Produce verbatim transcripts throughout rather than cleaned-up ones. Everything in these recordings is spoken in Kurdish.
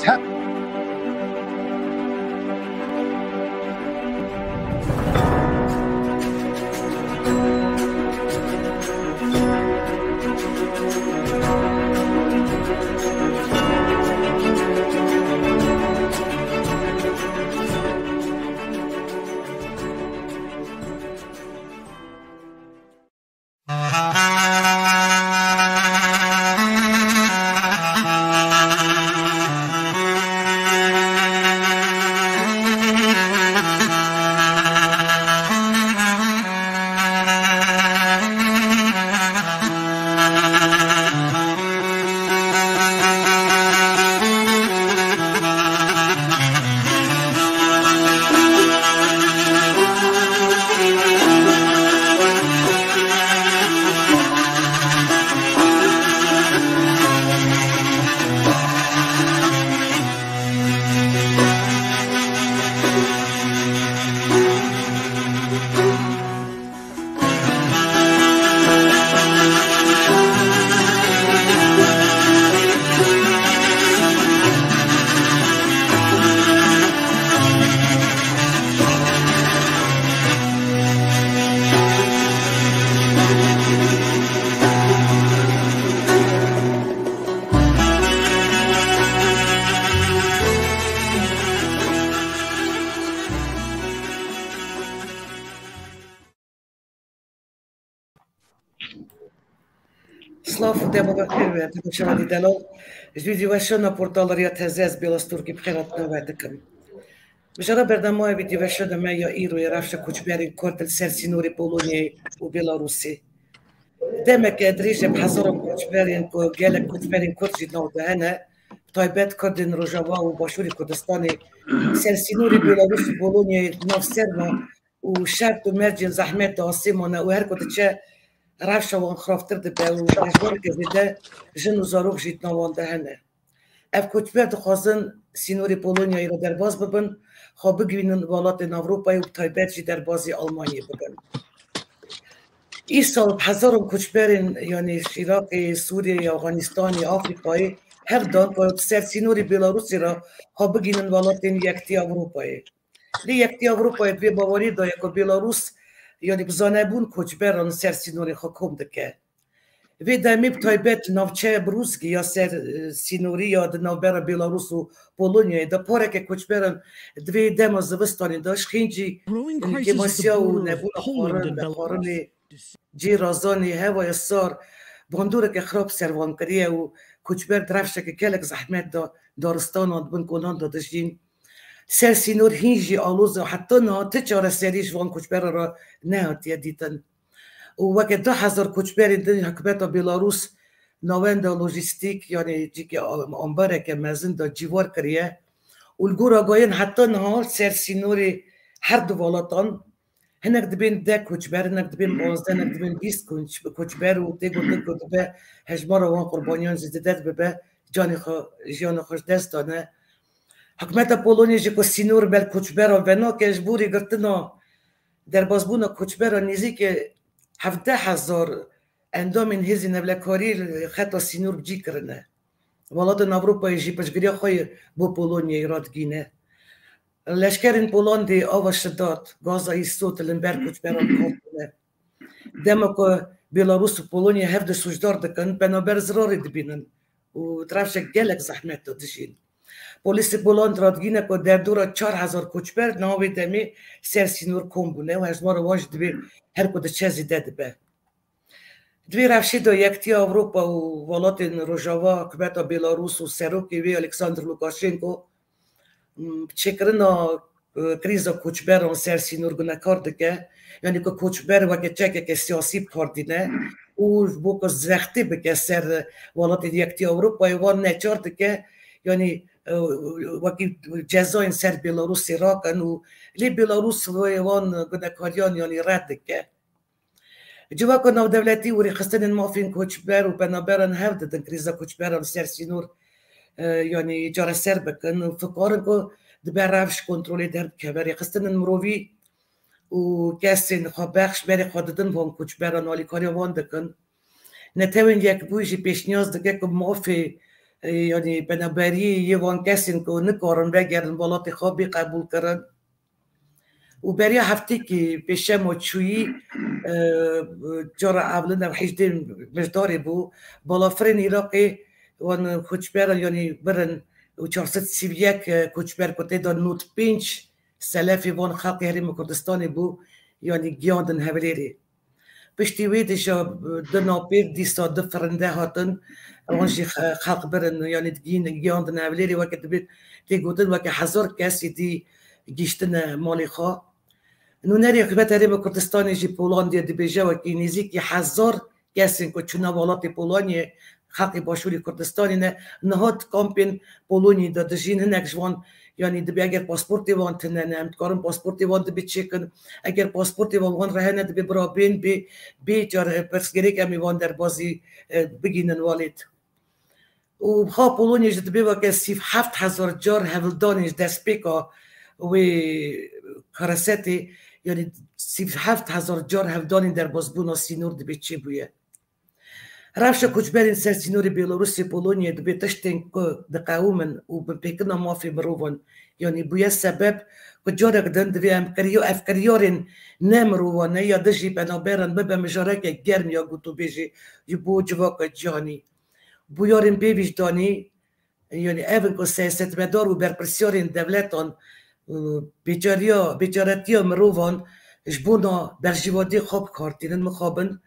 Tap. Silav û dema we xêr be, temaşevanê delal. Ji vî dîveşana portala Riya Teze ez Bêla Stûrkî bi xêr hatina we dikim. Mijara bernama wî dîveşana me ya îro yê rewşa koçberên Kurd li ser sînorê Polonyayê û Bêlarûsê. Demeke dirêj e bi hezaran koçberên ku gelek koçberên Kurd jî nav de hene, bi taybet Kurdên Rojava û Başûrê Kurdistanê ser sînorê Bêlarûs û Polonyayê di nav serma û şert û mercên zehmet de asê mane û her ku diçe rewşa wan xirabtir dibe û hejmareke zêde jin û zarok jî di nav wan de hene. Ev koçber dixwazin sînorê Polonyayê re derbas bibin, xwe bigihînin welatên Ewropayê û bi taybet jî derbasî Almanyayê bibin. Îsal bi hezaran koçberên, yanî ji Iraqê, Sûriyeyê, Afganistanê, Afrîkayê hev dan ku bi ser sînorê Bêlarûsê re xwe bigihînin welatên Yekitiya Ewropayê. Lê Yekitiya Ewropayê di vê baweriyê de ye ku Bêlarûs, yanî bi zanebûn koçberan li ser sînorê xwe kom dike. Vê demê bi taybet navçeya Bruzgî ya ser, e, sînorî ya di navbera Bêlarûs û Polonyayê de pareke koçberan di vê dema zivistanê de ji xêncî, e, kêmasiya û nebûna xwarin, vexwarinê cê razanê, hewaya sar, bandoreke xirab ser wan kiriye û koçber di rewşeke gelek zehmet de daristanan di bin kolan de dijîn. Ser sînor hîn jî aloz e, heta niha ti çareserî ji van koçberan re nehatiye dîtin. Û weke du hezar koçberên din hikûmeta Bêlarûs navenda lojîstîk, yanî cîkê ambareke mezin de cîvar kiriye. Û li gor agahiyên heta niha ser sînorê her du welatan hinek dibên deh koçber, hinek dibên panzdeh, hinek dibên bîst koç-, koçber û tê gotin ku dibe hejmara wan qurbaniyan jî zêde dibe, canê xwe, jiyana xwe ji dest dane. Hikûmeta Polonyayê jî ku sînor ber koçberan venake, ji bo rêgirtina derbasbûna koçberan nêzîkî hevdeh hezar endamên hêzên ewlekarî li xeta sînor bi cî kirine. Welatên Ewropayê jî piştgiriya xwe yê bo Polonyayê radigihîne. Leşkerên Polandê ava şidat, gaza îsot li hember koçberan bi kar tîne. Dema ku Belarûs û Polonya hev di sûcdar dikin, penaber zirarê dibînin û di rewşek gelek zehmet de dijîn. Polîsê Poland radigihîne ku derdora çar hezar koçber niha wê demê ser sînor kom bûne û hejmara wan jî divê her ku diçe zêde dibe. Di vê rewşê de Yekitiya Ewropa û welatên Rojava, hikûmeta Belarûs û serokê wê Alexander Lukashenko, m, bi çêkirina, e, krîza koçberan ser sînor gunekar dike. Yanî ku koçber weke çekeke siyasî bi kar dîne û ji bo ku zextê bike ser welatên Yekitiya Ewropayê, wan neçar dike, yanî, e, wekî cezayên ser Belarûsê rakin û lê Belarûs wê wan gunekariyan, yanî, red dike. Civaka navdewletî û rêxistinên mafên koçber û penaberan hev didin krîza koçberan li ser sînor, e, yanî çareser bikin û fikarin ku dibe rewş kontrolê derbikeve. Rêxistinên mirovî û kesên xwebexş berê xwe didin van koçberan, alîkariya wan dikin. Netewên Yekbûyî jî pêşniyaz dike ku mafê e, yanî penaberî yê van kesên ku nikarin vegerin welatê xwe bê qebûlkirin. Û beriya heftekî pêşema çûyî, e, cara ewlin ew hejdê Mijdarê bû, balafirên Iraqê wan koçberan, yanî birin û çar sed sî û yek, e, koçber ku tê de nod pênc selefê van xelkê Herêma Kurdistanê bû, yanî giyandin Hewlêrê. Piştî wê de jî, e, du napêr dîsa du firinde hatin, wan jî xe-, xelk birin, yanî digihîn-, giyandin Hewlêrê, weke dibê tê gotin, weke hezar kesî dî gihîştine malê xwe. Nûnerê Hikûmeta Herêma Kurdistanê jî Polandya dibêje, wekî nêzîkî hezar kesên ku çûne welatê Polonyê, xelkê Başûrê Kurdistanê ne, niha di kampên Polonyê de dijîn. Hinek ji wan, yanî dibê eger pasportê wan tune ne, em dikarin pasportê wan dibê çêkin. Eger pasportê wan, wan rehe ne, dibê bira bên bê, bê car, e, pirsgirêk em ê wan derbazî, e, bigînin welêt. Û xwe Polonyê jî dibê weke sî û heft hezar car hewldanên ji destpêka wê karesetê, yanî sî û heft hezar car hewldanên derbazbûna sînor dibê çêbûye. Rewşa koçberên ser sînorê Bêlarûsê Polonyê dibê tiştên ku diqewimin û binpêkirina mafê mirovan, yanî bûye sebeb ku carek din divê em qiriyo-, ev kiryarên ne mirovane ya dijî penaberan bibe mijareke germ ya gotûbêjê ji bo civaka cîhanî. Bûyerên bêwîjdanî, yanî ev in ku siyasetmedar û berpirsiyarên dewletan, e, bêcariya, bêcaretiya mirovan ji bona berjewendiyê xwe bi kar tînin, mixabin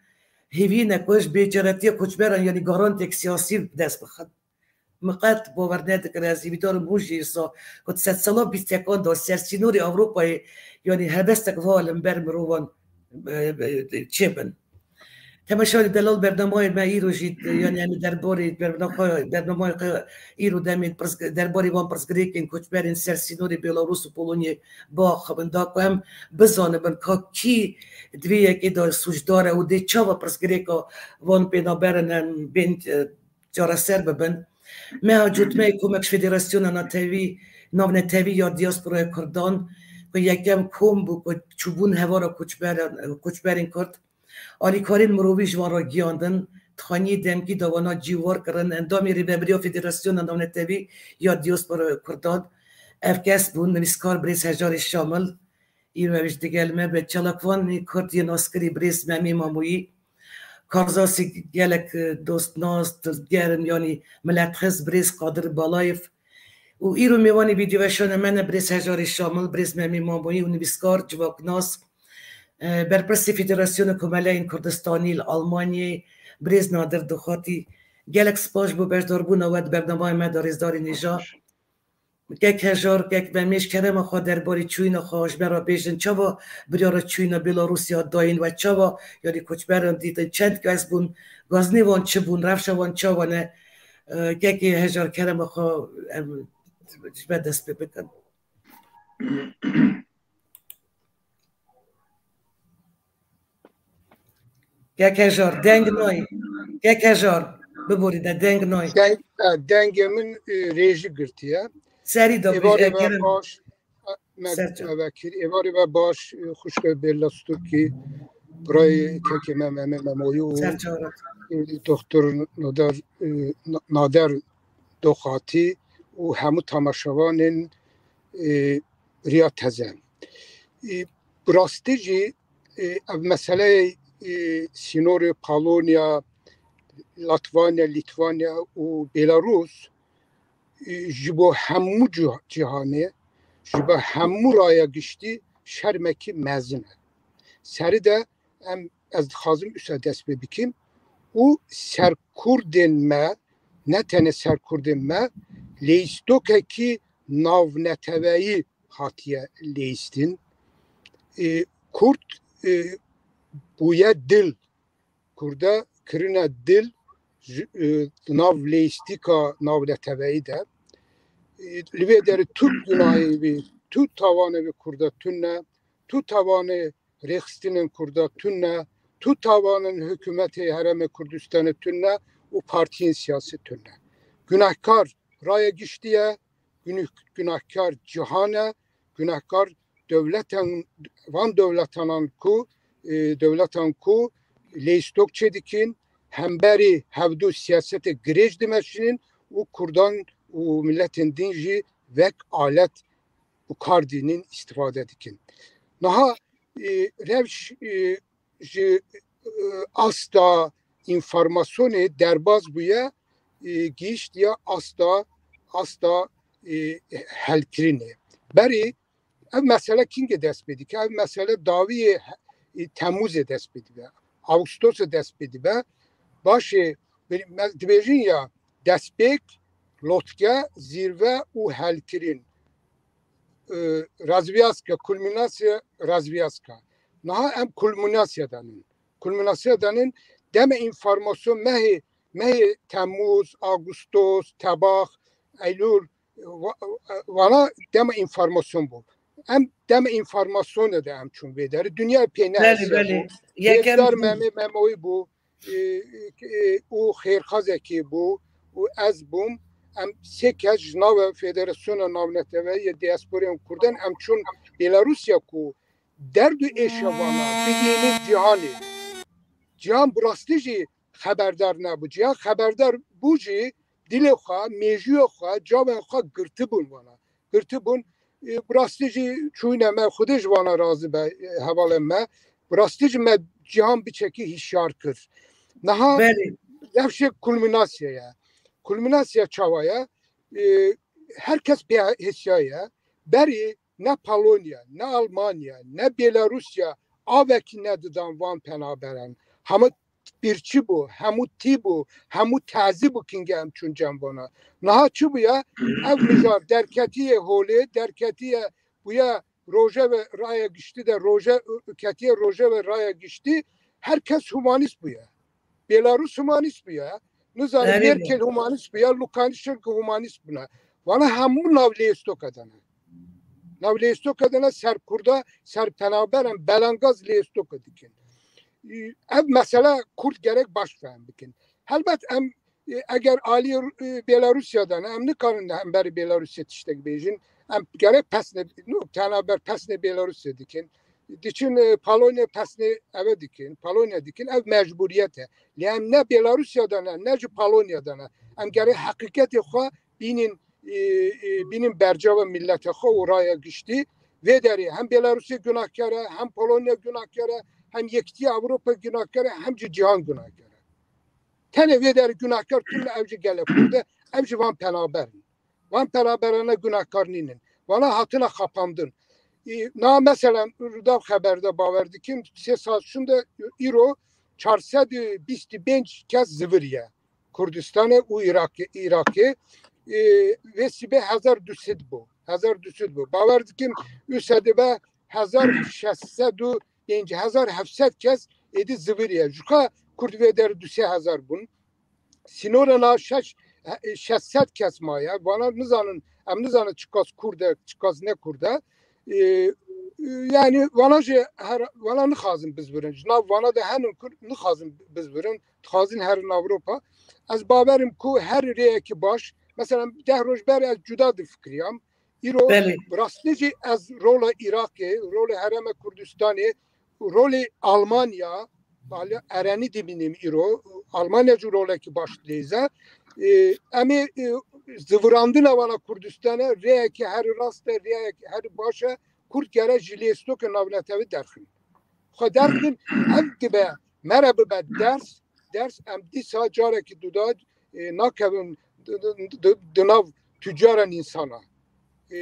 hêviyê ne ku ji bêcaretiya koçberan, yanî garantiyek siyasî bi dest bixin. Min qet bawer nedikin, ez hêvîdar im hûn jî wisa ku di sedsala bîstekan de ser sînorê Ewropayê, yanî helbestek wiha li ber mirovan, e, e, çêbin. Temaşevanê delal, bernameyê me îro jî, yanî em ê derbarê bernama-, bernameyê xwe îro demê pirs-, derbarê van pirsgirêkên koçberên ser sînorê Belarûs û Polonyê biaxivin, da ku em bizanibin ka kî di vê yekê de sûcdar e û dê çawa pirsgirêka van pênaberin em bên, e, çareser bibin. Meha Cotmeyê komek ji Federasyona Netewî, Navnetewî ya Diasporaya Kurdan ku yekem kom bû ku çûbûn hevara koçberan, koçberên Kurd, alîkarên mirovî ji wan re giyandin, dixaniyê demkî de wana cîwar kirin, endamê Rêveberiya Federasyona Navnetewî ya Diasporaya Kurdan. Ev kes bûn nivîskar birêz Hejarê Şamil, îro ew jî digel me be, çalakvanê Kurd yên naskirî birêz Memî Mamoyî, karzasî gelek, e, dostnas, dilgerm, yanî miletxiz birêz Qadir Balayev û îro mêvanê vîdyoweşana me ne birêz Hejarê Şamil, birêz Memî Mamoyî û nivîskar, civaknas, e, berpirsê Federasyona Komeleyên Kurdistanî li Almanyayê, birêz Nadir Doxatî. Gelek spas ji bo beşdarbûna we di bernameyê me de, rêzdarê nêja. Kek Hejar, kek Memê, ji kerema xwe derbarê çûyîna xwe ji me re bêjin, çawa biryara çûyîna Bêlarûsya dayîn we, çawa, yanî koçberan dîtin, çend kes bûn, gaznê wan çi bûn, rewşa wan çawa ne? E, kekê Hejar, kerema xwe em ji me dest pê bikin. Kek Hejar, deng nayê. Kek Hejar, biborîne, deng nayê. Deng, e, dengê min, e, rêjî girtiye. Serî de Êvarê bêje, me kerem. Baş, e, me, Serçe. Me vekir. Êvarê me baş, e, xwişke Bella Sturkî, birayê kekê me Meme Memoyî û, Serçe. E, Doktor Nader, e, Na-, Nader Doxatî û hemû temaşevanên, e, Riya Teze. E, bi rastî jî, e, ev meseleyê, e, sînorê Polonya, Latvanya, Lîtvanya û Belarus, e, ji bo hemû cih-, cîhanê, ji bo hemû raya giştî şermekî mezin e. Serî de em, ez dixwazim wisa dest pê bikim û ser Kurdên me, ne tenê ser Kurdên me, leyîstokekî navneteweyî hatiye leyîstin. E, Kurd, e, bûye dil. Kurda kirine dil ji, e, di nav leyîstîka navneteweyî de. E, li vê derê tu gunahê wî, tu tawanê wî Kurda tune, tu tawanê rêxistinên Kurda tune, tu tawanên hikûmetê Herêmê Kurdistanê tune û partiyên siyasî tune. Gunehkar raya giştî ye, guneh-, gunehkar cîhan e, gunehkar dewletan, van dewletanan ku, e, dewletan ku leyîstok çêdikin, hemberî hevdu siyasetê girêj dimeşînin û Kurdan û miletên din jî wek alet û kar dînin, îstifade dikin. Niha, e, rewş, e, ji, e, asta înformasyonê derbaz bûye, e, gihiştiye asta, asta, e, helkirinê. Berî ev mesele kîngê dest pê dike? Ev mesele dawiyê he-, e, Temmûzê dest pê dibe. Ağustosê dest pê dibe. Başê, me-, dibêjin ya destpêk, lotke, zîrve û helkirin. E, razviyazka, kulminasyaya razviyazka. Niha em kulminasyaya danin. Kulminasyaya danin, deme înformasyon mehê, mehê Temmûz, Ağustos, Tebax, Eylûl, va-, vana dema înformasyon bû. Em dema înformasyonê de em çûn vê derê. Dinya pê Belê, nehesiya belê. bû. Yekem Hêzdar bû. Memê Memoyî bû, e, e, û xêrxazekî bû û ez bûm. Em sê kes ji nava Federasyona Navneteweyî yê Diasporên Kurdan em çûn Belarusya ku derd û êşa vana bigihînin cîhanê. Cîhan bi rastî jî xeberdar nebû. Cîhan xeberdar bû jî dilê xwe, mêjûyê xwe, çavên xwe girtibûn vana. Girtibûn, e, bi rastî jî çûyîne me, Xwedê ji vana razî be, e, hevalên me. Bi rastî jî me cîhan biçekî hişyar kir. Niha Belê. rewşê kulminasyaya ye. Kulminasya çawa ye? E, her kes pê hesiyaye. Berî ne Polonya, ne Almanya, ne Belarusya avekî nedidan van penaberan. Hemû birçî bû, hemû tî bû, hemû tezî bû kingê em çûn cem vana. Niha çi bûye? Ev mijar derketiye holê, derketiye bûye rojeve raya giştî de, roje, ketiye rojeve raya giştî, her kes humanîst bûye. Belarus humanîst bûye. Nizane Erê Merkel humanîst bûye, Lukashenko humanîst bûne. Vana hemû nav lêstoka de ne. Nav lêstoka de ne, ser Kurda, ser penaberan belengaz lêstoka dikin. Ev mesele Kurd gerek baş fehm bikin. Helbet em, e, eger alî, e, Belarusya de ne, em nikarin hemberî Belarusya tiştek bêjin. Em gerek pesne, no, penaber pesne Belarusya dikin. Diçin, e, Polonya pesnê eve dikin, Polonya dikin, ev mecburiyet e. Lê em ne Belarusya de ne, ne jî Polonya de ne. Em gerê heqîqetê xwe bînin, e, e, bînin bercava milletê xwe û raya giştî. Vê derê hem Belarusya gunahkar e, hem Polonya gunahkar e, hem Yekîtiya Ewropa gunahkar e, hem jî cîhan gunahkar e. Tenê vê derê gunahkar tune ev jî gelek Kurd e, ev jî van penaber in. Van penaberane gunahkar nînin. Vana hatine xapandin. Î, na mesela Rûdaw Xeber de bawer dikim, sê saet şûnde îro çar sed û bîst û pênc kes ziviriye Kurdistanê û Îrakê, Îrakê. Î, vê sibê hezar du sed bû. Hezar du sed bû. Bawer dikim, û sedê be hezar şeş sed û pênc, hezar heft sed kes êdî ziviriye. Jûka Kurd vê der du sê hezar bûn. Sînora na şeş, şeş sed kes maye. Vana nizanin, em nizanin çiqas Kurd e, çiqas ne Kurd e. E, e, yani vana jî her, vana nixazin bizbirin. Ji nav vana de henin Kurd nixazin bizbirin. Dixazin herin Ewropa. Ez bawerim ku her rêyekî baş, mesela deh roj ber ez cuda difikiriyam. Îro Belê. bi rastî jî ez rola Iraqê, rolê Herêma Kurdistanê, rolê Almanya, bale, erenî dibînim îro. Almanya jî rolekî baş dileyze. Ê, em ê, ê, zivirandina wana Kurdistane, rêyekî herî rast e, rêyekî herî baş e. Kurd gere ji lêstokê navnetewî derxin. Xwe derxin, ev dibe, me re bibe ders, ders em dîsa carekî duda, e, nakevin di, di, di, di nav tucaran însana. E,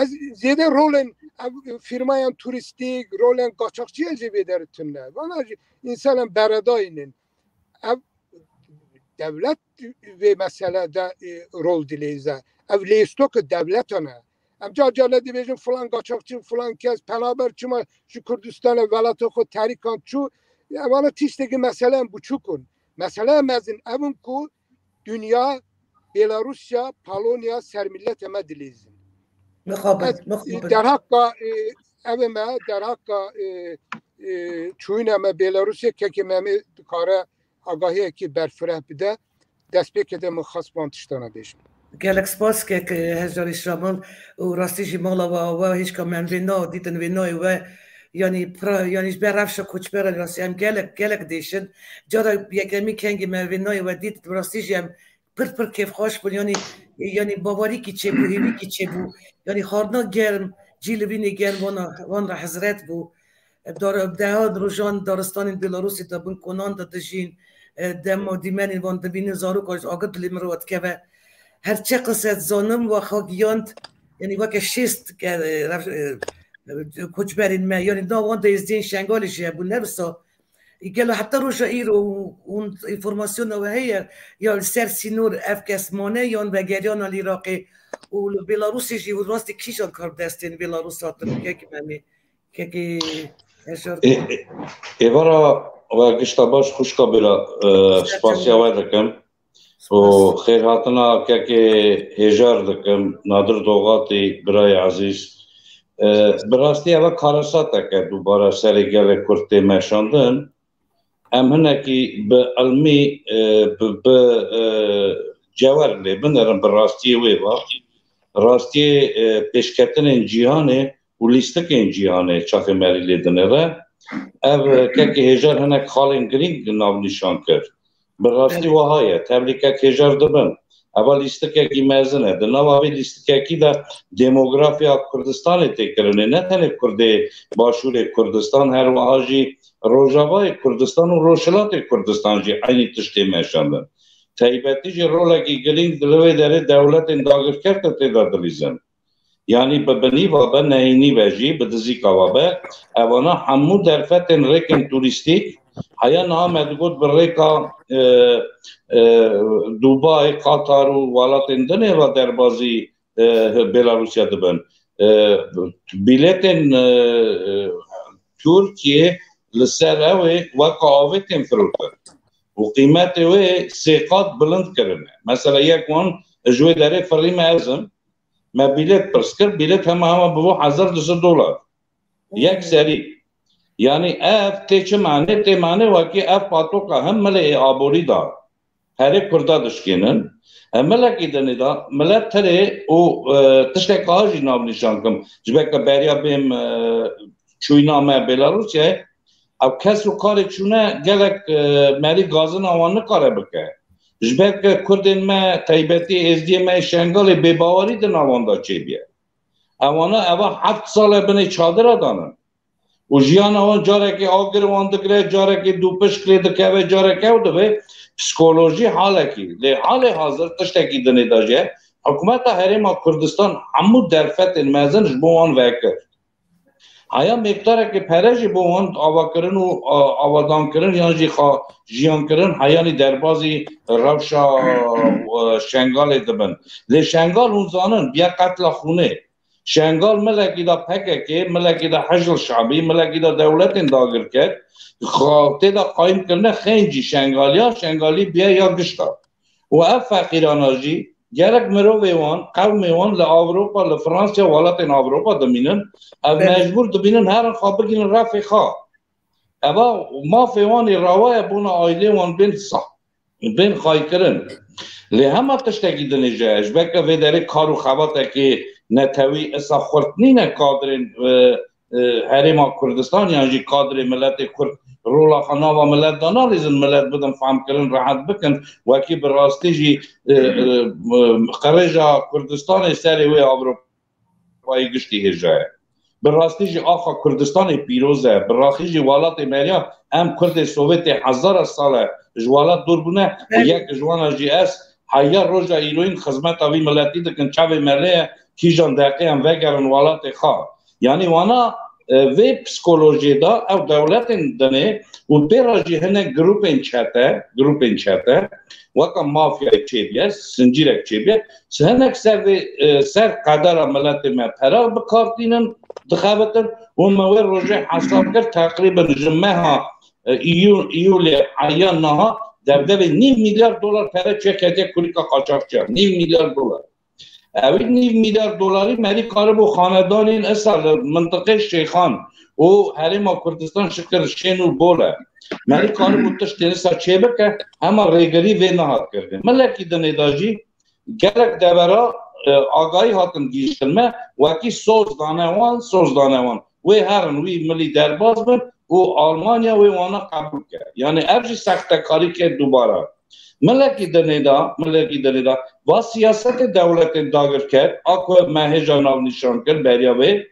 ez zêde rolên ev firmayan turîstîk, rolên qaçaxçî ez jê vê derê tune. Vana jî însanan beredayînin. Ev dewlet vê mesele de, e, rol dileyze. Ev lêstoke dewletan e. Em car car ne dibêjin filan qaçaxçî, filan kes penaber çima ji Kurdistanê, welatê xwe terîkan çû. Ya, vana tiştekî meseleyan biçûk in. Meseleya mezin ev in ku dinya Belarusya, Polonya ser miletê me dileyzin. Mixabin, Ez, mixabin. derhaka, e, ev me, derhaka, e, e, çûyîna me Belarusya, kekê me, me dikare agahiyekî berfireh bide. Destpêkê de min xwest van tiştana bêjim. Gelek spas kek, e, Hejdarî Şaban û rastî jî mala we awe hêşka me em vê na dîtin, vê nayê we, yanî pira, yanî ji ber rewşa koçberan rastî em gelek, gelek dêşin. Cara yekemî kengî me vê nayê we dît, rastî jî em pir pir kêfxweş bûn. Yanî, yanî bawerîkî çêbû, hêvîkî çêbû. Yanî xwarina germ, cî li vînê germ wana, wan re hezret bû. Dar, dehan rojan daristanên Belarusê de bin konan de dijîn. E, dema dîmenên wan dibînin, zaroka ji agir dilê min re dikeve. Her çi qisê dizanim we xwe giyand, yanî weke şêst ke-, e, rev-, e, koçberên me, yanî nav wan de êzdiyên Şengalê jî hebûn, ne wisa. Gelo heta roja îro hûn înformasyona we heye ya li ser sînor ev kes mane yan vegeriyana li Iraqê û li Belarusê jî û rastî kîjan kar destên Belarus hatin kek Memê, kekê Hejar? Ê, ê, êvara we gişta baş xwişka bira, e, spasiya we dikim. Û xêrhatina kekê Hêjar dikim, Nadir Doxatî, birayê ezîz. E, bi rastî eve karesateke dubare serê gelê Kurd tê meşandin. Em hinekî bi ilmî, e, bi, bi, e, cewer lê binerin, bi rastiyê wê va. Rastiyê, e, pêşketinên cîhanê û lîstikên cîhanê çaxê merî lê dinêre. Ev, e, kekê Hêjar hinek xalên girîng navnîşan kir. Bi rastî Evet. wiha ye. Tevlî kek Hêjar dibin. Eva lîstikekî mezin e. Di nava vê lîstikekî de demografiya Kurdistanê tê kirinê. Ne tenê Kurdê Başûrê Kurdistan, her wiha jî Rojavayê Kurdistan û Rojhilatê Kurdistan jî eynî tiştê meşandin. Taybetî jî rolekî girîng di li vê derê dewletên dagirker de tê de dilîzin. Yanî bi binî ve be, nehênî ve jî, bi dizîka ve be, evana hemû derfetên rêkên turîstîk, heya niha me digot bi rêka, e, e, Dubai, Qatar û welatên dinê ve derbazî, e, Belarusya dibin. E, bîletên, e, e, Tirkiye li ser ew ê weka avê tên firotin. Û qîmetê wê sê qat bilind kirine. Mesela yek wan ji wê derê firî me ez im, me bîlet pirs kir, bîlet hema hema bibo hezar du sed dolar. Yek serî. Yanî ev tê çi mane? Tê mane wekî ev patoka hem milê ê aborî da herê Kurda dişkênin. Em milekî dinê da, milet tirê û, e, tiştek a jî navnîşan kim. Ji ber ke beriya bêm, e, çûyîna me Belarusyayê, ew kes û karê çûne gelek, e, merî gazina wan nikare bike. Ji ber ke Kurdên me, taybetî êzdiyê me yê Şengalê bêbawerî di nav wan de çêbûye. Ewana eva heft sal e binê çadira danin. Û jiyana wan carekê agir wan digire, carekê dûpişk lê dikeve, carek ew dibe. Psîkolojî halekî. Lê halê hazir tiştekî dinê de jî hikûmeta Herêma Kurdistan hemû derfetên mezin ji bo wan vekir. Heya mêkdarekê pere jî bo wan avakirin û, a, avadankirin yan jî xa-, jiyankirin heyanî derbazî rewşa, e, Şengalê dibin. Lê Şengal hûn zanin biya qetla xûnê. Şengal milekî de P K K, milekî de Hizb Şabî, milekî de dewletên dagirker, xa-, tê de qayîm kirine xêncî Şengaliya, Şengalî biye ya gişta. Û ev feqîrana jî gerek mirovê wan, qewmê wan li Ewropa, li Fransa, welatên Ewropa dimînin, ev Belê. mecbûr dibînin herin xwe bigînin refê xwe. Eva mafê wan ê rawa ye bona aîlê wan bên sa-, bên xaykirin. Lê hema tiştekî dinê ji, ji ber ke vê derê kar û xebatekê netewî esa xurt nîne kadrên, e, e, Herêma Kurdistan yan jî kadrê miletê Kurd rola xwe nava milet de nalîzin, milet bidin fehmkirin, rehet bikin, wekî bi rastî jî, e, e, e, qirêja Kurdistanê serê wê Ewropa payê giştî hêja ye. Bi rastî jî axa Kurdistanê pîroz e. Bi rastî jî welatê meriya em Kurdê Sovyetê hezara sal e ji welat dûr bûne û Belê. yek ji wana jî ez heya roja îroyîn xizmeta vî miletî dikin. Çavê me lê ye, kîjan deqê em vegerin welatê xwe. Yanî wana, e, vê psîkolojiyê de ew dewletên dinê û pê re jî hinek grûpên çete, grûpên çete, weka mafyayê çêbûye, zincîrek çêbûye, hinek ser vê, e, ser qedera miletê me pere bi kar tînin, dixebitin û me wê rojê hesab kir, teqrîben ji meha, e, îyû-, îyûlê heya niha debdebê nîv milyar dolar pere çêketiye kulîlka qaçaxçiyan. Nîv milyar dolar. Ew nîv milyar dolarî merî karibû xanedanên esa li mintiqê Şêxan û Herêma Kurdistan şikir şên û bol e. Merî karibû tiştên esa çêbike, hema rêgirî vê nehat kirdin. Milekî dinê de jî gelek devera, e, agahî hatin gihîştin me, wekî soz dane wan, soz dane wan. Wê herin, wî milî derbas bin û Almanya wê wana qebûl ke. Yanî ev jî sextekarî ke dubara. Milekî dinê de, milekî dinê de, va siyasetê dewletên dagirker, a ku me hêja navnîşan kir, beriya wê,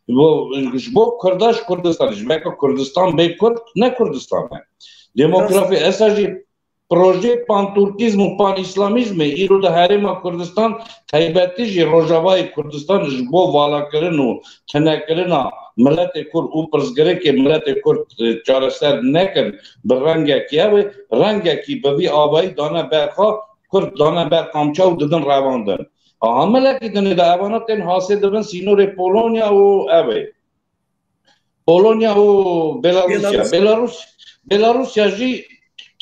bo, ji bo Kurda ji Kurdistanê, ji veka Kurdistan bê Kurd, ne Kurdistan e. Demografî, esa jî projeyê panturkîzm û panîslamîzmê îro di herêma Kurdistan, taybetî jî Rojavayê Kurdistan ji bo valakirin û tinekirina miletê Kurd û pirsgirêkê miletê Kurd, e, çareser nekin bi rengekî ew ê, rengekî bi vî avayî dane ber xwe, Kurd dane ber qamçe û didin revandin. Aha milekî dinê de evana tên hasê dibin sînorê Polonya û ew ê. Polonya û Belarusya. Belarus. Belarus, Belarusya jî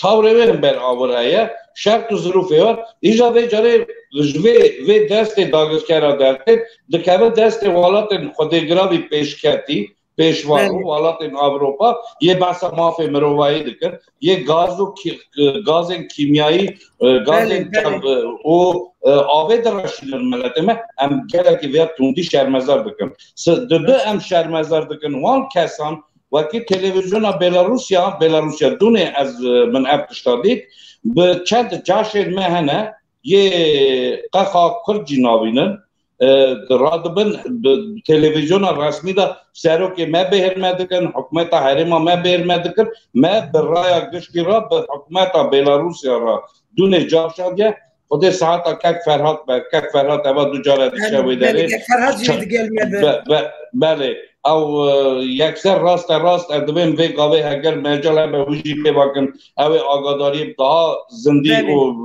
tawrê wê hember awir heye. Şert û zirûfê wê. Îja vê carê ji vê, vê destê dagirkera dertê dikeve destê welatên xwedêgiravî pêşketî, pêşva û welatên Ewropa yê behsa mafê mirovayî dikin. Yê gaz û kî-, gazên kîmyayî, e, gazên Belê, belê. çav-, e, û, e, avê direşînin miletê me. Em gelekî vê tundî şermezar dikin. Si-, di du em şermezar dikin wan kesan, wekî televîzyona Belarusya, Belarusya dûnê ez, e, min ev tişta dît, bi çend caşên me hene, yê qexa Kurd jî navînin, e, radibin bi televîzyona resmî de serokê me bêhirme dikin, hikûmeta herêma me bêhirme dikin, me bi raya giştî re bi hikûmeta Belarusya re dûnê caşandiye. Xwedê saeta kek Ferhat be, kek Ferhat eva du cara diçe wê derê. Kek Ferhat jî digel me be. Be-, be-, belê. Ew, e, yekser raste rast, e, divêm vê gavê heger mecal hebe wî jî pê bakin, ew ê agadariyê daha zindî û,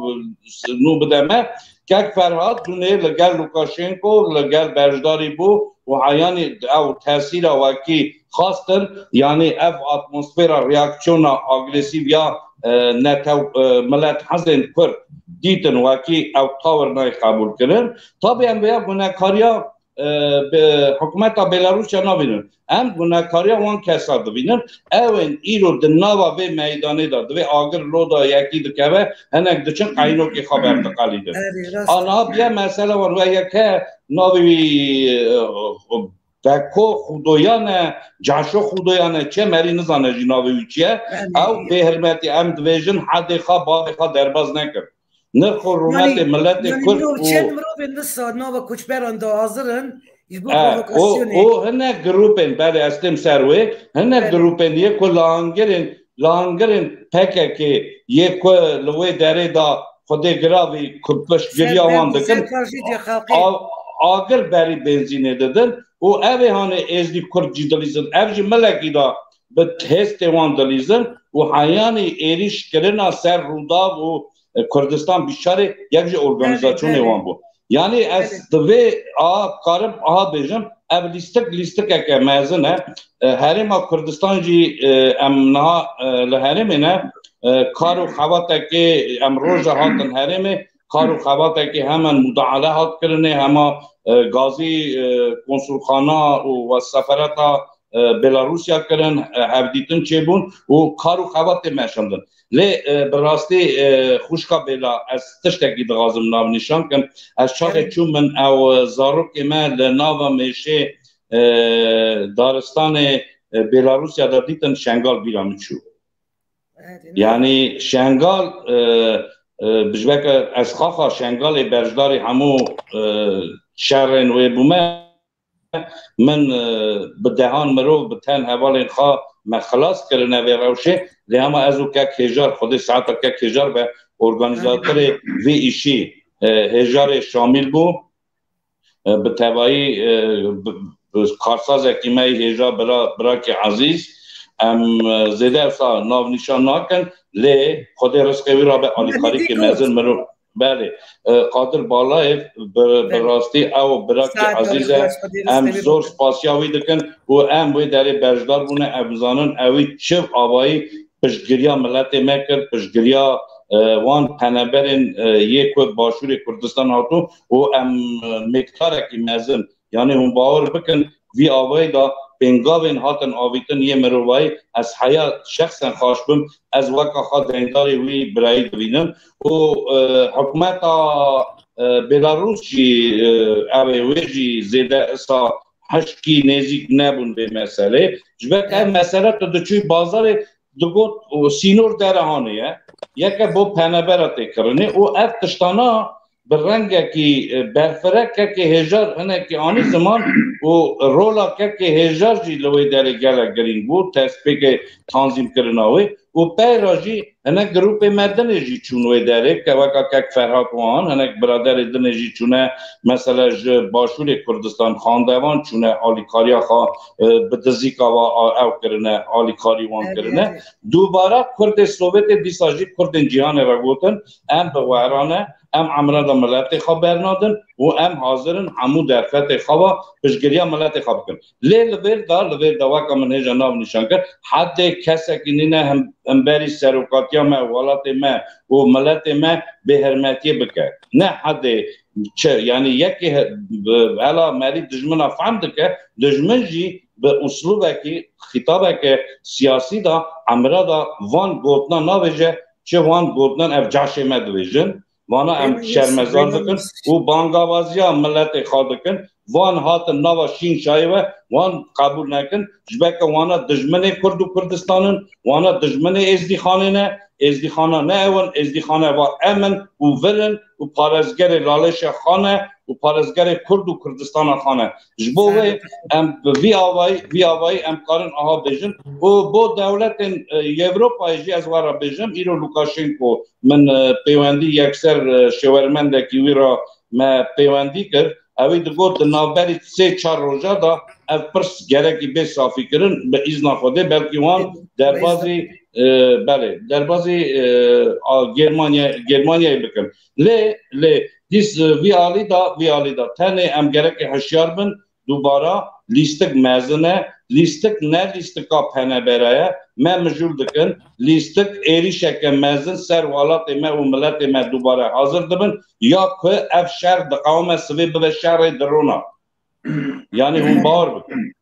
e, nû bide me. Kek Ferhat dûnê li gel Lukashenko, li gel beşdarî bû û heyanî ew tesîra wekî xastin, yanî ev atmosfera reaksiyona agresîv ya, e, netew, e, milet hezên Kurd dîtin wekî ew tawir nayê qebûl kirin. Tabî em vêya gunekariya, e, bi hikûmeta Belarusya nabînin. Em gunekariya wan kesa dibînin. Ew ên îro di nava vê meydanê de, di vê agir loda yekî dikeve, hinek diçin qeynokê xwe berdiqelînin. Erê, rast e. A niha biye mesele wan we yeke navê wî, e, Beko Xudoyan e, Caşo Xudoyan e, çi merî nizane jî navê wî çi ye. Belê. Ew bêhirmetî em dibêjin hedê xwe, bavê xwe derbas nekir. Nirx û rûmetê miletê Kurd û çend mirovên wisa nava koçberan de hazir in, ji bo provokasyonê. O, o hinek grûpên, belê, ez têm ser wê, hinek grûpên yê ku li hangirên, li hangirên P K K yê ku li wê derê de xwedê giravî ku piştgiriya wan dikin, agir berî benzînê didin û ev ê hanê êzdî Kurd jî dilîzin. Ev jî milekî de bi hêstê wan dilîzin û heyanî êrîş kirina ser Rûdaw û, e, Kurdistan Bîşarê yek ji organîzasyonê wan bû. Yanî ez di vê a karim aha bêjim, ev lîstik lîstikeke mezin e. E, Herêma Kurdistan jî, e, em niha, e, li herêmê ne, e, kar û xebatekê em roja hatin herêmê, kar û xebatekê hemen mudaale hat kirinê, hema, e, gazî, e, konsulxana û sefereta, e, Belarusya kirin, e, hevdîtin çêbûn û kar û xebatê meşandin. Lê, e, bi rastî, e, xwişka Bêla, ez tiştekî dixwazim navnîşan kim. Ez çaxê çûm min ew, e, zarokê me li nava mêşê, e, daristanê, e, Belarusya de dîtin, Şengal bîra min çû. Yanî Şengal, e, e, bi ji veke ez xaxa Şengalê berjdarî hemû, e, şerên wê bûme. Min, e, bi dehan mirov, bi ten hevalên xwe me xilas kirine vê rewşê. Lê hema ez û kek Hêjar, Xwedê saeta kek Hêjar be, organîzatorê vê îşî, e, Hêjarê Şamîl bû. E, bi tevayî, e, bi, bi karsazekî me yî hêja bira, birakî Ezîz. Em, e, zêde ewsa navnîşan nakin, lê Xwedê rizqê wî rabe, alîkarîkê mezin mirov. Belê. E, Qadir Balayev bi, bi rastî ew birakî ezîz e. Em zor spasiya wî dikin û em wê derê berjdar bûne. Em zanin ewî çi avayî piştgiriya miletê me kir, piştgiriya, e, wan peneberên, e, yê ku Başûrê Kurdistan hatû û em, e, mêkdarekî mezin, yanî hûn bawer bikin, vî avayî de pêngavên hatin avîtin yê mirovayî, ez heya şexsen xaş bim, ez weka xwe deyndarê wî birayî dibînim û, e, hikûmeta, e, Belarûs jî, e, ew ê wê jî zêde isa hişkî nêzîk nebûn vê meselê. Ji ber ev mesele tu diçûyî bazarê, digot û sînor derehanê ye. Yeke bo penebera tê kirinê û ev tiştana bi rengekî, e, berfirek kekê hêjar hinekî anî ziman û rola kekê hêjar jî li wê derê gelek girîng bû, destpêkê tanzîmkirina wê û peyra jî hinek grûpê me dinê jî çûn wê derê, ke weka kek Ferhat wan, hinek biraderê dinê jî çûne, mesela ji Başûrê Kurdistan xandevan çûne alîkariya xwe, e, bi dizîka wa a-, ew kirine, alîkarî wan kirine. Dubara Kurdê Sovyetê dîsa jî Kurdên cîhanê re gotin, em bi we re ne, em emre de miletê xwe bernadin û em hazir in hemû derfetê xwe ve piştgiriya miletê xwe bikin. Lê li vêr de, li vêr de weke min hêja nav nîşan kir, hedê kesekî nîne him-, himberî serokatiya me, welatê me û miletê me bêhirmetiyê bike. Ne hedê çi, yanî yekê he-, bi-, hela merî dijmina fehm dike, dijmin jî bi uslûbekî, xîtabeke siyasî de emre de van gotina navêje, çi wan gotinan ev caşê me dibêjin. Vana em şermezar dikin û bangawaziya miletê xwe dikin. Van hatin nava şîn şayê ve, wan qebûl nekin. Ji ber ke wana dijminê Kurd û Kurdistan in, wana dijminê Êzdîxanê ne. Êzdîxana ne ew in, Êzdîxane va em in û vir in û parêzgerê Lalê Şêx Xan e û parêzgerê Kurd û Kurdistana Xan e. Ji bo wê em bi vî avayî, vî avayî em karin aha bêjin û bo dewletên, e, Ewropayê jî ez we re bêjim, îro Lukashenko min, e, pêwendî yekser, e, şêwermendekî wî re me pêwendî kir. Ewî digot di navberî sê çar roja de ev pirs gerekî bê safîkirin bi îzna Xwedê, belkî wan derbazî, e, belê, derbazî, e, a, Germanya-, Germanyayê bikin. Lê, lê dîs, e, vî alî de, vî alî de tenê em gerekê hişyar bin, dubara lîstik mezin e, lîstik ne lîstika penebera ye, me mijûl dikin, lîstik êrîşeke mezin ser welatê me û miletê me dubare hazir dibin, ya ku ev şer diqewime sivê bibe şerê dirona. Yanî hûn bawer bikin.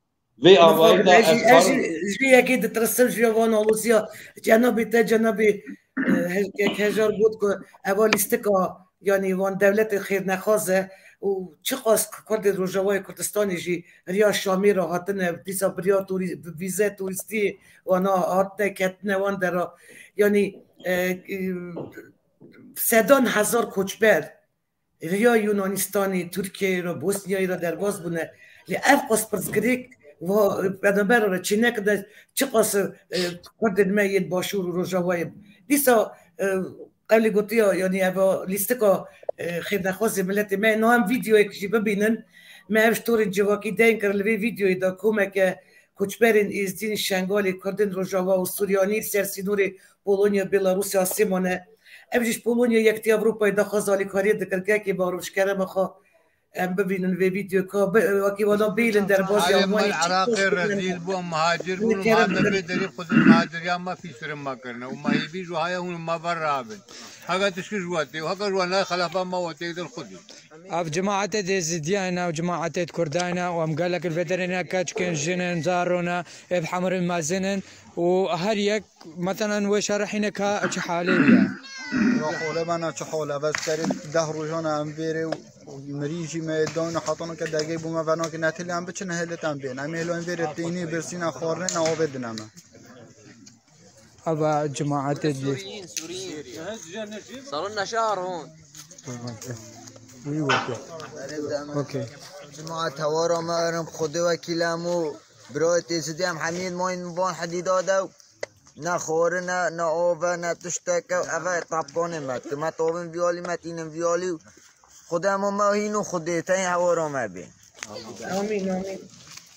Vê avayî de ez jî, ez jî, jî yekê ditirsim ji van alûziya cenabê te, cenabê, e, he-, kek Hejar got ku eva lîstika, yanî van dewletê xêrnexwaz e û çiqas Kurdê Rojavayê Kurdistanê jî riya Şamê re hatine, dîsa bi riya turî-, bi vîze turîstî wana hatine ketine wan dera. Yanî, e, e, sedan hezar koçber riya Yunanistanê, Tirkiyeyê re, Bosniyayê re derbas bûne. Lê ev qas pirsgirêk va-, penabera re çênekirine, çiqas, e, Kurdên me yên Başûr û Rojavayê. Dîsa, e, qewlê gotiya, yanî eva lîstika, e, xêrnexwazê miletê me. Niha em vîdeoyek jî bibînin. Me ev ji torên civakî deyn kir, li vê vîdeoyê de komeke koçberên Êzdîn, Şengalê, Kurdên Rojava û Suryanî li ser sînorê Polonya, Belarusya, Sêmone. Ev jî ji Polonya, Yekîtiya Ewropayê daxwaz alîkariyê dikir. Kekê Barû, ji kerema xwe em bibînin vê vîdeoka. Bi-, wekî wana bêlin derbazî Alê Almanyê. Mal Iraqê rezîl bû, em muhacir bûn, em hate vê derê xwedî muhaciriya me fîsirê me kirine. Û me hêvî ji haya hûn ma ver rabin. Hega tişkî ji we tê û hega ji we nayê xelefa me we têk der xwedî. Ev cemaetê dê zidiyayne, ev cemaetê Kurdayne û em gelek li vê derê ne, keçkin, jinin, zarona, ev hemû mezin in û her yek, metelen, wê şerehîne ka çi halê bûye. Ra xole bana çi hol, ev ez serê deh rojan em vêrê û mirî jî me dayne, hatana ke dergê bû me venakê netilê em biçin hêlet em bên. Em hêlo em vêrê tênî birsîne xwarine ne avê dine me. Ava cemaetê dê. Salon neşar hon. Wî weke. Okey. Cemaet hewara me erim Xwedê wekîl em û birayê têzidî em hemiyên mayîn van hedîda de û ne xwarine, ne ave, ne tişteke, eve tapkanê me. Ki me tavin viyalî, me tînin viyalî û Xwedê hema me hîn û Xwedê te hewara me bê. Amîn, amîn.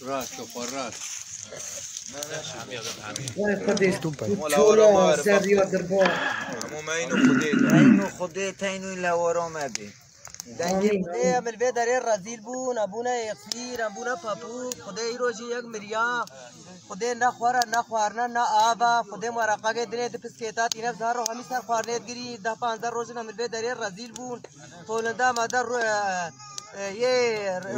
Rast, xwe rast. Vay Xwedê, tu çola ser ya dirba. Hema me hîn û Xwedê te. Me hîn û Xwedê te hîn û li hewara me bê. Dengê Xwedê em li vê derê rezîl bûn, em bûne yekfîr, em bûne papûk. Xwedê îro jî yek miriya. Xwedê ne xwara, ne xwarina, ne ava. Xwedê me reqegê dinê di piskêta tîne zaro hemî ser xwarinê digirî. Deh panzdeh roj in em li vê derê rezîl bûn. Polinda me de Ru-, e, e, yê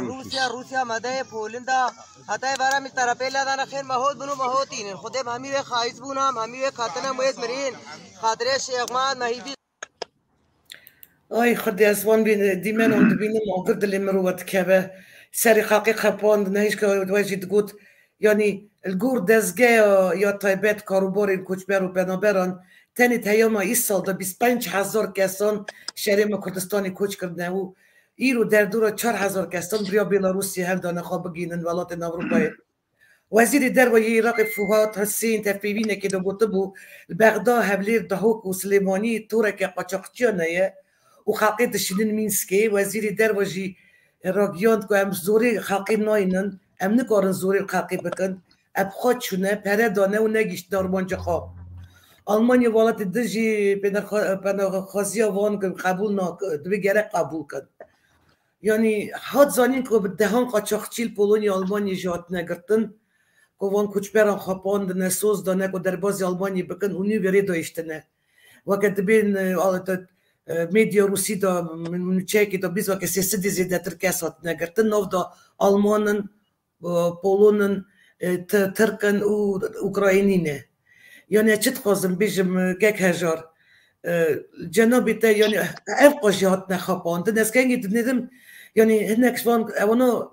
Rûsya, Rûsya me de yê Polinda. Heta ê vera min terepê ledane xêr me hot bin û me hotînin. Xwedê me hemî wê xayîs bûn, em hemî wê katine wê mirîn. Xatirê Şêxman me hîvî. Ay Xwedê, ez wan bîn-, dîmenan dibînim, agir dilê min û we dikeve. Serê xelkê xepand, nehişka we jî digot, Yanî li gor dezgeya ya taybet karûbarên koçber û penaberan tenê di heyama îsal de bîst pênc hezar kesan şerê me Kurdistanê koç kirine û îro derdora çar hezar kesan bi riya Belarusê hev dane xwe bigihînin welatên Ewropayê. Wezîrê Derve yê Iraqê Fuad Husên tevpeyvînekê de gotibû, li Bexda, Hewlêr, Dihok û Silêmaniyê toreke qaçaxçiyan heye û xelkê dişînin Mînskê. Wezîrê Derve jî ragihand ku em zorê xelkê nayînin, em nikarin zorê li xelkê bikin. Ev xwe çûne, pere dane û negihîştine armanca xwe. Almanya welatê din jî pênexwe-, penaxwaziya wan qebûl nak-, dibê gerek qebûl kin. Yanî hat zanîn ku bi dehan qaçaxçî li Polonya, Almanyê jî hatine girtin, ku van koçberan xapandine, soz dane ku derbazî Almanyê bikin û nû vê rê dayiştine. Weke dibên, e, a-, te-, e, medya Rûsî de, min, min çekê de bîst weke sê sedî zêdetir kes hatine girtin, nav de Alman in, e, Polon in, e, Ti-, Tirk in û Ukraynî ne. Yanî çi dixwazim bêjim, e, kek Hejar? E, cenabê te, yanî ev qas jî hatine xapandin. Ez kengî dinêrim, yanî hinek ji van ewana,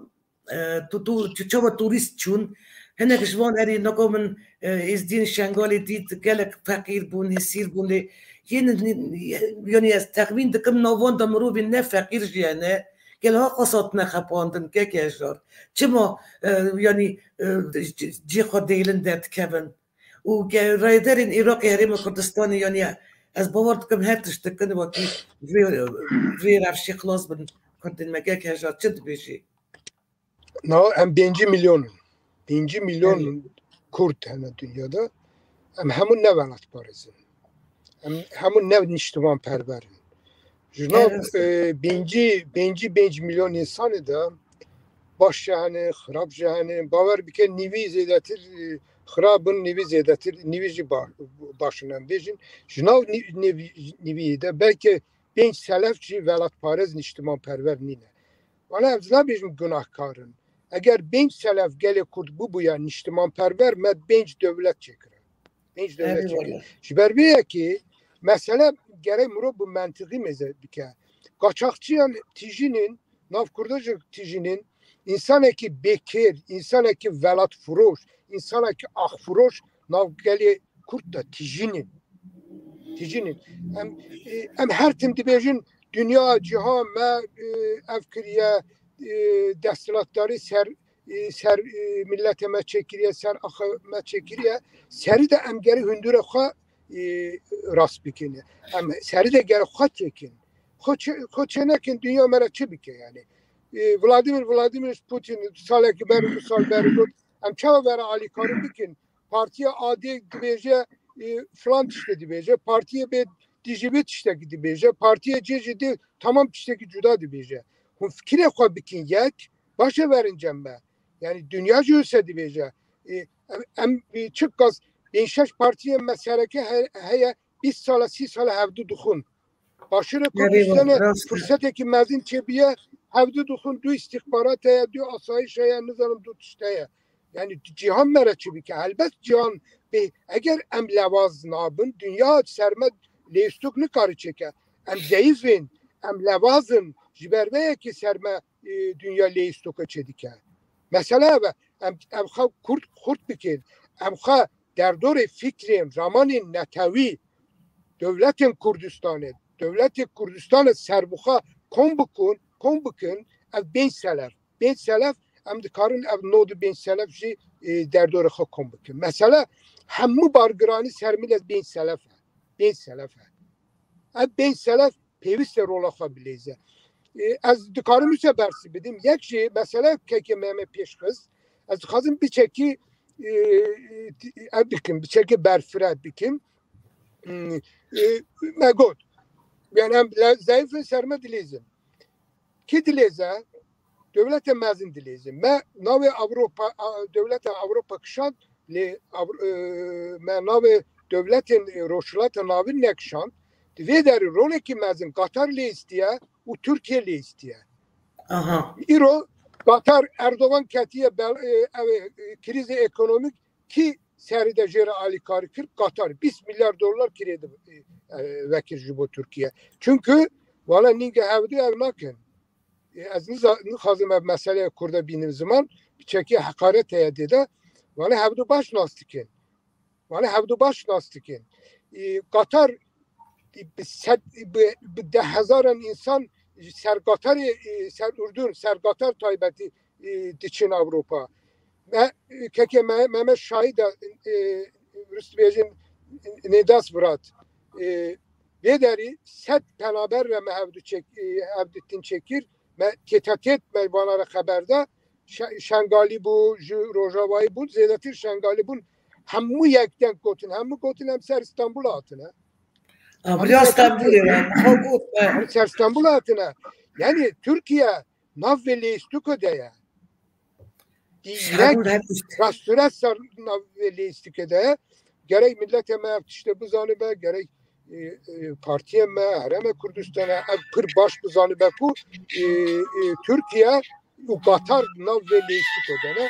e, tu, tu, tu, çawa turîst çûn, hinek ji van erê nako min, e, êzdiyên Şengalê dît, gelek feqîr bûn, hesîr bûn lê yên, yanî ez texmîn dikim nav wan de mirovên ne feqîr jî hene, gel ha qas hatine xapandin, kek Hejar. Çima, e, yanî, e, c-, c-, cihê xwe dêlin derdikevin? Û ke rayderên Iraqê Herêma Kurdistanê, yanî ez bawer dikim her tişt dikin wekî vê, vê rewşê xilas bin. Kurdên me, kek Hejar, çi dibêjî? Na, em pêncî milyon in. Pêncî milyon Kurd hene dinyada. Em hemû ne welatparêz in. Em hemû ne niştimanperwer in. Ji nav, e, pêncî, pêncî pênc milyon însanê de baş jî hene, xirab jî hene. Bawer bike nîvî zêdetir, e, xirab in, nîvî zêdetir, nîvî jî ba-, baş in em bêjin. Ji nav nî-, nîvî, nîvî de belkî pênc selef jî welatparêz, niştimanperwer nîne. Wala ez nabêjim gunahkar in. Eger pênc selef gelê Kurd bibûya niştimanperwer, me pênc dewlet çêkire. Pênc dewlet çêkire. Ji ber vê yekê mesele gerek mirov bi mentiqî mêze bike. Qaçaxçiyan tijînin, nav Kurda jî tijînin, însanekî bêkêr, însanekî welatfiroş, însanekî axfiroş nav gelê Kurd de tijînin. Tijînin. Em, e, em her tim dibêjin, dinya, cîhan me, e, ev kiriye, e, desthilatdarî ser, e, ser, e, milletê me çêkiriye, ser axa me çêkiriye. Serî de em gerî hundurê xwe, e, rast bikin. Em serî de gerî xwe çêkin. Xwe çê-, xwe çênekin, dinya me re çi bike yani? E, Vladimir Vladimirovich Putin salekî ber, du sal ber got, em çawa vere alîkarî bikin? Partiya A dê dibêje, e, filan tiştê dibêje. Partiya B dijî vê tiştekî dibêje. Partiya C jî dê tamam tiştekî cuda dibêje. Hûn fikirê xwe bikin yek, baş e verin cem me. Yani dinya jî wise dibêje. E, em, em, e, çi qas pênc şeş partiyên me sereke he-, heye, bîst sala, sî sala hevdu dixwin. Başûrê Kurdistanê firsetekî mezin çêbiye, hevdu dixwin, du îstîxbarat heye, du asayîş heye, nizanim du tişt heye. Yani cîhan me re çi bike? Helbet cîhan bê, eger em lewaz nabin, dinya ser me lêstok nikare çêke. Em zeyîf in, em lewaz in, ji ber vê yekê ser me, e, dinya lêstoka çêdike. Mesele ev e. Em, em xwe kurt, xurt bikin. Em xwe derdorê fikrên, ramanên netewî, dewletên Kurdistanê, dewletê Kurdistanê serbixwe kom bikun, kom bikin, ev pênc selef. Pênc selef, em dikarin ev nod û pênc selef jî, e, derdorê xwe kom bikin. Mesele hemû bargiranî ser millet pênc selef e. Pênc selef e. Ev pênc selef pêwîst e rola xwe bilêze. E, ez dikarim wisa bersî bidim. Yek jî mesele kekê me me pêş xist. Ez dixwazim biçekî, e, e, ev bikim, biçekî berfireh bikim. Hmm, e, me got. Yani em le-, zayıfın ser me dilêzin. Kî dilêze? Dewletê mezin dilêze. Me navê Ewropa, a, dewleta Ewropa kişand, lê Ewro-, e, me navê dewletên, e, Rojhilata Navîn nekişand. Di vê derê rolekî mezin Qatar lê istiye û Tirkiye lê istiye. Aha. Îro Qatar Erdogan ketiye bel-, e, ev, e, krîzê ekonomîk kî serî de jê re alîkarî kir? Qatar bîst milyar dolar kirê de, e, e, vekir ji bo Tirkiye. Çunku wala nînge hevdu ev nakin. E, ez niza-, nixwazim ev meseleya Kurda bînim ziman, piçekî heqaret heye dê de. Wana hevdu baş nas dikin. Wana hevdu baş nas dikin. E, Qatar, e, bi sed, bi, bi deh hezaran insan ser Qatarê, e, ser Urdun, ser Qatar taybetî, e, diçin Ewropa. Me, keke me, Mehmet Şahî de, e, rust bêjin, nêdas virat. E, Vê derî sed penaber re me hevdu çek, e, hevdu tin çekir. Me tête tête me vana re xeber da. Şe-, Şengalî bû, ji Rojavayî bûn, zêdetir Şengalî bûn. Hemû yek deng gotin, hemû gotin em ser Stenbolê hatine. Abriya Stenbolê re, xwe got me. Em ser Stenbolê hatine. Yani Türkiye nav vê lêstiko de ye. Direkt rastûre ser nav vê lêstike de. Gerek milletê me ev tiştê bizanibe, gerek, e, e, partiyê me, herêmê Kurdistanê ev pir baş bizanibe ku, e, e, Tirkiye û Qatar nav vê lêstike de ne.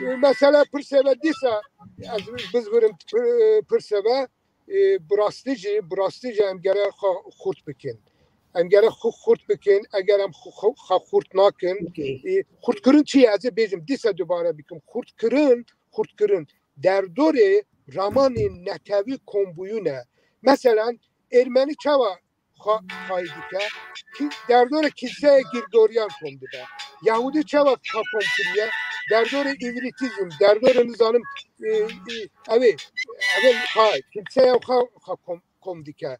E, mesela pirsê ve dîsa ez bizvirim pir-, pirsê ve e, bi rastî jî, bi rastî jî em gere xwe xurt bikin. Em gere xwe xurt bikin, eger em xwe, xwe, xwe xurt nakin. Okey. E, xurtkirin çi ye? Ez ê bêjim, dîsa dubare bikim. Xurtkirin, xurtkirin derdorê ramanên netewî kombûyî ne. Meselen, Ermenî çawa xwe xayî dike? Ki, derdorê kilseya Grîgoryan kom dibe. Yahûdî çawa xwe kom kiriye? Derdorê îvrîtîzm, derdorê nizanim, e, e, ev ê, ev ê xwe, kilseya xwe, xwe kom, kom dike.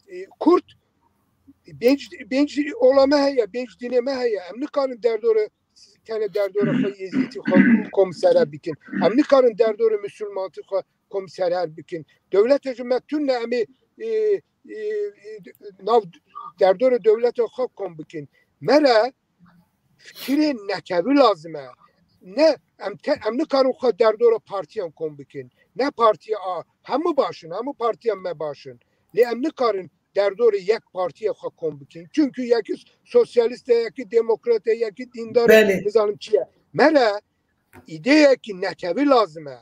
E, Kurd, bênc, bênc ola me heye, bênc dînê me heye. Em nikarin derdorê, tenê derdorê xwe yêzîtî xwe kom ser hev bikin. Em nikarin derdorê misilmantî xwe kom ser hev bikin. Dewlete ji me tune em ê, e, e, e, nav derdorê dewleta xwe kom bikin. Me re fikirên netewî lazim e. Ne, em te, em nikarin xwe derdora partiyan kom bikin. Ne partiya A, hemû baş in, hemû partiyan me baş in. Lê em nikarin derdorê yek partiya xwe kom bikin. Çünkü yekî sosyalîst e, yekî demokrat e, yekî dîndar e, Belê. Nizanim çi ye. Me re îdeyekî netewî lazim e.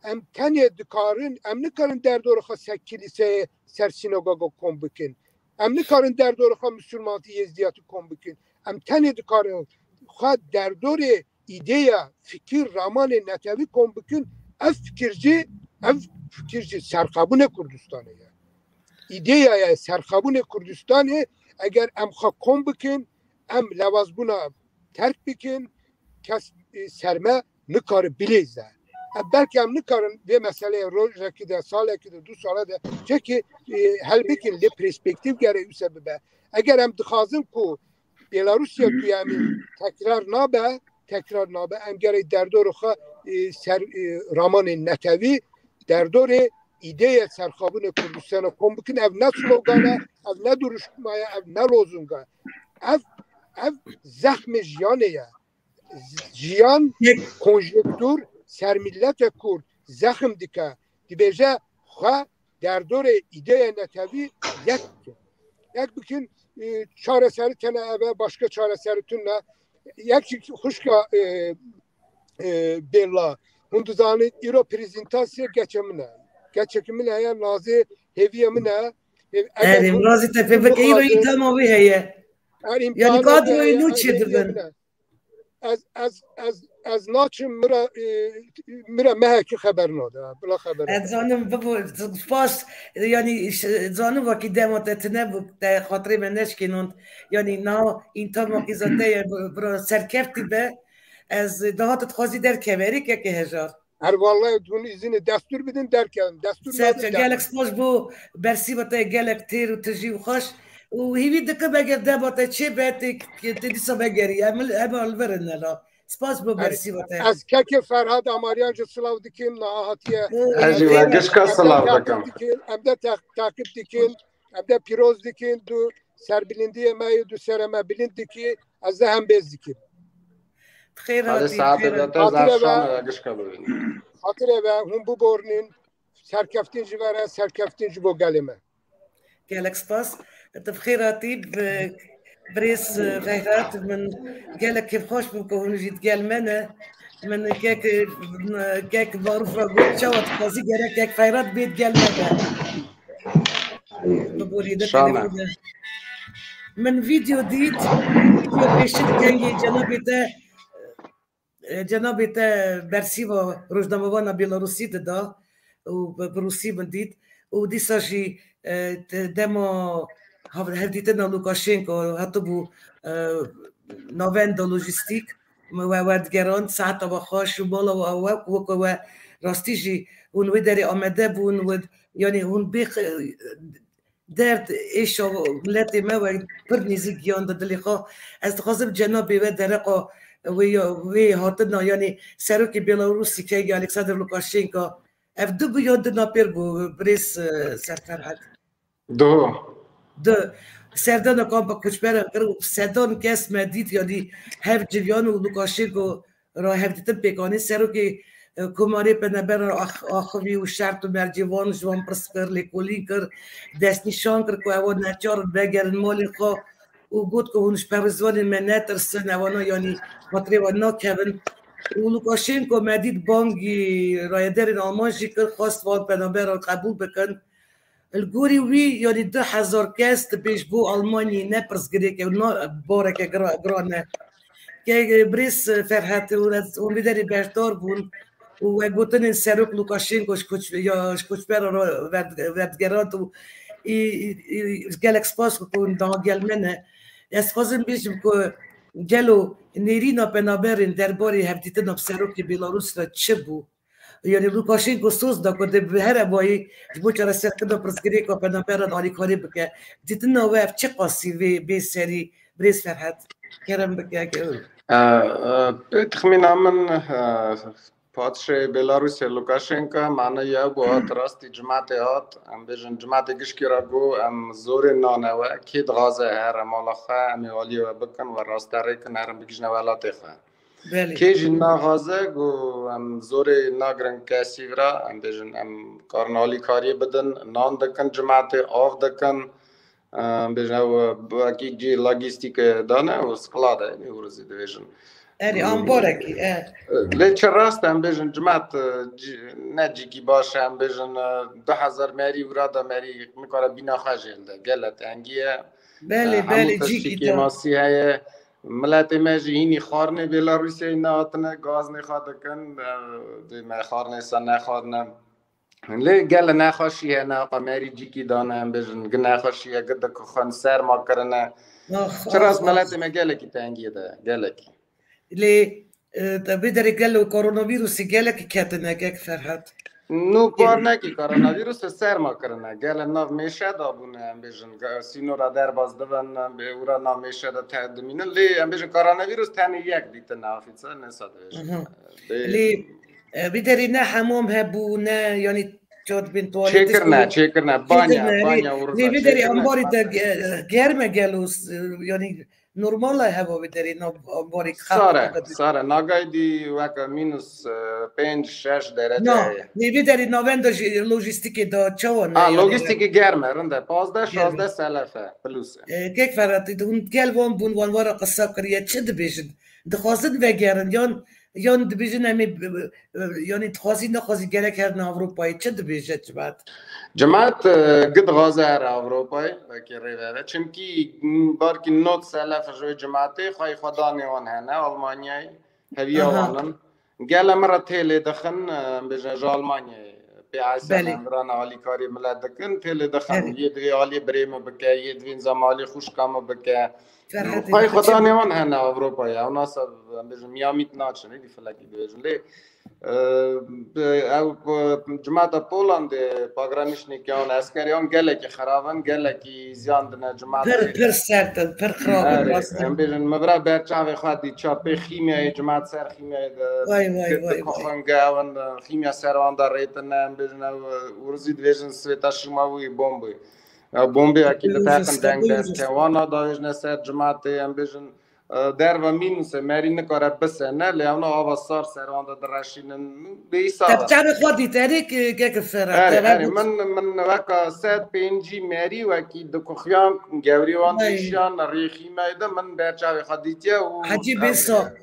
Em tenê dikarin, em nikarin derdora xwe ser kilîseyê, ser sînagoga kom bikin. Em nikarin derdora xwe misilmantî, yêzdiyatî kom bikin. Em tenê dikarin xwe derdorê îdeya, fikir, ramanê netewî kom bikin. Ev fikir jî, ev fikir jî serxabûnê Kurdistanê ye. Îdeya ye serxabûnê Kurdistanê, eger em xwe kom bikin, em lewazbûna terk bikin, kes, e, ser me nikare bilêze. E, belkî em nikarin vê meseleyê rojekî de, salekî de, du sale de, çekî, e, hel bikin, lê perspektîf gerek wisa bibe. Eger em dixwazin ku Belarusya duyemîn tekrar nabe, tekrar nabe, em gerek derdorê xwe, e, ser, e, ramanên netewî, derdorê îdeyê serxabûnê Kurdistana kom bikin. Ev ne slogan e, ev ne duruşma ye, ev ne lozung e. Ev, ev zexmê jiyanê ye. Jiyan, konjektûr ser milletê Kurd zexm dike. Dibêje xwe derdorê îdeyê netewî yek bikin. Yek bikin, e, çareserî tene ev e, başka çareserî tune. Yek jî xwişka, e, e, Bêla. Hûn dizanin îro prezîntasya geçê min e. Geçekî min heye, nazê hêviyê min e. Hêv-, eger Erê, hûn, razî te pê hûn bike, îro dixwazin îtama wî heye. Her Yani imkanê kadroyê heye, nû çi hêviyê dibin? Min e. Ez, ez, ez, ez naçim, mira, e, mira mehekî xeber nade. Bila xeber Ez nade. Zanim, bibo, spas, yani, ş-, zanim wekî dema te tine bû, te xatirê me neşkênand. Yani, na, întan wekî zate ye, bi-, bira serkeftî be. Ez daha tu dixwazî derkeverî keke hejar. Her vallahi hûn îzinê destûr bidin derkevin. Destûr Serçe, nadin gelek derkevin. Spas bû bersîva te, gelek têr û tijî û xweş. Û hîvî dikim eger dema te çê be, tê, tê dîsa vegerî. Em, em al verin nela. Spas bû bersîva te. Ez kekê Ferhat Amaryan jî silav dikim, niha hatiye. Û Ez jî we gişka silav dikim. Em de teq-, teqîb dikin, em de pîroz dikin, du serbilindiyê me yê, du serê me bilind dikî, ez de hembêz dikim. Xêr hatî, saetê xêr de hatî. Te Hatire ve, zerşan e, gişka bibînin. Hatire ve hûn biborînin, serkeftin ji we re, serkeftin ji bo gelê me. Gelek spas. Tu bi xêr hatî, bi-, birêz, e, Xeyrat, min gelek kêfxweş bûm ku hûn jî digel me ne. Min kek, kek Marûf re got, çawa dixwazî gerek kek Xeyrat bê digel me be. Biborî de Şana. Telefon de. Min vîdeo dît, vîdeo pêşî kengê cenabê te e, cenabê te bersîva rojnamevana Bêlarusî dida û bi, bi rûsî min dît û dîsa jî, e, te, dema hav-, hevdîtina Lukashenko hatibû, e, navenda lojîstîk, me we werdigerand, saeta we xweş û mala we ew e ku weke we rastî jî hûn wê derê amade bûn, we, yanî hûn bê, derd êşa miletê me we pir nêzîk giyan di dilê xwe. Ez dixwazim cenabê we dereqa wê ya, wê hatina, yanî serokê Bêlarusî keyê Alexander Lukashenko, ev du bû ya du napêr bû, birêz, e, Serferhet? Du. Du. Serdana kampa koçberan kir û sedan kes me dît, yanî hev civiyan û Lukashenko ra hevdîtin pêk anî. Serokê, e, Komarê Penaberan ax-, axivî û şert û mercê wan ji wan pirs kir, lêkolîn kir, destnîşan kir ku ewan neçar in vegerin malên xwe û got ku hûn ji perwêzvanên me netirsin, ewana yanî xatirê wan nakevin. Û Lukashenko me dît bangî rayedarên Alman jî kir, xwest van penaberan qebûl bikin. Li gorî wî, yanî du hezar kes dibê ji bo Almanyayê ne pirsgirêk e, na, bareke gira-, giran e. Ke, birêz Ferhat û ez, hûn vê derê beşdar bûn û we gotinên serok Lukashenko ji koç-, ya ji koçberan re verd-, verdigerand û î, î, î, gelek spas ku hûn daha gel me ne. Ez xwazim bêjim ku gelo nêrîna penaberên derbarê hevdîtina bi serokê Bêlarus re çi bû? Yanî Lukashenko soz da ku dê bi her ebayî ji bo çareserkirina pirsgirêka penaberan alîkarî bike. Dîtina we ev çiqasî vê bê serî, birêz Ferhat? Kerem bike. E, e, pê texmîna min, e, padşahê Belarusê Lukashenko, mane ye ku hat rastî cimatê hat, em bêjin cimatê gişkî re got, em zorê nane we, kê dixwaze here mala xwe, em ê aliyê we bikin, we raste rêkin, herin bigihîjine welatê xwe. Belê. Kê jî naxwaze ku em zorê nagirin kesî vira, em bêjin em karin alîkariyê bidin, nan dikin cimatê, av dikin, em bêjin ew wekî cî logîstîke dane û sklad e, û rizî dibêjin. Erê, ambarekî, e. Lê çi rast e, em bêjin cimat, e, cî-, ne cîkî baş e, em bêjin, e, du hezar merî wira da merî nikare bîna xwe jê hilde. Gele tengî ye. Belê, E, hemû belê, tiştî cîkî da. Kêmasî heye. Miletê me jî hînî xwarinê Bêlarusiyayê nehatine, gazinê xwe dikin, e, dê me xwarinê se nexwarine. Lê gele nexweşî hene, aqa merî cîkî dane, em bêjin, gi nexweşî ye, gi dikuxin, serma kirine. Ax, Çiras ax, ax. Miletê me gelekî tengiyê de, gelekî. Lê, e, te vê derê gelo koronavîrusê gelekî ketine, kek Ferhat? Nû par nekî, koronavîrusê serma kirine. Gele nav mêşe de bûne, em bêjin, ge-, sînora derbas dibin, em bê ûra nav mêşe de te-, dimînin. Lê em bêjin, koronavîrus tenê yek dîtine, afî çi, ne se dibêjin. Mhm. Lê, e, vê derê ne hemam hebû, ne, yanî, çat bên tuwaletê Çêkirine, çêkirine, banya, çêkirine, banya lê, û lê vê derê çêkirine. Ambarî de ge-, germ e gelo, s-, yanî, normal e heva vê derê nav ambarê Sare, xelk sare. Nagayî dî weke mînus, e, pênc şeş derece Na, heye. Nê vê derê navenda jî lojîstîkê de çawa ne? Ha, yanî lojîstîkê germ e, rind e. Pazdeh, germ e. Şazdeh selef e, plus e. E, kek Ferhat, hûn gel wan bûn, wan wara qisa kiriye, çi dibêjin? Dixwazin vegerin, yan, yan dibêjin em ê, e, e, yanî dixwazî, nexwazî gerek herin Ewropayê, çi dibêje cimat? Cimat, e, gi dixwaze here Ewropayê, wekî rêvere. Çimkî, m, barkî nod selef ji wê cimatê xweyî xwedanê wan hene, Almanyayê, heviya Aha. wan in. Gele min re têlê dixin, e, em bêjin ji Almanyayê, P S N, Belê. Em virana alîkarî milet dikin, têlê dixin. Belê. Yê divê alî birê min bike, yê divê nizam alî xwişka min bike. Ferhatê Xweyî dixin. Xwedanê wan hene Ewropayê, ew nasa, em bêjin, miyamît naçin, êdî filekî dibêjin. Lê, e, ew, e, cimata Polandê, pagranişnêkiyan, eskeriyan gelekî xerab in, gelekî ziyan dine cimatê. Pir, pir sert in, pir xirab in, Erê, rast in. Em bêjin, min vira ber çavê xwe dît, çapê xîmyayê, cimat ser xîmyayê de Vay, vay, vay, vay. Dikoxin ge ew in, xîmya ser wan de rêtine, em bêjin, ew, û rizî dibêjin, Svêta Şima wî bombê. Ew bombeyekî Dibêjin, diteqin deng dibêjin. Dest ke wana davêjine ser cimatê, em bêjin, e, derva mînus e, merî nikare bisene, lê ewna ava sar ser wan de direşînin, bêhîsab e. Te bi çavê xwe dît, erê, ke-, keke Ferhat, Erê, te erê, min, min weka sed pêncî merî wekî dikuxiyan, gewrî wan Ay. Dîşiyan, rêxîmeyê de min ber çavê xwe dîtiye û Hecî ew bêsa.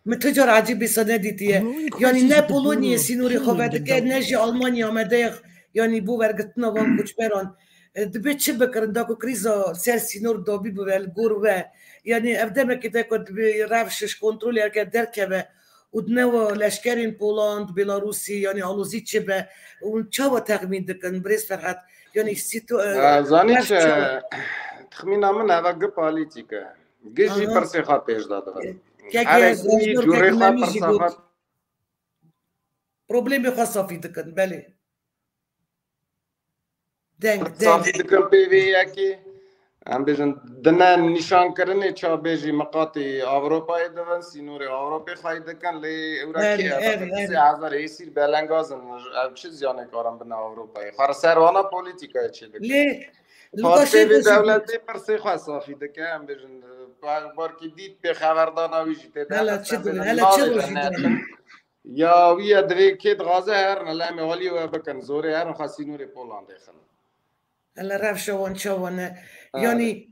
Min tu car ecîbî se nedîtiye. Yanî ne Polonyayê sînorê xwe vedike, ne jî Almanya amade ye, yanî bo wergirtina van koçberan. E, dibe çi bikirin, da ku krîza ser sînor dabî bibe li gor we? Yanî ev demekê de ku dibe rewş ji kontrolê derkeve. û di nava leşkerên Poland, Belarusî, yanî alozî çi be û çawa texmîn dikin, birêz Ferhat? Yanî sîtu-, e, Ee, Zanî ev çi? çawa? Texmîna min eve gi polîtîk e. Gi jî Aha. pirsê xwe pêş de dibin. Kek Her ez ekî Özgür cûrê xwe Keklemî jî pirsa got. xwe Problemê xwe safî dikin, belê. Deng, deng. Safî dikin pê vê yekê. Em bêjin, dine nîşankirinê çabêjî miqatî Ewropayê dibin, sînorê Ewropê xwey dikin, lê ewra Her, kê ev her, dikin? her. Sê hezar êsîr belengaz in, ev çi ziyanê karin bine Ewropayê? Xwe li ser wana polîtîkayê çê dikin. Lê Partê vê Lukashenko jî got. Dewletê pirsê xwe safî dike, em bêjin, bar-, barkî dît pê xeberdana wî jî tê de Hela hestin çi dibin, bêjin, hela çi navê rojî de dibin? netin. Ya wî ye divê kê dixwaze herin, li em ê alî we bikin, zorê herin xwe sînorê Polandê xin. Hela rewşa wan çawa ne? Evet. Yanî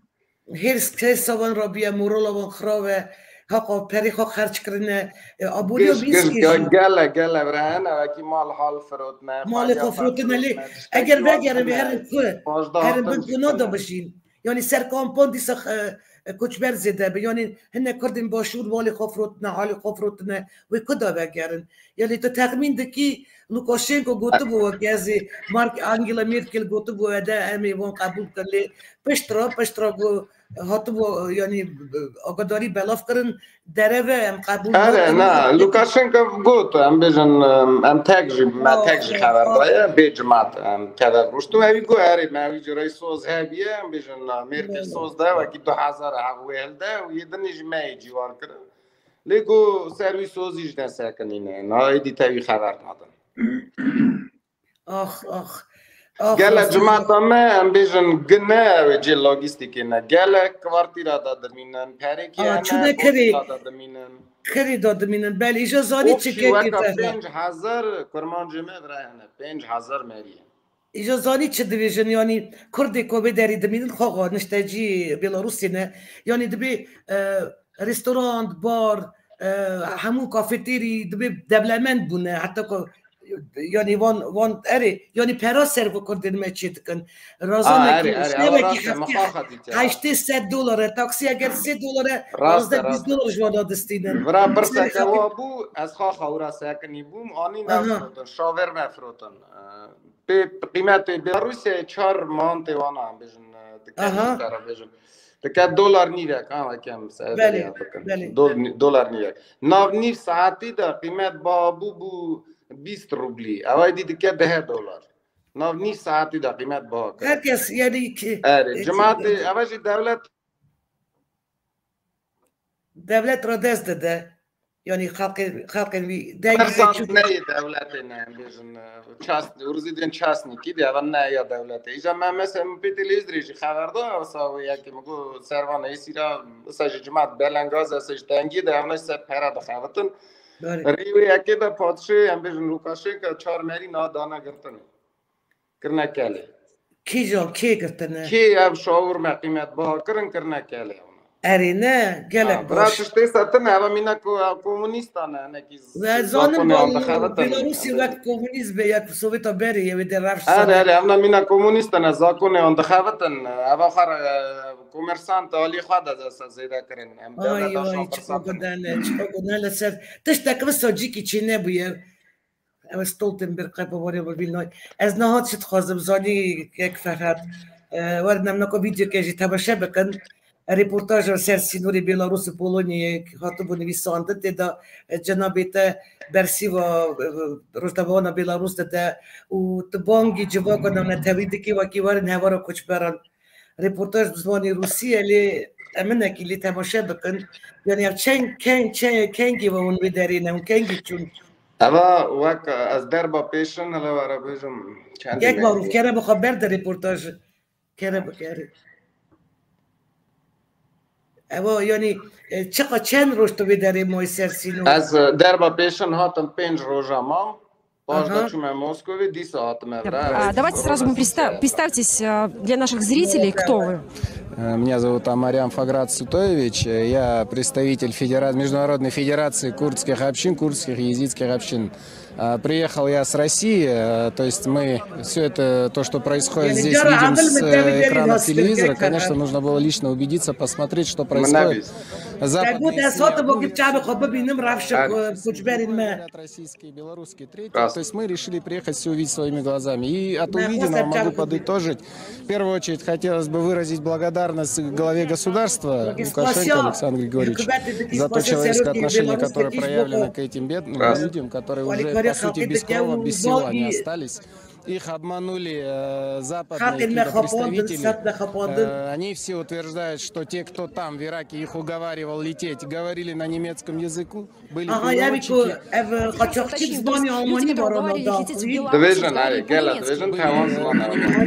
hêrs, hêrsa wan rabiye, morala wan xirabe, haqa perê xwe xerc kirine, e, aboriya Giş, Mînskê giş, jî. Gelek, gelek, re hene, wekî mal hal firotine, Malê xwe firotine lê, eger vegerê ve herin ku, herin bin ku nada bijîn. Yanî ser kampan dîsa, e, e, koçber zêde bi. Yanî hine Kurdên Başûr malê xwe firotine, halê xwe firotine, wê ku da vegerin? Yanî tu texmîn dikî Lukashenko gotibû wek ez ê, Mark, Angela Merkel gotibû ede em ê wan qebûl bikin lê pişt re, pişt re ku hatibû, yanî agadarî belav kirin, dereve em qebûl Ere, nakin. na, Lukashenko got, em bêjin, em, em tek jî, me Ah, tek jî ah, xeber ah. daye, bê cimat, em, keve rûştin, evî got, erê, me wî cî rey soz hebiye, em bêjin, na, Merkel Belê. Soz de, wekî du hezar hev wê hilde, û yê dinê jî me yê cîwar kirin. Lê got, ser wî sozî jî ne sekinîne, na, êdî te wî xeber nadin. Ax, ax. Ax, Gelek ax. Cimata me, em bêjin, gine ew ê cê logîstîkê ne. Gelek kwartîra da dimînin, perekî Aa, hene, çûne kirê. Kwartîra da dimînin. Kirê da dimînin. Belê, îja zanî Of çi jî kekê weka Ferhat. pênc hezar kurmancê me vira hene. Pênc hezar meriyê. Îja zanî çi dibêjin, yanî Kurdê ku vê derî dimînin, xwe xwe niştecî Belarusê ne. Yanî dibê, e, restoran, bar, e, hemû kafeterî dibê dewlemend bûne. Heta ku, yanî van, van erê, yanî pera ser ku Kurdên me çê dikin. Razan Ha, nekî, erê, erê, şevekî ewa rast e, heftê, mixaxa dîtiya. heştê sed dolar e, taksî eger sê dolar e, Rast e, razdeh bîst rast e. dolar ji wan da distînin. Vira pirseke Mesela, wa bû, ez xaxa wira sekinî bûm, anî me Aha. firotin, şavêr me firotin. E, pê qîmetê Belarusê çar mantê wana, em bêjin, e, dike Aha. dîtara bêjin. Dike dolar nîvek, ha, weke em se-, Belê, bikin. belê. Dol-, dolar nîvek. Nav nîv saetî de qîmet baha bû, bû bîst rublî. Ewa dî dike deh dolar. Nav nîv saetî de qîmet baha kir. Herkes, yanî ki, Erê, e, cimatê, ki, eva jî dewlet dewlet re dest dide. Yanî xelqê, xelqên wî dengî Persan çû. Neyê dewletê ne, em bêjin, e, çast, ûrizî dên çastnîkî de, eva ne ya dewletê. Îja me mesela min pê televîzorê jî xeber da, wisa wê yekê min got, servan êsîra, wisa ji cimat belengaz e, wisa ji tengî de, ev ne ser pere dixebitin. Belê. Rê wê yekê de padşê, em bêjin Lukashenka çar merî na dane girtinê. Kirine kelê. Kîjan, kê girtine? Kê ev şawir me qîmet baha kirin, kirine kelê wana. Erê ne, gelek baş. Bira tiştê setine, eva mîna ko-, komunîstan e, hinekî z-, zakonê wan dixebitin. Belarusî wek komunîst be, ya ku Sovêta berê ye, wê de rewş sane. Erê, erê, evna mîna komunîstan e, zakonê wan dixebitin. Eva xwe re, e, komersant alî xwe de zêde kirin. Em dewleta şan pirsan. Ay, ay, çiqa gune ne, çiqa gune li ser. Tiştek wisa cîkî çê nebûye. Ew Stoltenberg qey bawerê min vî nayê. Ez niha çi dixwazim zanî kek Ferhat. E, werin em naka vîdyoke jî temaşe bikin. Reportaja ser sînorê Belarus û Polonyayê hatibû nivîsandin. Tê de, e, cenabê te bersîva, e, rojnamewana Belarus dide û tu bangî civaka navnetewî dikî wekî werin hevara koçberan. Reportaj bi zimanê rûsî ye, lê em hinekî lê temaşe bikin. Yanî ev çend, keng, çend, kengî ve hûn wê derê ne, hûn kengî çûn? Eva wek ez derba pêşin, hele were bêjim, çendî. Yek marûf kere bi xwe berde reportaj. Kere bi kere. Ewa, yanî, e, çiqa çend roj tu wê derê mayî ser sînor? Ez, e, derba pêşin hatim pênc roja mam. Paş de çûme Moskovê, dîsa hatime vira. А, давайте сразу мы представ-, представьтесь, а, для наших зрителей, кто вы. Э, Меня зовут Амарян Фаграт Сутоевич. Э, Я представитель федера- Международной федерации курдских общин, курдских и езидских общин. А, Приехал я с России. Э, То есть мы все это, то, что происходит здесь, видим с э, экранов телевизора. Конечно, нужно было лично убедиться, посмотреть, что происходит. Западные СМИ о том, говорят, российские, белорусские, третьи. То есть мы решили приехать, все увидеть своими глазами. И от увиденного могу подытожить. В первую очередь хотелось бы выразить благодарность главе государства Лукашенко Александру Григорьевичу за то человеческое отношение, которое проявлено к этим бедным людям, которые уже, по сути, без крова, без всего они остались. Их обманули э, западные какие-то представители. Э, Они все утверждают, что те, кто там, в Ираке, их уговаривал лететь, говорили на немецком языку, были переводчики.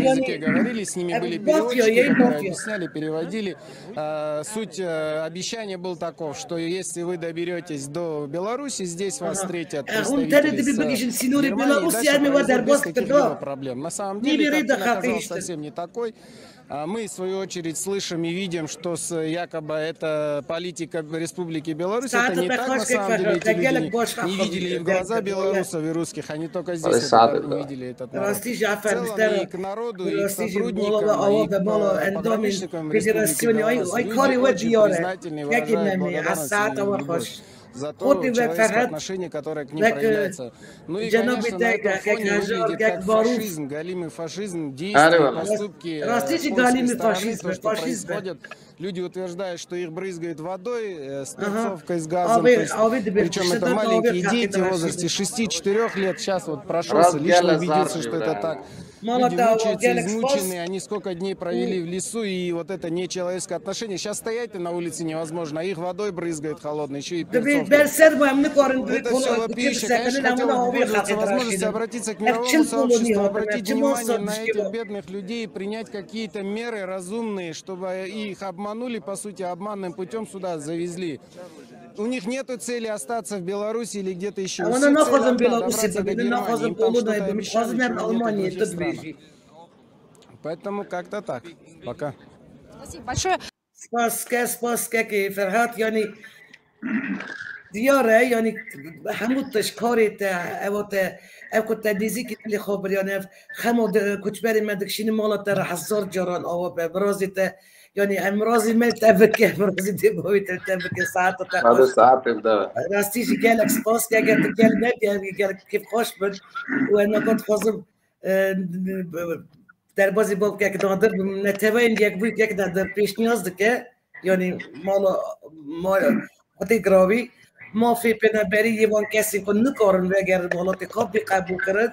Люди, которые говорили, с ними были переводчики, которые объясняли, переводили. Э, Суть э, обещания был таков, что если вы доберетесь до Беларуси, здесь вас встретят представители с э, Германии, и дальше произойдет без каких-либо проблем. На самом деле, картина оказалась совсем не такой. А Мы, в свою очередь, слышим и видим, что с, якобы это политика Республики Беларусь. Это не так, на самом деле, эти люди не, не видели и в глаза белорусов, и русских. Они только здесь это увидели, этот народ. В целом, и к народу, и к сотрудникам, и к пограничникам Республики Беларусь. Люди очень признательны и выражают благодарность и любовь за то человеческое отношение, которое к ним проявляется. Ну и, конечно, на этом фоне выглядит как фашизм, галимый фашизм, действия, поступки э, польской стороны, то, что происходит. Люди утверждают, что их брызгают водой, э, с перцовкой, с газом. То есть, причем это маленькие дети в возрасте шести-четырёх лет. Сейчас вот прошелся, лично убедился, что это так. Люди мучаются, измученные, они сколько дней провели в лесу, и вот это нечеловеческое отношение. Сейчас стоять на улице невозможно, а их водой брызгают холодной, еще и перцовкой. Это все вопиюще. Конечно, хотел бы пользоваться возможностью обратиться к мировому сообществу, обратить внимание на этих бедных людей, принять какие-то меры разумные, чтобы их обманули, по сути, обманным путем сюда завезли. У них нету цели остаться в Беларуси или где-то еще. Все цели одна, добраться до Германии. Им там что-то обещали, чего нет в других странах. Поэтому как-то так. Пока. Спасибо большое. Spas ke, spas kekê Ferhat, yanî diyar e, yanî hemû tişt karê te, ewa te, ev ku te nêzîkî dilê xwe bir, yanî ev xema di, koçberê me dikişînin mala te re hezar caran awa be, virazê te, yanî em razî me te bike, virazî dê bavê te te bike, saeta te xweş. Saetê bi dev e. Rastî jî gelek spas ke, eger tu gel nebî, ev gelek kêfxweş bin û ez naka dixwazim, e, derbazî bavkek Nadir bim, neteweyên yekbûyî kek Nadir pêşniyaz dike, yanî mala, ma-, xwedê giravî, mafê penaberî yê van kesên ku nikarin vegerin welatê xwe bê qebûlkirin,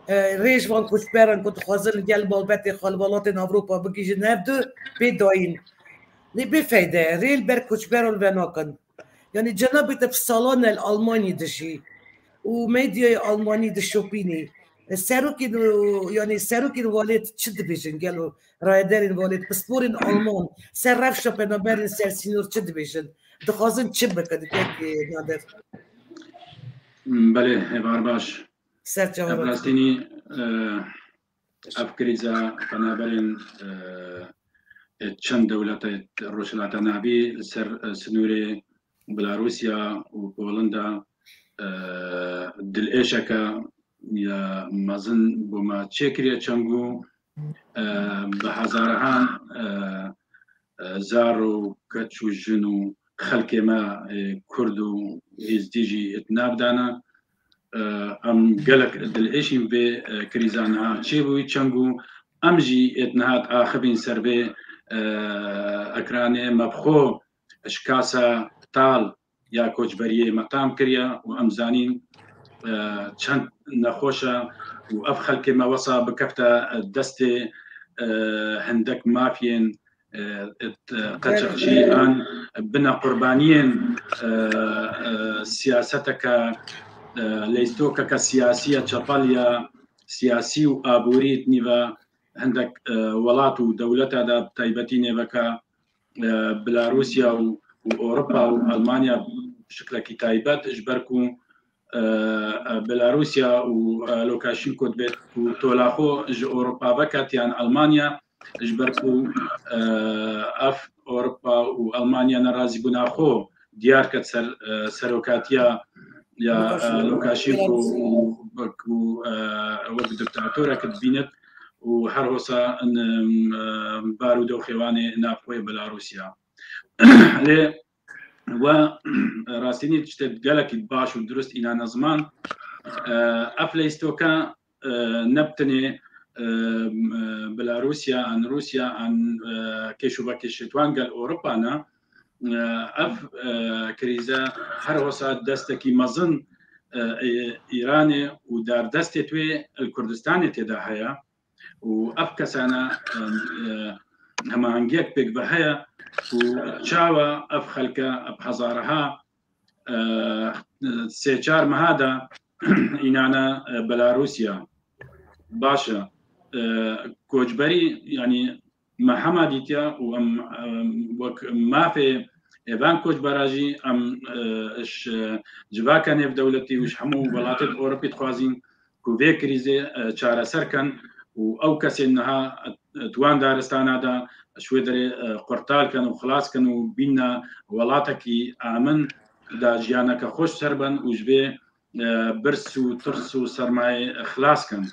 e, rê ji van koçberan ku dixwazin li gel malbetê xwe li welatên Ewropa bigihîjin hev du bê dayîn. Lê bê feyde ye, rê li ber koçberan venakin. Yanî cenabê te bi salan e li Almanyê dijî û medyayê Almanî dişopînî. Serokên, yanî serokên welêt çi dibêjin gelo? Rayedarên welêt, pisporên Alman ser rewşa penaberên ser sînor çi dibêjin? Dixwazin çi bikin? Kek Nadir. Belê, hêvar baş. Ser çawa. Ev rastînî, e, Ev krîza penaberên, e, e, çend dewletê Rojhilata Navî li ser, e, sinûrê Belarusya û Polinda, e, dilêşeke ya mezin bo me çêkiriye çend ku, e, bi hezarahan, e, e, zar û keç û jin û xelkê me, e, Kurd û Êzdî jî di nav de ne. E, em gelek dilêşîn vê, e, krîza niha çêbûyî çend ku em jî êt niha diaxivîn ser vê, e, ekranê me bi xwe şikasa tal ya koçberiyê me tam kiriye û em zanîn, e, çend nexweş e û ev xelkê me wesa bikefte destê, e, hindek mafiyên, e, e, qeçeqçî an bine qurbaniyên, e, e, siyaseteke, e, leytokeke siyasî ya çepel ya siyasî û aborî di nîva hindek, e, welat û dewleta de bi taybetî nêveke, e, Belarusya û, û Ewropa û Almanya bi şiklekî taybet, ji ber ku, e, e, Belarusya û, e, Lukashenko dibêt ku tola xwe ji Ewropa veket yan Almanya, Ji ber ku, e, ev Ewropa û Almanya nerazîbûna xwe diyar ket ser, e, serokatiya ya, e, Lukashenko û ku, e, wek diktatorek dibînit û her hosa in, e, bar û doxê wan ê nav xwe Belarusya. Lê we rastînî tiştê gelekî baş û dirust îna ziman, e, ev leystoka, e, ne bi tenê, e, e, Belarusya, an Rûsya, an, e, kêş û vekêşê wan gel Ewropa ne. E, ev, e, krîze her hosa destekî mezin, e, e, Îranê û dardestê wê li Kurdistanê tê de heye. Û ev kesane, e, e, hemahengiyek pêk ve heye ku çawa ev xelke ev hezaraha, e, sê çar meha de înane, e, Belarusya. Baş e, e, koçberî, yanî me hema dîtiya û em, em, wek mafê êvan koçbera jî em, e, ji civaka nêvdewletî û ji hemû welatên Ewropî dixwazîn ku vê krîzê, e, çareser kin û ew kesên niha, e, di wan daristana de ji wê derê, e, qurtal kin û xilas kin û bînne welatekî amin de jiyaneke xweş ser bin û ji vê, e, birs û tirs û sermayê xilas kin.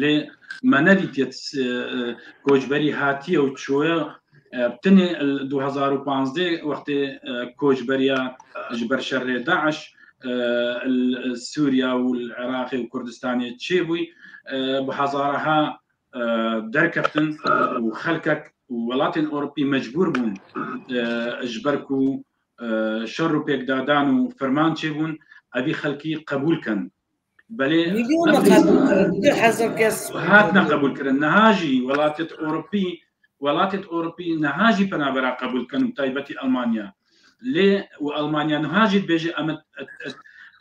Lê me nedîtiye, e, e, koçberî hatiye û çûye, e, tenê li du hezar û panzdeh wextê, e, koçberiya ji ber şerê DAIŞ, e, li Sûriya û li Iraqê û Kurdistanê çêbûy, e, bi hezaraha, e, derkeftin û xelkek û welatên Ewropî mecbûr bûn, e, ji ber ku, e, şer û pêkdadan û ferman çêbûn, evî xelkî qebûl kin. Belê, milyon ev qebûl kirin, du hezar kes hatine qebûl kirin. Niha jî welatêt Ewropî, welatêt Ewropî niha jî penabera qebûl dikin, bi taybetî Almanya. Lê û Almanya niha jî dibêje, em et, et, et,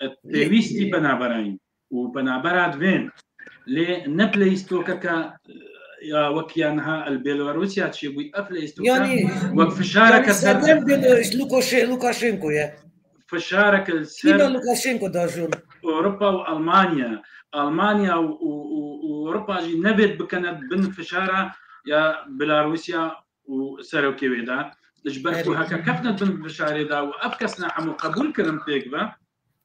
et pêwîstî penabera yin û penabera divên. Lê ne bi leyîstokeke ya wek ya niha li Belarusya çêbûyî, ev leyîstoka yanî, wek fişareke yanî ser serdem Belarus, Lukashe-, Lukashenko ye. Fişarek li ser Kî ne Lukashenko da jûn? Ewropa û Almanya. Almanya û, û, û, û Ewropa jî nebêt bikene bin fişara ya Belarusya û serokê wê de. Ji ber ku Erê. heke keftin bin fişarê de û ev kesna hemû qebûl kirin pêk ve,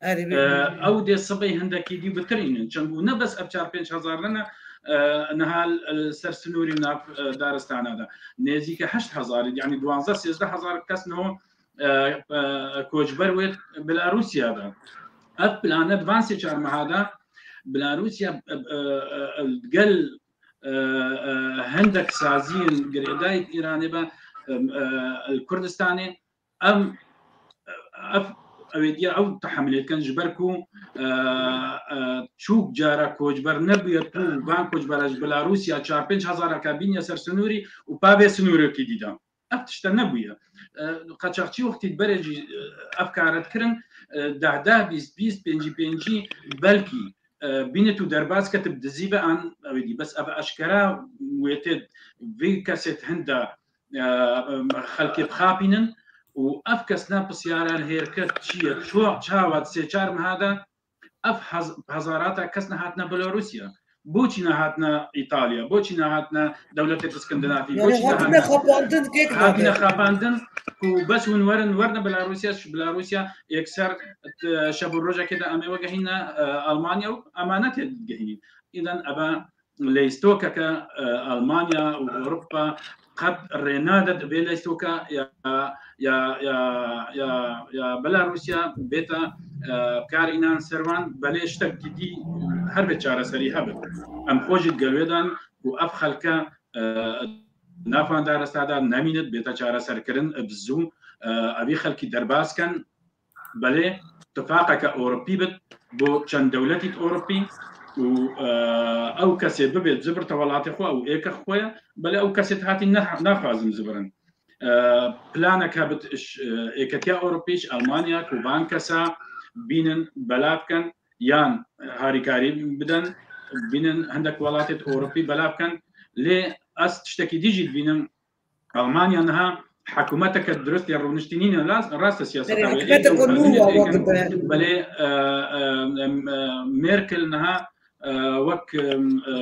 Erê, e, bê- ew dê sibê hindekî dî bitirînin. Çend û ne bes ev çar pênc hezar ne, e, niha li ser sinûrî nav, e, daristana de. Nêzîke heşt hezar, yanî duwazdeh sêzdeh hezar kes niho e, e, koçber wê Belarusya de. Ev plane di van sê çar meha de Belarusya, e, e, e, gel, e, e, hindek saziyên girêdayî Îranê be, e, e, li Kurdistanê em, ev, ew ê diya ew tehemilê dikin ji ber ku, e, e, çok cara koçber nebûye ku van koçbera ji Belarusya çar pênc hezar ke bîniye ser sinûrî û pavê sinûrekî dî de. Ev tişte nebûye. E, qaçaxçî wextî berê jî, e, ev kare dikirin, e, deh deh, bîst bîst, pêncî pêncî, belkî, e, bînit û derbas ketib dizî ve an, ew ê dî. Bes ev eşkera wê tê vê kesê di hin de, e, xelkê bixapînin û ev kes ne pisyara hêrket çi ye, ço-, çawa di sê çar meha de ev hez-, hezarata kes nehatine Belarusya. Boçî nehatine Îtalya? Boçî nehatine dewletê Skandinavî? Yanî Boçî hatine nehatine xapandin, kek hatine dade. xapandin ku bes hûn werin, werne Belarusya, ji Belarusya yekser, e, şev û rojekê de em ê wegehîne, e, Almanya û emanetê digehînî. Îden eve leyîstokeke, e, Almanya û Ewropa qet rê nade di vê leyîstoka ya, ya, ya, ya, ya Belarusya bêta, e, kar înan ser wan, belê ştek dî her vê çareserî hebe. Em xwe jî digel wê dan ku ev xelke, e, nafan daresta de nemînit, bêta çareserkirin, e, bi zû, e, evî xelkî derbas ken, belê tifaqeke Ewropî bit bo çend dewletî Ewropî û, e, ew kesê bibê zibirte welatê xwe û êke xwe ye, belê ew kesê hatî ne-, naxwazim zibirin. E, planek hebit ji, e, êketiya Ewropî, ji Almanya ku van kesa bînin belav ken yan harîkarî bidin, bînin hindek welatê Ewropî belav ken. Lê ez tiştekî dî jî dibînim, Almanya niha hikûmeteke dirust ya rûniştî nîne, rast e siyaseta Erê, wê, hikûmeteke ê, nû ê, wa ê, wek be. Belê, e, e, em, e, Merkel niha, e, wek, e,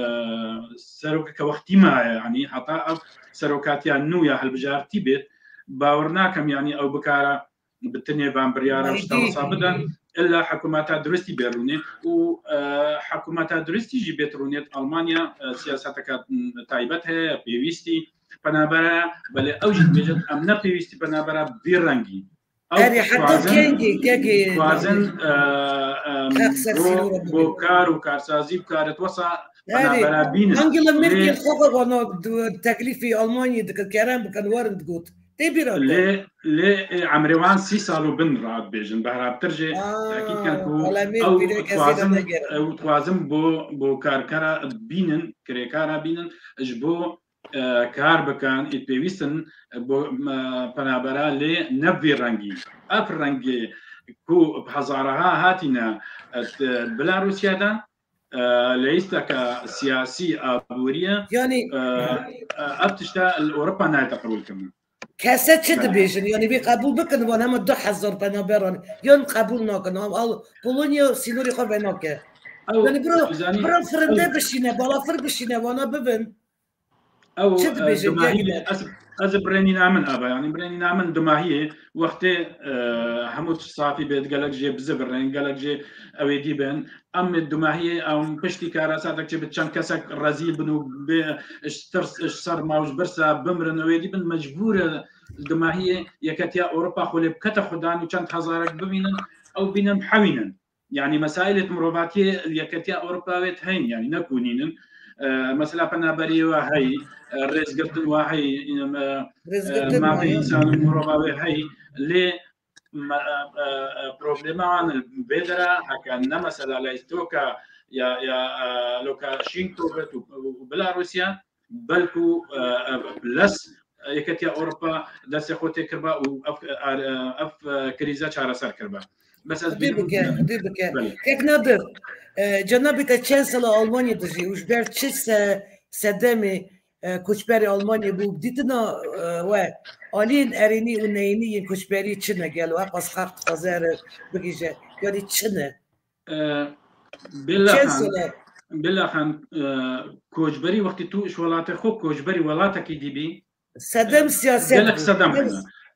serokeke wextî maye, yanî heta ev serokatiya nû ya hilbijartî bêt, bawer nakim, yanî ew bikare bi tinê van biryara ji te wisa bide, illa hikûmeta duristî bê rûnê û, e, hikûmeta duristî jî bêt rûnê. Almanya, e, siyaseteke taybet heye, pêwîstî penabere, belê ew jî dibêjin, em ne pêwîstî penabere bi vî rengî. Ew Erê, heta dixwazin, kengî, kengî dixwazin, e, e, Xeq ser bo, sînorê bo bigrin. Kar û karsazî bikarit wesa Erê, penabera bînin. Angela Merkel Lê xwe wana du-, teklîfî Almanyayê dikir, kerem bikin, werin digot. Tê bîra te? Lê, lê, e, emrê wan sî sal û bin radibêjin. Behrabtir jê Aa, tekîd ken ku wala me ew pîrê kesê dixwazin, de negere. Ew dixwazin bo, bo karkera bînin, kirêkara bînin, ji bo e, kar bikin, êt pêwîst in, e, bo, e, penabera lê ne bi vî rengî. Ev rengê ku bi hezareha hatîne, e, t-, Belarusya de, e, leyîsteke siyasî, aborî ye. Yanî E, e, ev tişta li Ewropa nayête qebûlkirin. Kese çi Belê. Dibêjin? Yanî vê qebûl bikin, wan hema du hezar penaberan yan qebûl nakin. Al, al, Polonya sînorê xwe venake. Ew, Yanî bira, zanî, bira firinde ew bişîne, balafir bişîne, wana bibin. Ew, Çi e, dibêjin, dumahî, gelî me? ez, ez birênîna min aba, yanî birênîna min dumahiyê wextê, e, hemû tişt safî bêt, gelek jê bizibirên, gelek jê ew ê dî bin. Em dumahiyê, em piştî kara saetek çi bi çend kesek rezîl bin û bê, ji tirs, ji serma û ji birsa bimirin, ew ê dî bin, mecbûr e dumahiyê Yeketiya Ewropa xwe lê bikete xudan û çend hezarek bimînin, ew bînin bihewînin. Yanî mesailê mirovatiyê li Yeketiya Ewropa wê heyî, yanî ne ku nînin. E, mesela penaberiyê we heyî, e, rêzgirtin we heyî, e, e, Rêzgirtin mafê we heyî. Însan û mirova wê heyî. Lê me, e, e, e, problema wan li vê dera heke ne mesela leystoka ya, ya, e, Lukashenko bit û, û Belarusya, belku, e, e, les, e, Yeketiya Ewropa destê xwe tê kiriba û ev, e, e, ev, e, krîze çareser kiriba. Bes ez Xwedê bînim bike, Xwedê bike. Belê. Kek Nadir, e, cenabê te çend sala Almanya dijî û ji ber çi se-, sedemê, e, koçberê Almanyê bû? Dîtina, e, we aliyên erênî û neyînî yên koçberî çi ne gelo? Eqas xelq dixwaze ere bigihîje. Yanî çi ne? E, Çend Bêlaxan, sala? Bêlaxan, e, koçberî wextê tu ji welatê xwe koçberî welatekî dî bî, Sedem siyaset gelek bû. Sedem hene.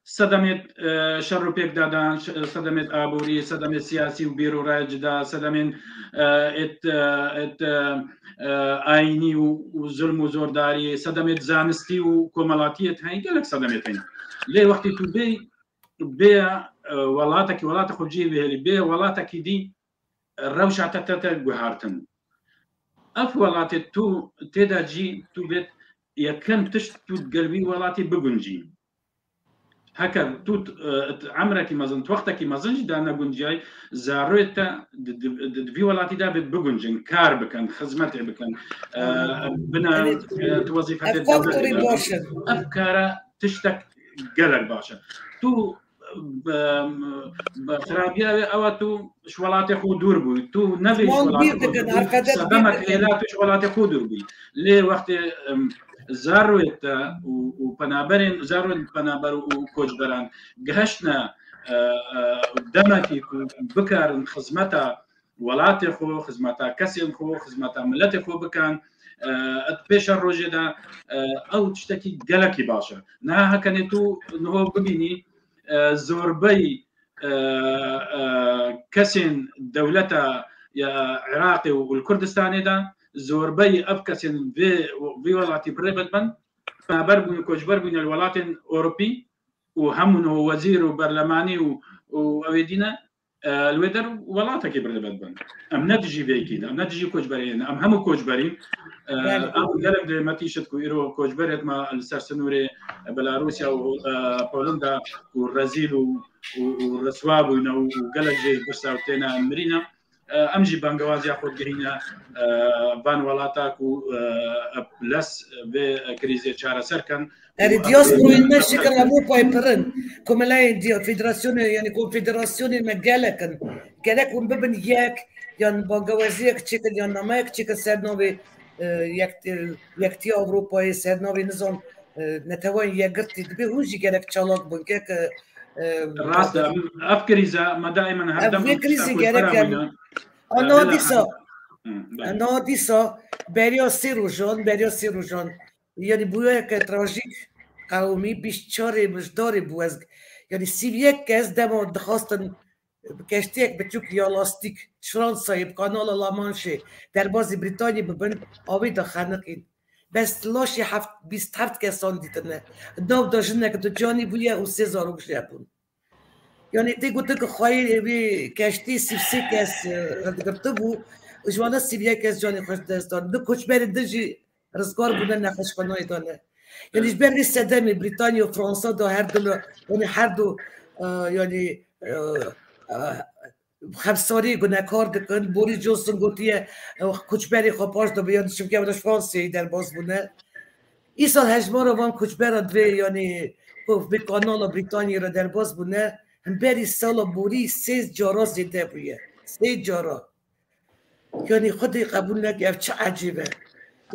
Sedemê, e, şer û pêkdadan, ş-, sedemê aborî, sedemê siyasî û bîr û raya cida, sedemên, e, êt, e, êt, e, e, ayînî û, û zulm û zordarî, sedemê zanistî û komelatiyê hene, gelek sedemê hene. Lê wextê tu bê, bê, e, welatekî, welata xwe cihê bihêlî, bê welatekî dî, rewşa te te te guhertin. Ev welatê tu tê de cî, tu bêt yekem tişt tu digel wî welatî biguncî. Heke tu, e, emrekî mezin, tu wextekî mezin jî de negunciyay, zarokê te di, di, di, di vî welatî de bê biguncin, kar bikin, xizmetê bikin, e, Aha. bina, Evet. e, tu wezîfetê Ev faktorî dewletê de. Baş in. Ev kara tiştek gelek baş e. Tu, e, e, xirabiya wê ew e tu ji welatê xwe dûr bûyî. Tu nevê ji Wan welatê bîr xwe dikin, dûr bûyî. Arkada bîr Sedemek dikin. Hêla tu ji welatê xwe dûr bûyî. Lê wextê, em, zarokê te û, û penaberên, zarokên penaber û koçberan gihiştine, e, e, demekî ku bikarin xizmeta welatê xwe, xizmeta kesên xwe, xizmeta miletê xwe bikin, e, di pêşerojê de, e, ew tiştekî gelekî baş e. Niha hekenê tu niho bibînî, e, zorbey, e, e, kesên dewleta ya Iraqê û li Kurdistanê de, zorbey ev kesên vê, vî welatî bi rê ve dibin, penaber bûne, koçber bûne li welatên Ewropî û hemû niho wezîr û berlemanî û, û ew ê dî ne, e, li wê der welatekî bi rê ve dibin. Em ne dijî vê yekî ne, em ne dijî koçberiyê ne, em hemû koçberîn. E, Belê. Em gelek dê me tîşit ku îro koçberêt me li ser sinûrê Belarusya û, e, Polonda ku rezîl û, û, û riswa bûne û, û gelek jê ji birsa têne mirîne. E, em jî bangewaziya xwe digihîne, e, van welata ku, e, les vê krîzê çareser kin. Erê, diasporayên me ji şikil Ewropayê pir in. Komelayên diya-, federasyonê, yanî konfederasyonên me gelek in. Gerek hûn bibin yek, yan bangewaziyek çêkin, yan nameyek çêkin ser navê, e, yek-, e, Yektiya Ewropayê, ser navê nizam, e, Neteweyên Yekgirtî. Dibê hûn jî gerek çalak bin, gerek, e, e, Rast e, em, ev krîze, me daîmen her Ev dem vê krîzê koçbera gerek em bûne. Ana E, dîsa, Hı, belê. Niha dîsa beriya sê rojan, beriya sê rojan, yanî bûyeke trajîk qewimî, bîst çarê mijdarê bû ez, yanî sî û yek kes dema dixwastin bi keştiyek biçûk ya lastîk ji Fransayê bi kanala La Mancheê derbazî Brîtanyê bibin, avê de xeniqîn. Bes laşê heft, bîst heft kesan dîtine. Nav de jinek du canî bûye û sê zarok jî hebûn. Yanî tê gotin ku xweyê wî keştî sî û sê kes, e, girtibû û ji wana sî û yek kes canê xwe ji dest dan. Du koçberên din jî rizgar bûne, nexweşxanayê de ne. Yanî ji ber vê sedemê Brîtanya û Fransa da her du li, yanî her du, e, yanî, e, e, xemsarî gunekar dikin. Boris Johnson gotiye, e, koçberê xwe paş de bi, yanî çimkî ew li Fransayê derbas bûne. Îsal hejmara van koçbera divê, yanî ku vê kanala Brîtanyê re derbas bûne, hemberî sala borî sê cara zêde bûye. Sê cara. Yanî xwedî qebûl neke, ev çi ecêb e.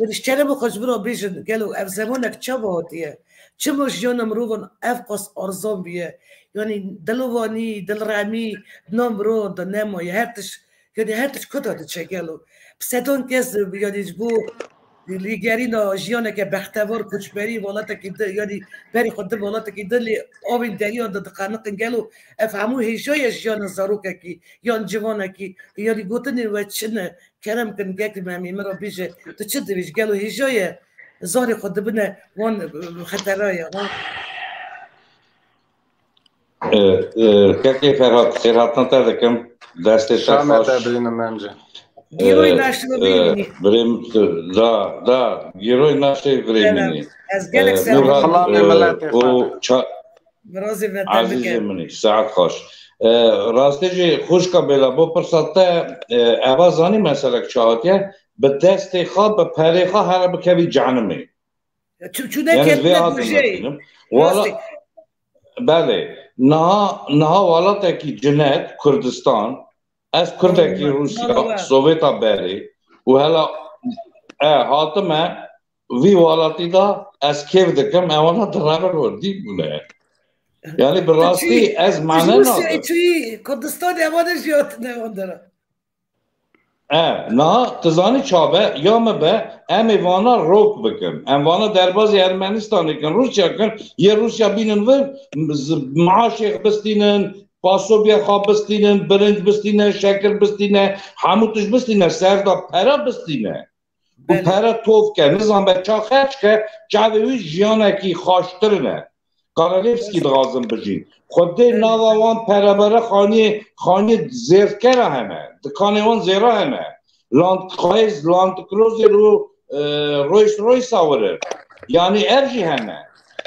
Yanî ji kerema xwe ji min re bêjin, gelo ev zemanek çawa hatiye? Çima jiyana mirovan ev qas arzan bûye? Yanî dilovanî, dilremî di nav mirovan de nemaye. Her tişt, yanî her tişt kuda diçe gelo. Bi sedan kes, yanî ji bo lêgerîna jiyaneke bextewar, koçberî welatekî din, yanî berî xwe di welatekî din, lê avên deriyan de dixeniqin. Gelo ev hemû hêja ye jiyana zarokekî yan ciwanekî? Yanî gotinên we çi ne? Kerem kin, Kekî Memî, min re bêje, tu çi dibêjî? Gelo hêja ye zarê xwe dibine wan, e, xetera ye, wan? E, e, Kekê Ferhat, xêrhatina te dikim. Destê te Şame xweş. Te bînim, Memce. Gîroyê E, naşê e, bimînî. Birê min, da, da, gîroyê naşê birê Kerem, minî. Ez gelek E, serok Murat, Xilamê e, miletê û xwe. Ça-, Virazê ve te Ezîzê bikin. Min î, saet xweş. E, rastê jî xwişka bêla bo pirsa te, e, eva zanî meselek çi hatiye, bi destê xwe, bi perê xwe here bikevî cehnimê. Çi-, çûne Yani ez vê ketine hatin dûjeyê. Destînim. Wala, Rastî. Belê. Niha, niha welatekî cinet, Kurdistan, ez Kurdekî Rûsya, Sovyeta berê û hela, e, hatime vî welatî de ez kêf dikim, ewana di revir werdî bûne. Yani bi rastî ez mane nakim. Çûyî Kurdistanê, ewana jî hatine wan dera. E, niha tu zanî çabe, ya me be, em ê vana rok bikin. Em vana derbazî Ermenistanê kin, Rûsya kin, yê Rûsya bînin vir, z-, maaşê bistînin, pasobiya xwe bistînin, birinc bistîne, şekir bistîne, hemû tişt bistîne, ser da pera bistîne. Û Belê. Pere tov ke, nizan be ça xerc ke, çavê wî jiyanekî xweştir ne. Karalevskî dixwazin bijîn. Xwedê Belê. Nava wan perebere xaniyê, xaniyê zêrkera hene. Dikanê wan zêra hene. Land, xwez, Land Cruiser û, e, Rolls Royce-a wirin. Yani ev jî hene.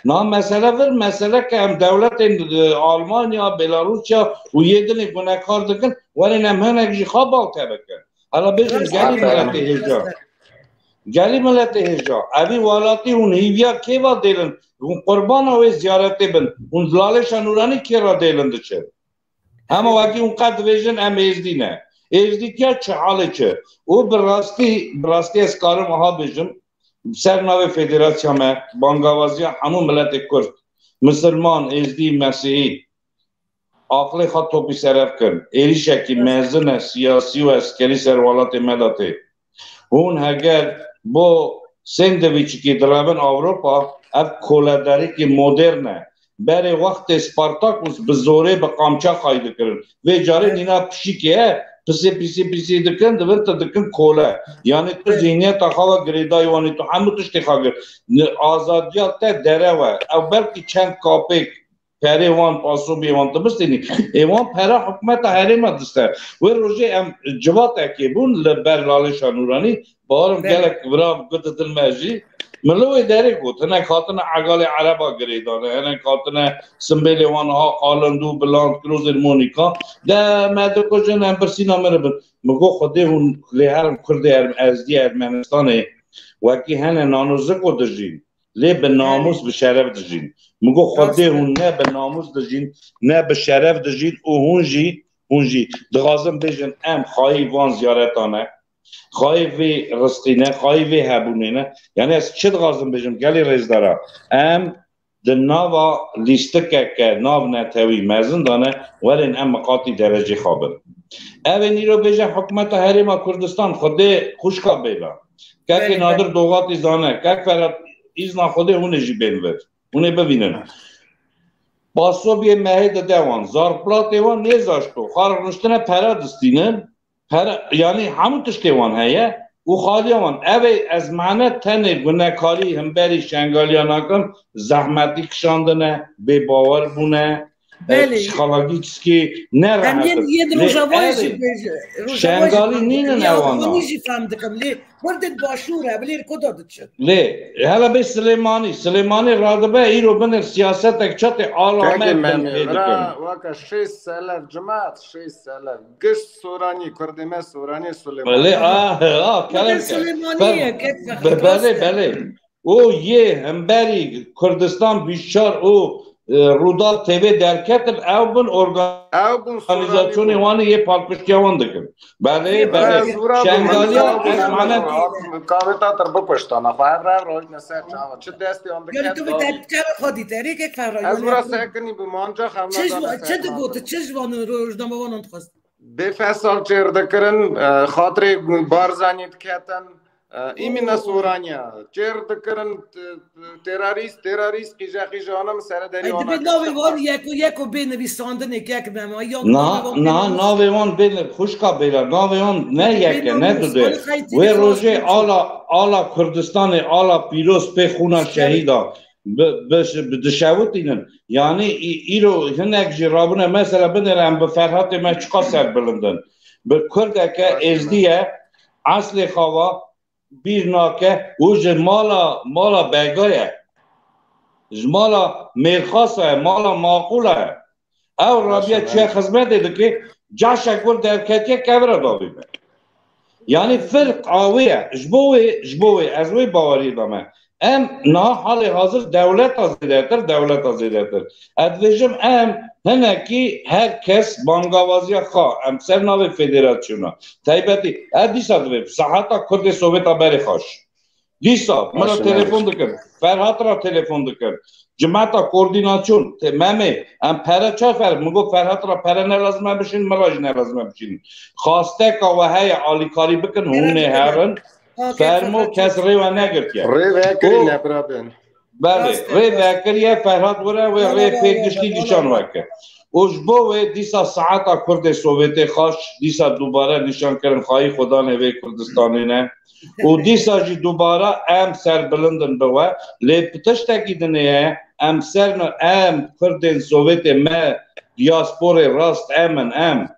Na mesele vir, mesele ke em dewletên, e, Almanya, Belarusya û yê dinê gunekar dikin, werin em hinek jî xwe balte bikin. Hala bêjin, Rast gelî e. Miletê hêja. Gelî miletê hêja. Evî welatî hûn hîviya kê va dêlin? Hûn qurbana wê ziyaretê bin. Hûn Lalêşa Nûranî kê ra dêlin diçin? Hema wekî hûn qet dibêjin em êzdî ne. Êzdîtiya çi halê çi? Û bi rastî, bi rastî ez karim aha bêjim. Ser navê federasya me, bangawaziya hemû miletê Kurd, Misilman, Êzdî, Mesîhî, aqilê xwe topî serev kin. Êrîşekî mezin e, siyasî û eskerî ser welatê me de tê. Hûn heger bo sandwîçikê direvin Ewropa, ev koledarîkê modern e. Berê wextê Spartakus bi zorê, bi qamça xayî dikirin. Vê carê nîna pişikê ye, pisê, pisê, pisê dikin, dibin te dikin kole. Yani tu zihniyeta xwe ve girêdayî wanî, tu hemû tiştê xwe gir. Ni-, azadiya te derew e. Ew belkî çend kapêk perê wan, pasûbê wan, tu bistînî. Ê wan pera hikûmeta herêma diste. Wê rojê em civatekê bûn li ber Lalêşa Nûranî, bawerim Belê. Gelek bira gotidin me jî. Min li wê derê got, hinek hatine egalê ereba girêdane, hinek hatine simbêlê wan ha qalindû bi Land Cruiser Monica. De me dikujin, em birsîna me re bin. Min got, Xwedê hûn lê herin Kurdê Erm-, Ezdî Ermenistanê wekî hene nano ziko dijîn. Lê bi namûs, bi şeref dijîn. Min got, Xwedê hûn ne bi namûs dijîn, ne bi şeref dijîn û hûn jî, hûn jî dixwazin bêjin, em xayî van ziyaretan e, xayî vê rizqî ne, xayî vê hebûnê ne. Yani ez çi dixwazim bêjim, gelî rêzdara? Em di nava lîstikeke navnetewî mezin de ne, werin em miqatî derecê xwe bin. Ev ê nîro bêje hikûmeta Herêma Kurdistan, Xwedê xwişka bêla. Kekê Nadir Doxatî zane, kek Ferhat, îzna Xwedê hûn ê jî bên vir. Hûn ê bivînin. Pasobiyê mehê dide wan, zarplatê wan nêzaşto. Xar rûniştine pere distînin. Pere, yanî hemû tiştê wan heye û xaliya wan. Ev ê ez mane tenê gunekarî hemberî Şengaliya nakim, zehmetî kişandine, bêbawer bûne, e, Belê. psîkolojîkî ne Em rehet yên, in. yên Lê Rojavayê ev jî ê bêje, Rojava jî Şengalî fem nînin dikim. ewana. Yawanî jî fem dikim. Lê Kurdên Başûr e, bilêr ku da diçin. Lê hele bê Silêmanî. Silêmanî radibe îro binir siyasetek çatê alamet Kekê bin Memê, pê vira dikin. waka şêst seler cimat, şêst seler. Giş Soranî, Kurdê me Soranî Silêmanî. Lê, ah, ah, Kurdên kerem ke. Silêmanî Fer-, ye, kek be-, Fexrî belê, Kaster. belê. O yê hemberî Kurdistan bîst çar û, e, Rûdal T V derketin, ew bin organ-, Ew bin Soranî organîzasyonê bin. wan ê yê palpiştiya wan dikin. Belê, Yê belê. Bira zûra bin, Şengaliya zûra bin, ez zûra manet bin. Kavê te tir bikuştana. Xwe hev rev rojne ser çava. Çi destê wan Yani diket tu bi dawî. te-, te xwe dî te, rê kek Fexrî, Ez yani bira tu sekinî bûm, ancax ev çi ji nezane wa-, çi serma digot, bin. çi ji wan rojnamevanan dixwest? Bê fesal çêr dikirin, e, xatirê Barzanî diketin, e, îmî ne Oo. Soranya. Çêr dikirin, t-, terorîst, terorîst, qîje qîje ana min sere derî Ay, ana dibê navê kiştin wan xwe. yeko yeko bê nivîsandinê kek Mema, ya Niha, navê wan bê niha nivîs- navê wan bê ne xwişka bêla, navê wan ne Bê yek e, ne navê dude. wan xeytî Wê rojê rastî. ala, ala Kurdistanê, ala pîroz pê xûna Şerê. şehîda. bi, bi, bi dişewitînin. Yanî î-, îro hinek jî rabûne, mesela binêre em bi Ferhatê me çiqas serbilind in. Bi Kurdeke Êzdî ye, eslê xwe ve bîr nake û ji mala, mala bega ye. Ji mala mêrxasa ye, mala maqûla ye. Ew rabiye Maşallah. çiye xizmetê dike, caşek wir derketiye kevira davî be. Yanî firq awê ye. Ji bo wê, ji bo wê, ez wê baweriyê de me. Em niha halê hazir dewleta zêdetir, dewleta zêdetir. Ez dibêjim em hinekî her kes bangavaziya xwe, em ser navê federasyona. Taybetî, ez dîsa dibêm, saheta Kurdê Sovêta berê xaş. Dîsa min ra Baş e, telefon Mehmet. dikin. Ferhat ra telefon dikin. Cimeta koordînasyon. Te, Memê, em pere çar fer-, min got Ferhat ra pere ne lazim e bişîn, min ra jî ne lazim e bişîn. Xasteka we heye alîkarî bikin, hûn ê herin. Ha, Fermo, kes rê we negirtiye. Rê vekirî O ne bira bin. Belê, Rast e, rê rast. vekiriye, Ferhat were wê Bala, rê bala, pê bala, giştî bala, nîşan bala. weke. Û ji bo wê dîsa saeta Kurdê Sovêtê xaş, dîsa dubare nîşan kirin xayî xwedanê vê Kurdistanê ne. Û dîsa jî dubare em serbilind in bi we. Lê bi tiştekî dinê ye, em ser ne, em Kurdên Sovêtê me, diasporê rast em in, em.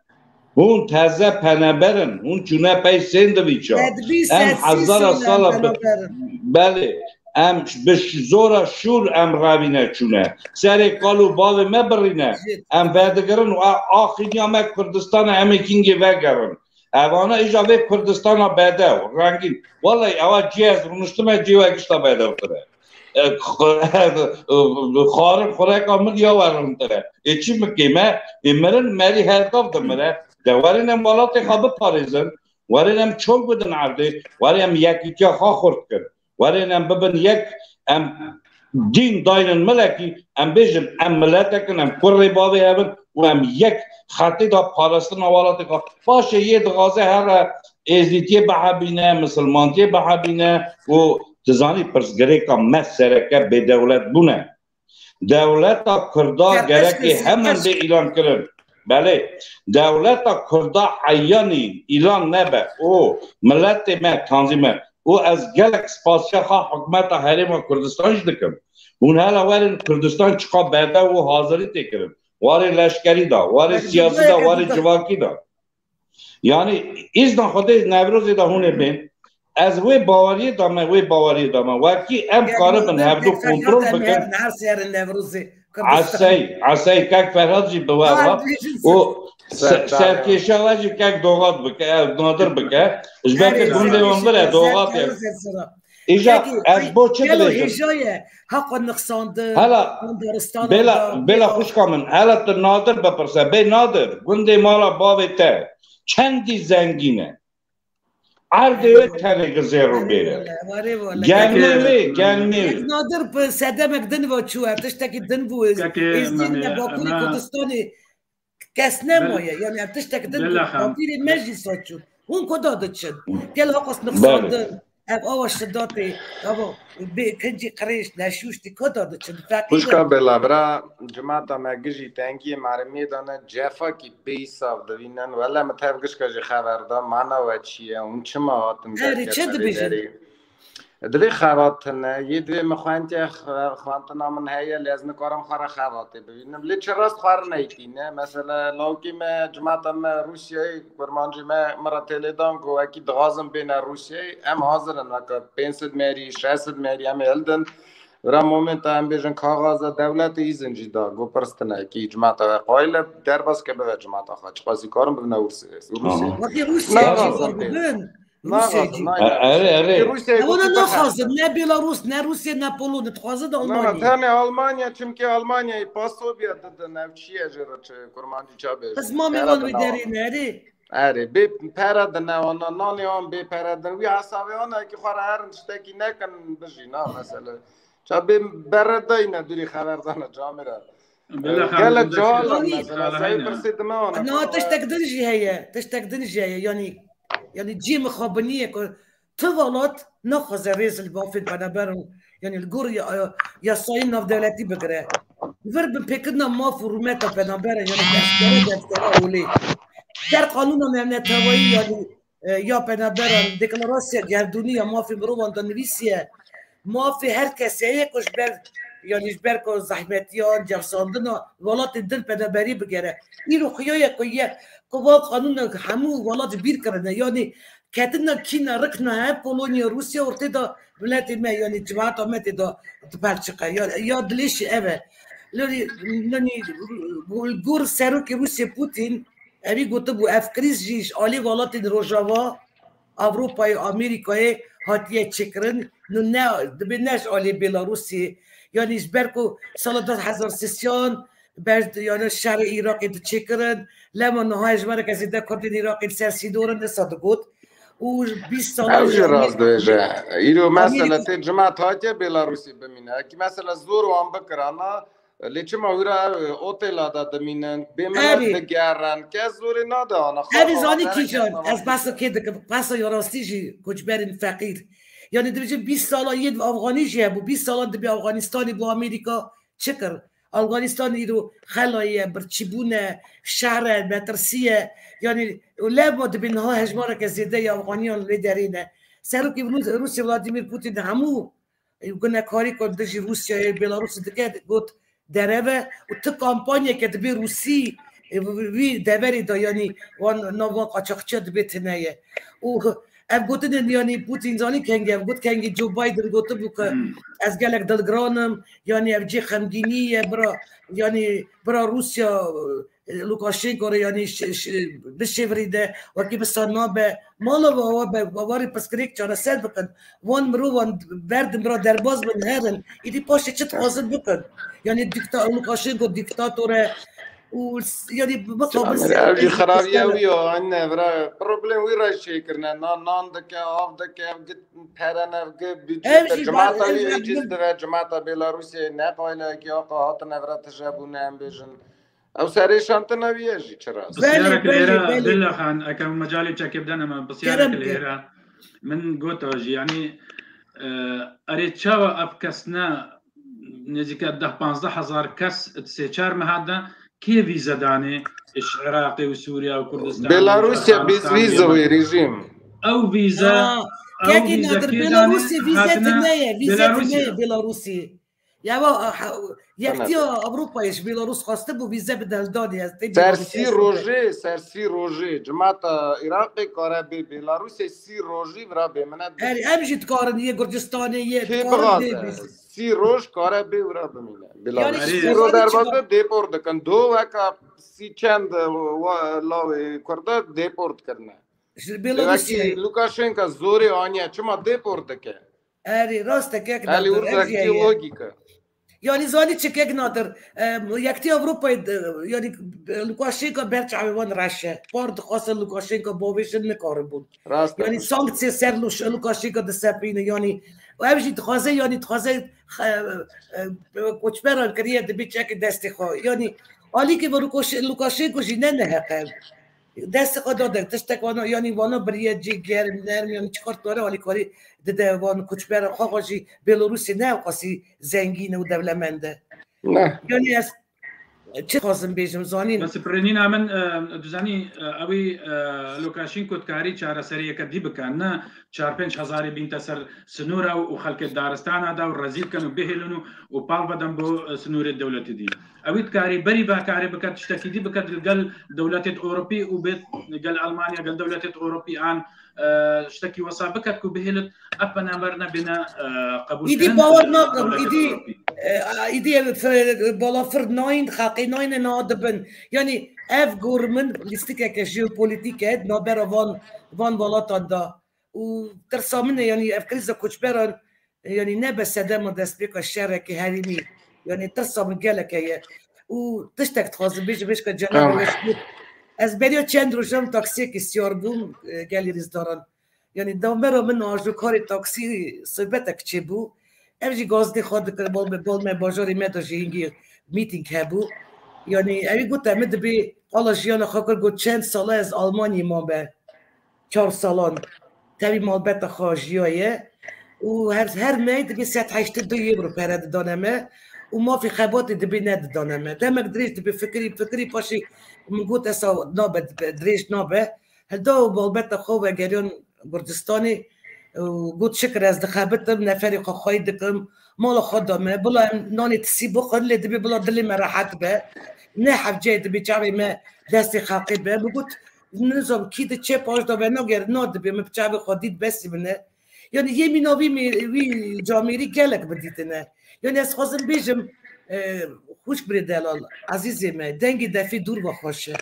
Hûn teze peneber in, hûn çûne pey sêndivîça. Sedbî, Em sedbî hezara sal em sala bi-, peneber in. belê, em bi ş-, zora şûr em revîne çûne. Serê kal û bavê me birîne. Jî. Em vedigirin û a-, axîniya me Kurdistan e, em ê kîngê vegerin. Evana îja vê Kurdistana bedew, rengîn. Wellahî ewa cihê ez rûniştime cihê we gişta bedewtir e. E, xo-, xarin xureka min ya we rintir e. Ê çi bikê me? Ê mirin merî her gav dimire. De werin em welatê xwe biparêzin. Werin em çol bidin erdê. Werin em yekîtiya xwe xurt kin. Werin em bibin yek, em dîn daynin milekî, em bêjin, em miletek in, em kurê bavê hev in û em yek xetê de parastina welatê xwe. Paşê yê dixwaze here êzdîtiyê bihebîne, misilmantiyê bihebîne û tu zanî pirsgirêka me sereke bêdewlet bûne. Dewleta Kurda Serkeş gerekê kesin, hemen keş. bê îlan kirin. Belê, dewleta Kurda eyanî îlan nebe. O miletê me, tanzîme. Û ez gelek spasiya xwe hikûmeta Herêma Kurdistan jî dikim. Hûn hela werin Kurdistan çiqa bedew û hazirî tê kirin. Warê leşkerî de, warê Bak, siyasî de, Dubai warê de. civakî de. Yanî îzna Xwedê Newrozê de hûn ê bên. Ez wê baweriyê de me, wê baweriyê de me. Wekî em Ya, karibin Newroz hevdu pek kontrol Ferhat em bikin. herin, her sêrin Newrozê. Kurdistan. Esey, Esey kek Ferhat jî bi we Ha, ve. dibêjin O ser- se-, Serçavê. serkêşa we jî kek Doxat bike, ev Nadir bike. Ji ber Erê, ke gundê wan serkêşa vir e, ser- Doxat ye. serkêşa ser- Îja Peki, ez bo çi gelo dibêjim? hêja ye, heqo nixsandin, Hala, Kurdistan bêla, da, bêla bêla xwişka min, hala tu Nadir bipirse, bê Nadir, gundê mala bavê te çendî zengîn e? Erdê wê tenê gizêr û bêr e. Wale, wale, wale. Genmê Peki, wê, genmê wê. Nadir bi sedemek din ve çû, ev tiştekî din bû. Peki, Êzdî Memê, ne Bakurê me- Kurdistanê. Kes nemaye. Yani ev tiştek din ku Bela xan. Bapîrê me jî saçûn. Hûn ku da diçin? Gel haqas Belê. Nixsandin. Ev awa şidatê, ev bê kincî qirêj, neşûştî ku da diçin? Feqîr in. Xwişka Bela, bira cimata me gijî tengiyê mermiyê de ne, cefakî bêhîsav divînin. Wele min tev gişka jî xeber da, mana we çi ye? Hûn çima hatin Erê, derketine çi vê dibêjin? Derê? Divê xebat tune, yê divê min xwentiye, xwe-, xwentina min heye, lê ez nikarim xwe re xebatê bibînim. Lê çi rast xwe re neytîne? Mesela, lawkê me, cimata me Rûsyayê, kurmancê me, min re têlê dan ku wekî dixwazin bêne Rûsyayê, em hazir in, weke pênc sed merî, şeş sed merî em ê hildin. Vira momenta em bêjin kaxaza dewletê îzin jî da, ku pirs tune, kî cimata we qayil e, derbas ke bive cimata xwe. Çiqasî karin bibine Rûsya-, Rûsyayê. Aha. Wekî Rûsya Ne jî lazim zor bê. Bibin. Rûsyayê Naxwazin, jî. Nayê. E, erê, erê. Rûsyayê Ew ne gotî naxwazin, bixe. Ne Belarus, ne Rûsya, ne Polonê, dixwazin de Na, Almanya. Tenê Almanya, çimkî Almanyayê Pasovya didin, ev çi ye jê re çi kurmancî ça bêjin? Qizmamê Pere wan dine wê wan. Derê ne, erê. Erê, bê pere dine wana, nanê wan bê pere din. Wî hesabê wana ki xwe re herin tiştekî nekin bijî, na mesele. Ça bê bere dayne durî xeberdana camê re. Bela Ee, xan, gele bunda cihal şöyle in, mesela, Xala sayı Heyna. Pirsê dime wana Na, xebera. Tiştek din jî heye, tiştek din jî heye. Yani, yani cî mixabiniyê ku ti welat naxwaze rêz li mafên penaberan, yani li gor ya-, yasayên navdewletî bigire. Vir binpêkirina maf û rûmeta penaberan, yani eşkere deftera holê. Der qanûna navneteweyî, yani, e, ya penaberan, deklarasya gerdûnî ya mafê mirovan de nivîsiye. Mafê her kesê ye ku ji ber, yani ji ber ku zehmetiyan, cevsandina welatên din penaberî bigere. Îro xuya ye ku ye, ku van qanûna hemû welat bîr kirine. Yani ketina kîna rikna he Polonya, Rûsya ortê de miletê me, yani civata me tê de dipelçiqe. Ya, ya dilê jî ev e. Lorî, yani, li gor serokê Rûsya Putin, evî gotibû, ev krîz jî ji alî welatên Rojava, Ewropayê, Amerîkayê hatiye çêkirin. Nu ne, dibê ne ji alî Belarusê. Yani ji ber ku sala du hezar sêzdehan ber, yani şerê Iraqê diçêkirin. Lema niha hejmareke zêde Kurdên Iraqê li ser sînor in, disa digot. Û bîst sala Ew jî jî rast Amerîka dibêje. Îro mesela Amerîka tê cimat hatiye Belarusê bimîne. Ekî mesela zor wan bikirana, lê çima wira ew otela de dimînin? Bê milet Erê. Digerin. Kes zorê nade ana. Erê, xwe zanî ava kîjan, kes ez behsa kê dikim, behsa ya rastî jî koçberên feqîr. Yani dibêjin bîst sala yên Afganî jî hebû, bîst sala dibê Afganistanê bo Amerîka çi kir? Afganistan îro xela ye, birçîbûn e, şer e, metirsî ye. Yani lema dibê niha hejmareke zêde ya Afganiyan lê derê ne. Serokê Rûs-, Rûsya Vladimir Putin hemû gunekarî ku li dijî Rûsyayê, Belarusê dike, got derev e û ti kampanyeke dibê Rûsî, e, wî deverê de, yanî wan nav wan qaçaxçiya dibê tune ye. Û ev gotinên, yanî Putin zanî kengî ev got, kengî Joe Biden gotibû ku Hmm. ez gelek dilgiran im, yanî ev cê xemgînî ye, bira, yanî bira Rûsya, e, Lukashenko re, yanî ş-, ş-, bişêvirî de, wekî wisa nabe. Mala we, we be, we warê pirsgirêk çareser bikin. Wan mirovan berdin, bira derbas bin, herin. Îdî paşê çi dixwazin bikin? Yanî dikta-, Lukashenko diktator e û s-, yanî bi-, bixabin Amir, ser ev jî xirabiya wî ya, anne, bira, problem wî re çêkirine. Nan, nan dike, av dike, ev git pere ne, ev git budcete. Ev jî Cimata bar-, wî ev eciz dibe, cimata Belarusê ne qayle ki, aqa hatine vira tije bûne, em bêjin. Ew serêşantina wî ye jî çi rast. Belê, Pisyarek belê, lêre, belê. Dilla Xan, eke min mecalê çekê bidene min, pisyarek Kerem ke. Lêre. Min gota jî, yanî, e, erê çawa ev kesne nêzîke deh panzdeh hezar kes di sê çar meha de kê vîze danê ji Iraqê û Sûriye û Kurdistanê û Belarusya Efganistanê bêz vîze wê rejîm. Ew vîze, Ha, ew kekî vîze Nadir, kê danê Belarusê vîze hatine tune ye, vîze Belarusya. Tune ye Belarusê. Ya va, ha, yektiya Ewropayê ji Belarus xwestibû vîze bide hildanê, ez tê Ser Belarusê sî ez rojê, ser sî rojê, cimata Iraqê kare bê Belarusê sî rojî vira bê minet bê. Her em jî dikarin yê Gurcistanê yê Kê dikarin bê bixwaze? Sî roj kare bê vira bimîne. Belarus. Yanî Sî roj derbas be dêpor dikin. Do weka sî çend, e, wa-, lawê Kurda dêpor dikirine. Ji Belarusê. Wekî Lukashenka zorê aniye, çima dêpor dike? Erê, rast e, kek Elî Nadir, urza ev jî kî heye. Logîka. Yanî zanî çi kek Nadir, e, Yektiya Ewropayê de, yanî, e, Lukashenka ber çavê wan reş e. Par dixwaste Lukashenka bavêjin nikaribûn. Rast e. Yanî sanksiye ser Luş-, Lukashenka disepîne. Yanî ev jî dixwaze, yanî dixwaze, e, e, koçberan kiriye dibê çekê destê xwe. Yanî Alîkî ve Lukaş-, Lukaşenko jî ne neheq e. Destê xwe dade, tiştek vana, yanî vana biriye cî germ, nerm, yanî çiqas dare alîkarî dide van koçbera xwe, xwe jî Bêlorusê ne ewqasî zengîn e û dewlemend e. Ne. Yanî ez çi xwazim bêjim, zanîn? Bes pirênîna min, e, tu zanî, e, ewî, e, Lukaşenko dikarî çareseriyeke dî bike, ne çar pênc hezarê bînte ser sinûra û, û xelkê daristana da û rezîl ken û bihêlin û, û pal vedin bo, e, sinûrê dewletî dî. Ewî dikarî berî vekarî biket, tiştekî dî biket li gel dewletêt Ewropî û bêt li gel Almanya, gel dewletêt Ewropî an, e, tiştekî wesa biket ku bihêlit ev penaber nebêne, e, qebûl Îdî kirin, bawer e, nakim, dewletêt Îdî, Ewropî. E, îdî ev fir-, balafir nayîn, xaqê nayîne niha dibin. Yanî ev gor min lîstikeke jeopolitîk e, navbera van, van welatan da. Û tirsa min e, yanî ev krîza koçberan, yanî nebe sedema destpêka şerekî herêmî. Yanî tirsa min gelek heye. Û tiştek dixwazim bêjim, bêjka Cenab Tamam. Weş bû. Ez beriya çend rojan taksiyekî siyar bûm, e, gelî rîzdaran. Yanî navbera min ajokarê taksî sohbetek çêbû. Ev jî gazdê xwe dikir, bol me, bol me bajarê me de jî hingî mîtîng hebû. Yanî ewî got, em dibê qala jiyana xwe kir, got, çend sala ez Almanyê mabe. Çar salan tevî malbeta xwe jiyaye. Û her, her mey dibê sed heştê du euro pere didane me. Û mafê xebatê dibê nedidane me. Demek dirêj dibê fikirî, fikirî paşê min got, esa nabe, dirêj nabe. Hilda û malbeta xwe vegeriyan Kurdistanê û got, şikir ez dixebitim, neferê xwe xweyî dikim, mala xwe da me, bila em nanê tisî bixwin, lê dibê bila dilê me rehet be. Ne hevceyê dibê çavê me destê xelkê be. Min got, nizam kî di çê paş da ve nager, na dibê min bi çavê xwe dît, besî min e. Yanî yê mîna vî mê-, vî camêrî gelek bidîtine. Yanî ez xwazim bêjim, e, xwişk birê delal, ezîzê me, dengê defê dûr ve xweş e.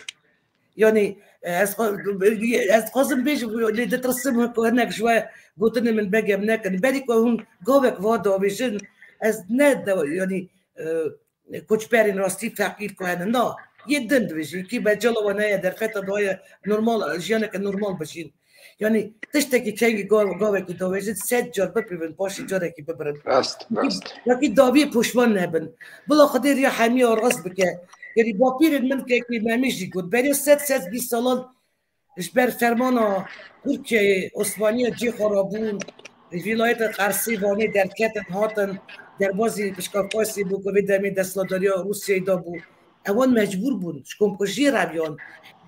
Yanî, e, ez xwe-, ez dixwazim bêjim, lê ditirsim ku hinek ji we gotinê min begem nekin. Berî ku hûn gavek va davêjin, ez ne de-, yanî, e, koçberên rastî feqîr ku hene, na, yê din dibêjin, kî becala we neye derfeta daye normal, jiyaneke normal bijîn. Yanî tiştekî kengî gav-, gavekî davêjin, sed car bipîvin, paşê carekî bibirin. Rast, rast. Wekî daviyê poşman nebin. Bila Xwedê riya hemiya rast bike. Yanî bapîrên min kekî Memî jî got, berê sed, sed bîst salan ji ber fermana Tirkiyeyê Osmaniya cê xwe rabûn, ji vîlayeta Qersê Vanê derketin, hatin derbazî Pişka Farsê bû ku vê demê desthilatdariya Rûsyayê da bû. Ewan mecbûr bûn, ji komkujiyê reviyan.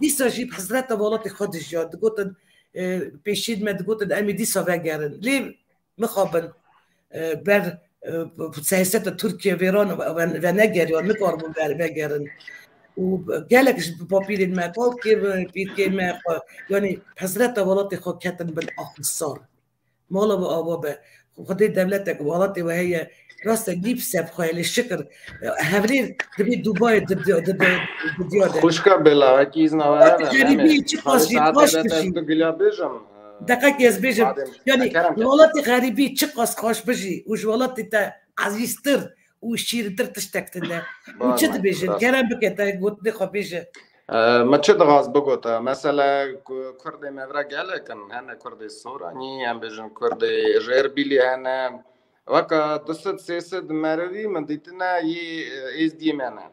Dîsa jî bi hezreta welatê xwe dijiyan. Digotin, e, pêşîn me digotin, em ê dîsa vegerin. Lê mixabin, e, ber, e, siyaseta Tirkiye vêran ve-, venegeriyan, nikaribûn ver-, vegerin. Û gelek ji bapîrên me, kalkê me, pîrkê me, xwe, yanî hezreta welatê xwe ketin bin axisar. Mala we ava be. Xwedê dewletek welatê we heye. Rast e, nî bi sev xwe ye, lê şikir. Hevrêr dibê Dubayê di, di, di, di, di diya de. Xwişka Bela, wekî îzna we Welatê hebe, xerîbî Memê. Çiqas jî xweş bijî. Tu gila bêjim. Deqekê ez bêjim. Madem, Yanî, kerem ke. Welatê xerîbî çiqas xweş bijî û ji welatê te ezîztir û şîrintir tiştek tune. Û çi dibêjin? Kerem bike, te gotinê xwe bêje. E, me çi dixwaz bigota? Mesela, ku-, Kurdê me vira gelek in. Hene Kurdê Soranî, em bêjin Kurdê ji Erbîlî hene. Weka du sed sê sed merivî min dîtine yê, e, Êzdiyê me ne.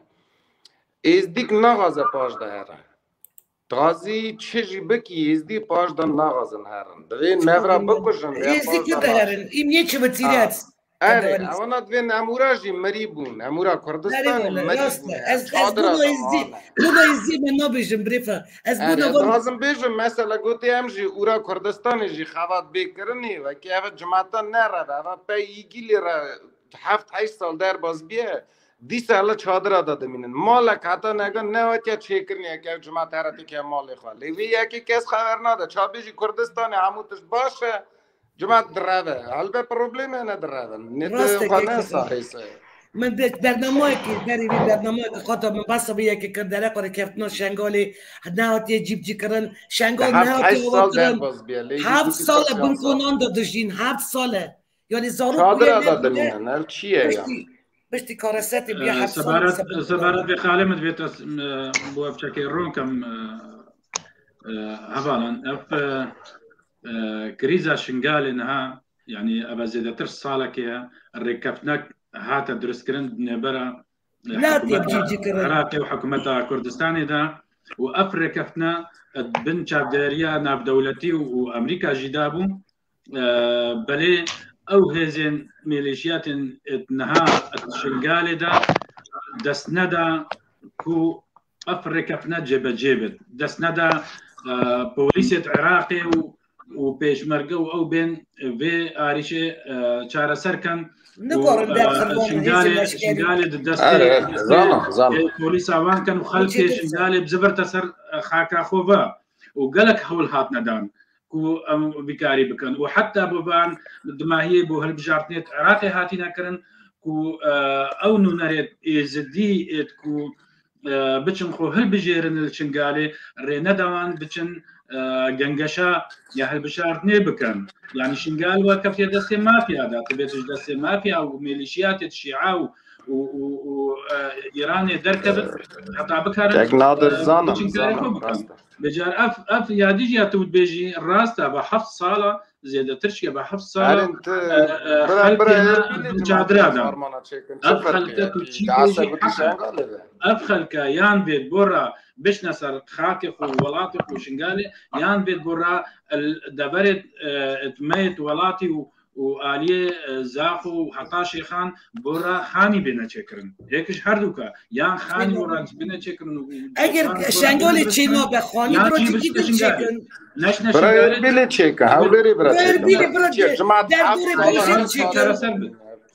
Êzdîk naxwaze paş de here. Dixwazî çi jî bikî, Êzdî paş de naxwazin herin. Divê me vira bikujin, vê Êzdî paş de naxwazin. Êzdî herin. Îmniyê çi bi tîret. Erê, ewana divên em ûra jî mirî bûn. Em ûra Kurdistanê mirî bûn. Ez, ez bona Êzdî, bona Êzdî me nabêjim, birêfa. Ez bona van- dixwazim bêjim, mesela gotê em jî ûra Kurdistanê jî xebat bê kirinê, wekî eve cimata nereve, eve pey îgilî re heft heşt sal derbas bîye, dîsa li çadira de dimînin. Malek heta nega nehatiye çêkirinê, yek ev cimat here tike malê xwe. Lê vê yekê kes xeber nade. Ça bêjî Kurdistanê hemû tişt baş e, cimat direve. Helbe probleme ne direve. Ne Rast e, xwe ne kekê xwe. Sahîse. Min bê-, bernameyekî, berî vî bernameyekî xwe de min behsa vê yekê kir, dereqa rêkeftina Şengalê nehatiye cîbicîkirin. Şengal nehatiye avakirin. Heft sal e bin konan de dijîn, heft sal e. Yanî zarok çadira de dimînin, ev çi ye ya? Piştî, piştî karesetê bûye heft sal. Sebaret, sebaret vê xalê min divê te, e, bo ev çekê ron kem, e, e, hevalan. Ev, e, e, krîza Şingalê niha, yanî ev zêdetir salekê ye, rêkeftinek hate dirustkirin di nêbera Iraqê û hikûmeta Kurdistanê de û ev rêkeftina di bin çavdêriya navdewletî û Amerîka jî dabû. E, belê ew hêzên mêleşiyatên niha di Şingalê de dest neda ku ev rêkeftina cêbecê bit. Dest neda, e, polîsê di Iraqê û, û pêşmerge û ew bên vê arîşê, e, çareser kin. Nikarin derxin van hêzên leşkerî. Şingalê di destê polîsa wan kin û xelkê Şingalê bizivirte ser, e, xaka xwe ve. Û gelek hewl hatine dan ku em vî karî bikin. Û heta bi van dimahiyê bo hilbijartinê di Iraqê hatine kirin ku, e, ew nûnerê êzidî êt ku, e, biçin xwe hilbijêrin li Şingalê, rê neda wan biçin, e, gengeşa ya hilbijartinê bikin. Yanî Şingal we ketiye destê mafya de, tu bê tu ji destê mafya û mêlîşiyatê şîa û, û, û, û, e, Îranê derkevin, heta bikarin, Kek Nadir, e, zanim, biçin karê xwe bikin. Rast e. Becar ev, ev yadî jî ya tu dibêjî, rast e, bi heft sala, zêdetir çi ye, bi heft sala, Erên, tu e, e, bira, bira, xelkê êr bînî, tu çadira mafya de. Farmana çêkin. Çi ferqê ye? Ev xelke yan vêt bora biçne ser xakê xwe, welatê xwe Şingalê, yan vêt bora el deverê, e, etmeyê welatî û û aliyê, e, Zaxo û heta Şêxan bora xanî bêne çêkirin. Hêk ji her du ke. Yan xanî bora bêne çêkirin û Eger Şengalê çênabe, xanî bira cî bidin çêkirin. Neşne Şengalê bile çêke. Hewlêrê bira çêke. Bira çêke. Derdorê bira çêke.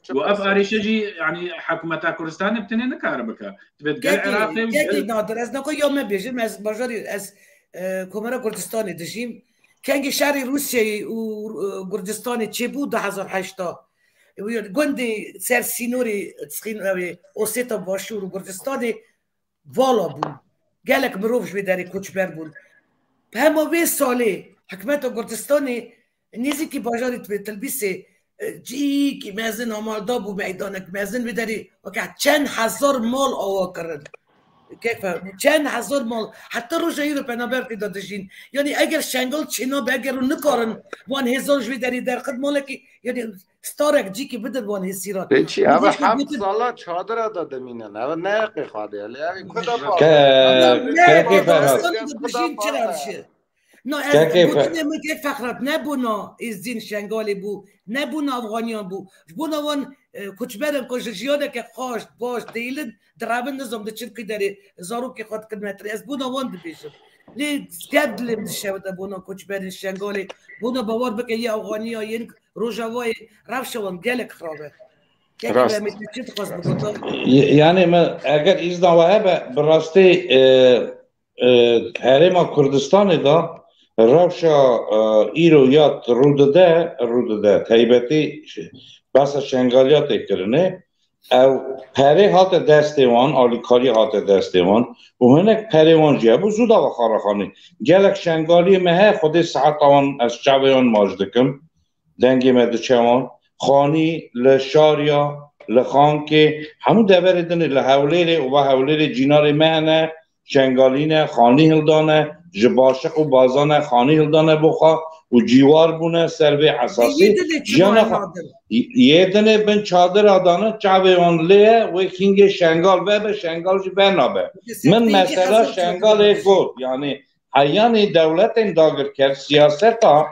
Û ev arîşe jî, yanî, hikûmeta Kurdistanê bi tenê nikare bike. Divêt gel Iraqê û gel Nadir, ez nako ya me bêjim, ez bajarî, ez, e, Komara Kurdistanê dijîm. Kengî şerê Rûsyayê û, e, Kurdistanê çêbû du hezar heşta. Gundê ser sînorê, dixîn ew ê Oseta Başûr û Kurdistanê vala bûn. Gelek mirov ji vê derê koçber bûn. Hema vê salê hikûmeta Kurdistanê nêzîkî bajarê Tilbîsê, e, cîkî mezin amade bû, meydanek mezin vê derê weke çend hezar mal awa kirin. Kek fe-, çend hezar mal, heta roja îro penaber tê de dijîn. Yanî eger Şengal çênabe, eger û nikarin van hêzan ji vê derî derxin malekî, yanî starek cîkî bidin van hêsîran. Lê çi, ev heft sala çadira de dimînin. Ev ne heqê xwe de ye. Lê ev ku de Ke-, bavê? Ne, Kekê Ferhat. Dijîn çira ji. No, ez Kekê Fe- gotinê min kek Fexrat ne bona Êzdîn Şengalê bû, ne bona Afganiyan bû. Ji bona wan, e, koçberên ku ji jiyaneke xweş, baş, dêlin, direvin nizam diçin kî derê, zarokê xwe dikin metre. Ez bona wan dibêjim. Lê ger dilê min dişewite bona koçberên Şengalê, bona bawer bike yê Afganiya, yên Rojavayê, rewşa wan gelek xirab e. Kekê Rast. Ve min çi dixwest bigota? Y-, yanî me eger îzna we hebe, bi rastî, e, e, Herêma Kurdistanê de rewşa, e, îro ya rûdide, rûdide, taybetî besa Şengaliya tê kirinê. Ew perê hate destê wan, alîkarî hate destê wan û hinek perê wan jî hebû zû da ve xaraxanî. Gelek Şengaliyê me heye, Xwedê siheta wan ez çavê wan maç dikim. Dengê me diçe wan. Xanî li Şariya, li Xankê, hemû deverê din ê, li Hewlêrê û va Hewlêrê cînarê me hene, Şengalî ne, xanî hildane, ji Başiq û Bazan e, xanî hildane bo xwe û cîwar bûne ser vê esasî. Yê dinê çi Jiyana xwe, nadir? Yê dinê bin çadira dane, çavê wan lê ye, wê kîngê Şengal vebe, Şengal jî venabe. Min mesela Şengalê got, yanî heyanî dewletên dagirker siyaseta,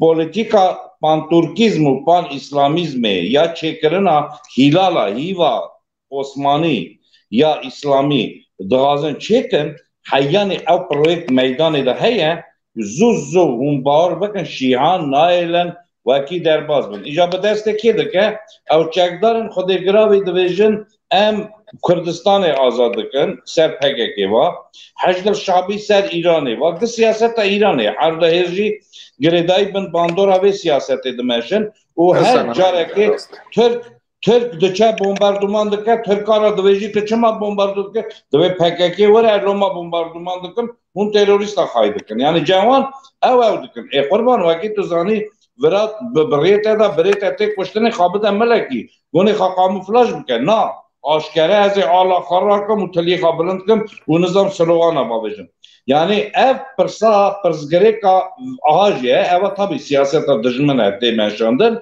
polîtîka panturkîzm û pan-îslamîzmê ya çêkirina hîlala hîva Osmanî ya Îslamî dixwazin çêkin, heyanî ew proyekt meydanê de heye, zû zû hûn bawer bikin, şîhan nayêlin wekî derbas bin. Îja bi destê kê dike? Ew çekdarên Xwedê giravî dibêjin, em Kurdistanê azad dikin, ser P K K va, Heşdil Şabî ser Îranê va, di siyaseta Îranê, her di hêr jî girêdayî bin bandora vê siyasetê dimeşin û her carekê Tirk Tirk diçe bombarduman dike, Tirka re dibêjî, tu çima bombardu dike? Divê P K K were, loma bombarduman dikim, hûn terorîsta xayî dikin. Yanî cewan ew ew dikin. Ê qurban, wekî tu zanî, vira bi, bi rê te de, birê te tê kuştinê, xwe bide milekî. Gonê xwe kamuflaj bike. Na, aşkere ez ê ala xwe rakim û tilî xwe bilind kim û nizam slogana bavêjim. Yanî ev pirsa, pirsgirêka aha jî ye. Eva tabî siyaseta dijmin e tê meşandin.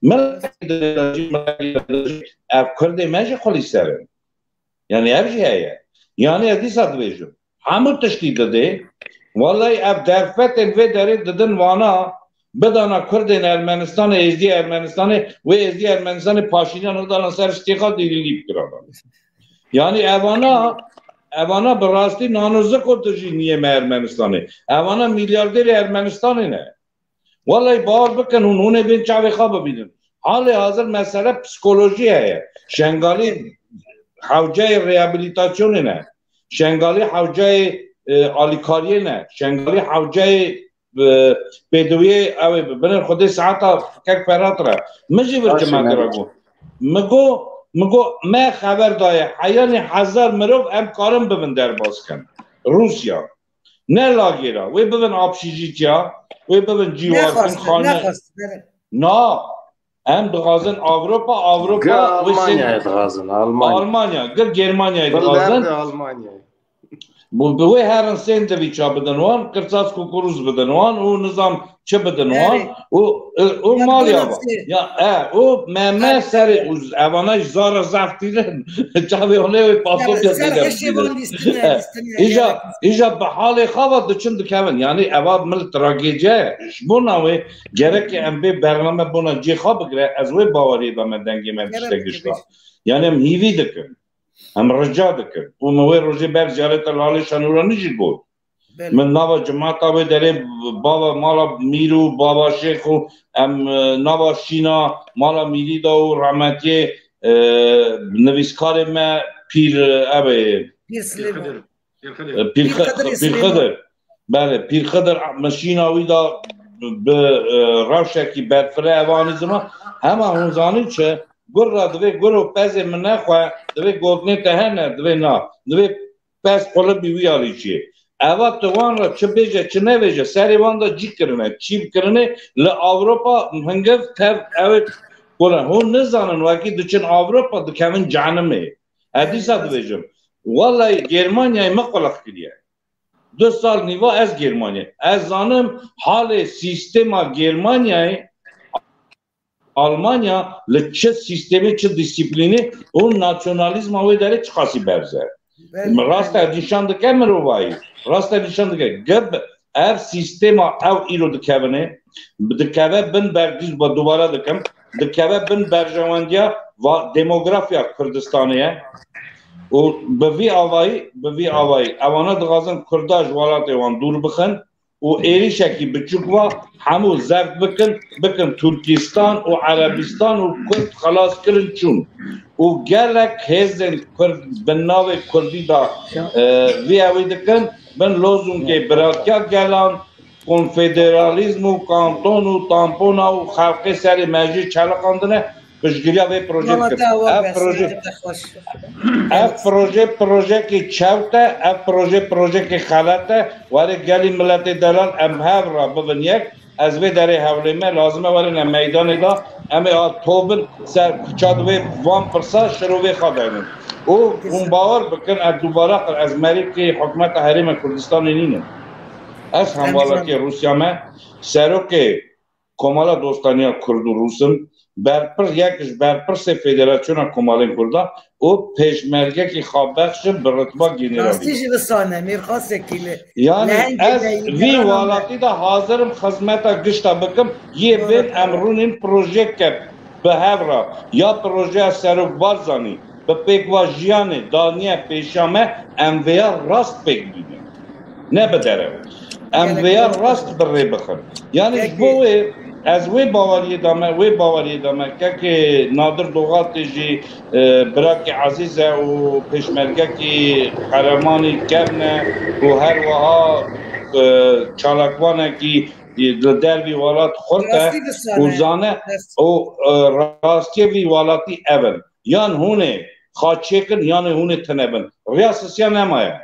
Min ev Kurdê me jî xulî ser in. Yani ev jî heye. Yani ez dîsa dibêjim. Hemû tiştî didê. Wellahî ev derfetên vê derê didin wana, bidana Kurdên Ermenistanê, Êzdî Ermenistanê, wê Êzdî Ermenistanê Paşînyan hildana ser stêxa dîrînî bikirana. Yani evana, evana bi rastî nanozik û dijî niyê me Ermenistanê. Evana milyarderê Ermenistanê ne. Wellahî bawer bikin hûn, hûn ê bên çavê xwe bibînin. Halê hazir mesele psikolojî heye. Şengalî hewceyê rehabilitasyonê ne. Şengalî hewceyê, e, alîkariyê ne. Şengalî hewceyê, e, pêdiviyê ew ê binir Xwedê saeta kek Ferhat re. Min jî vir Başê cimate me. Re got. Min got, min got, me xeber daye. Heyanî hezar mirov em karin bibin derbas kin. Rûsya. Ne lagêra. Wê bibin apşîjîtiya, wê bibin cîwar, bin Nexwest, xane. Nexwest, evet. Na. Em dixwazin Avropa, Avropa Gir wê sên- Almanyayê dixwazin, Almanya. Almanya, gir Germanyayê Bil dixwazin. Derdê Almanyayê. Bu, bi wê herin sêndivîça bidin wan, kirsas kukuruz bidin wan û nizam çi bidin wan Erê. û, û, û Ya maliya bidin ba. sê. Ya, e, û me, me Erê. Serê û evana jî zara zaf tîrin. Çavê hone wê pasokya ser zêde hişê bitîrin. Van lîstine, E, lîstine, îja, yani. Îja bi halê xava diçin dikevin. Yani eva mil tragediye. Ji bona wê gerek em bê bername bona cê xwe bigire. Ez wê baweriyê de me dengê me Gerek dişte bigire. Gişta. Yani em hîvî dikin. Em rica dikin. Û me wê rojê ber ziyareta Lalê Şenûranî jî got. Belê. Min nava cimata wê derê bava mala mîr û bava şêx û em, e, nava şîna mala mîrî da û rahmetiyê, e, nivîskarê me pîr, e, ev ê, Pîr Silêman. Pîr Xidir. Pîr Xidir. E, Pîr Pîr Xi-, Xidir Pîr Silêman. Xidir. Belê, Pîr Xidir, min şîna wî da bi, e, rewşekî berfireh ev anî ziman. Hema hûn zanîn çi? Gur ra divê gur û pezê min nexwe, divê gotinê te hene, divê na. Divê pez qulibî wî alî çiyê. Eva tu wan re çi bêje, çi nebêje, serê wan de cî kirine, çî kirine, li Ewropa hingiv tev ew ê qulin. Hûn nizanin, wekî diçin Ewropa, dikevin cehenimê. Ez dîsa dibêjim. Wellahî Germanyayê min qulix kiriye. Du sal nîva ez Germanyayê. Ez zanim halê sîstema Germanyayê, Almanya li çi sîstemê, çi dîsîplînê û nasyonalîzma wê derê çiqasî berz e. Belê, Rast belê. E nîşan dike mirovayî. Rast e nîşan dike. Gib ev sîstema ew îro dikevine, dikeve bin ber-, dîs ba dubare dikim, dikeve bin berjewendiya va-, demografiya Kurdistanê ye. Û bi vî avayî, bi vî avayî, ewana dixwazin Kurda ji welatê wan dûr bixin û êrîşekî biçûk va hemû zeft bikin, bikin Tirkistan û Erebistan û Kurd xelas kirin çûn. Û gelek hêzên Kurd bi navê Kurdî de, e, vî ewî dikin, bin lozûngê biratiya gelan, konfederalîzm û kanton û tampona û xelkê serê mejî çeliqandine, piştgiriya vê projê Mama dikir. Te awa Ev be, proje, seyre te xweş. Ev proje, projekê çewt e, ev proje, projekê xelet e. Were gelî miletê delal em hev ra bibin yek. Ez vê derê hewlê me, lazim e werin em meydanê de, em ê a tobin ser kuça di vê van pirsa şirovê xwe denin. Û hûn bawer bikin, ez dubare qir, ez merîkê hikûmeta Herêma Kurdistanê nînim. Ez Em hemwelatiyê Rûsya me, serokê Komala Dostaniya Kurd û Rûs im, berpir-, yek ji berpirsê Federasyona Komalên Kurda û pêşmergekî xwebexş im bi ritba generalî. Rastî jî wisa ne, Mîrxasekî li Yani lehengê ez me yî vî dana me. Welatî de hazir im xizmeta gişta bikim, yê Doğru, bên em doğru. Rûnîn projeyeke bi hev re, ya projeya Serok Barzanî, bi pêkva jiyanê daniye pêşiya me, em vêya rast pêk bînin. Ne bi derew. Em Gelek vêya doğru. Rast bi rê bixin. Yani ji Peki. Bo wê, ez wê baweriyê de me, wê baweriyê de me, kekê Nadir Doxatê jî, e, birakî ezîz e û pêşmergekî qeremanî kevn e û her wiha, e, çalakvanekî, e, li dervî welat xurt e Rastî bi sane. Û zane Rastî. Û, e, rastiyê vî welatî ev in. Yan hûn ê xwe çêkin, yan ê hûn ê tune bin. Riya sisiya nemaye.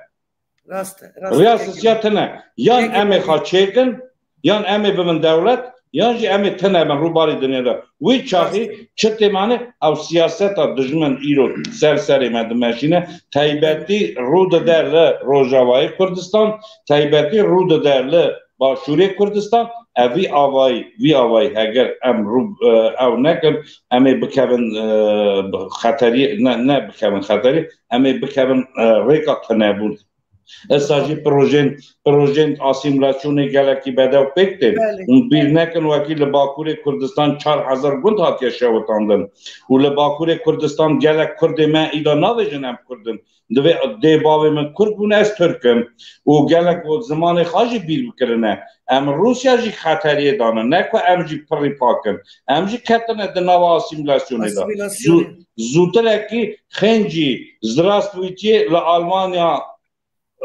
Rast e, rast e. Riya sisiya tune. Yan Peki, em ê peki. Xwe çêkin, yan em ê bibin dewlet, yan jî em ê tune bin rûbarî dinyê de. Wî çaxî Rast e. Çi têmane, ew siyaseta dijmin îro ser serê me dimeşîne, taybetî rû dide li Rojavayê Kurdistan, taybetî rû dide li Başûrê Kurdistan, Ev vî avayî, vî avayî heger em rû, e, ew nekin, em ê bikevin, e, bi xeteriyê, ne, ne bikevin xeteriyê, em ê bikevin, e, rêka tunebûn. Esa jî projên, projên asîmîlasyonê gelekî bedew pêk tên. Belê. Hûn bîr nekin, wekî li Bakurê Kurdistan çar hezar gund hatiye şewitandin. Û li Bakurê Kurdistan gelek Kurdê me îda navêjin em Kurd in. Divê dê bavê min Kurd bûne, ez Tirk im. Û gelek û zimanê xwe jî bîr bikirine. Em Rûsya jî xeteriyê dane, ne ku em jî pirî pak in. Em jî ketine di nava asîmîlasyonê de. Asîmîlasyonê. Zû-, zûtirekî xêncî, Zdravstvuytiyê li Almanya,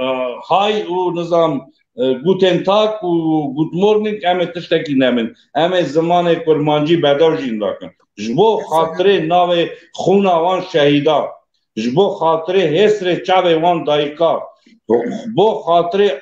e, hay û nizam, e, Guten Tag û Good Morning, em ê tiştekî nemin. Em ê zimanê kurmancî bedew jî nakin. Ji bo xatirê navê xûna wan şehîda, ji bo xatirê hêsrê çavê wan dayika, bo xatirê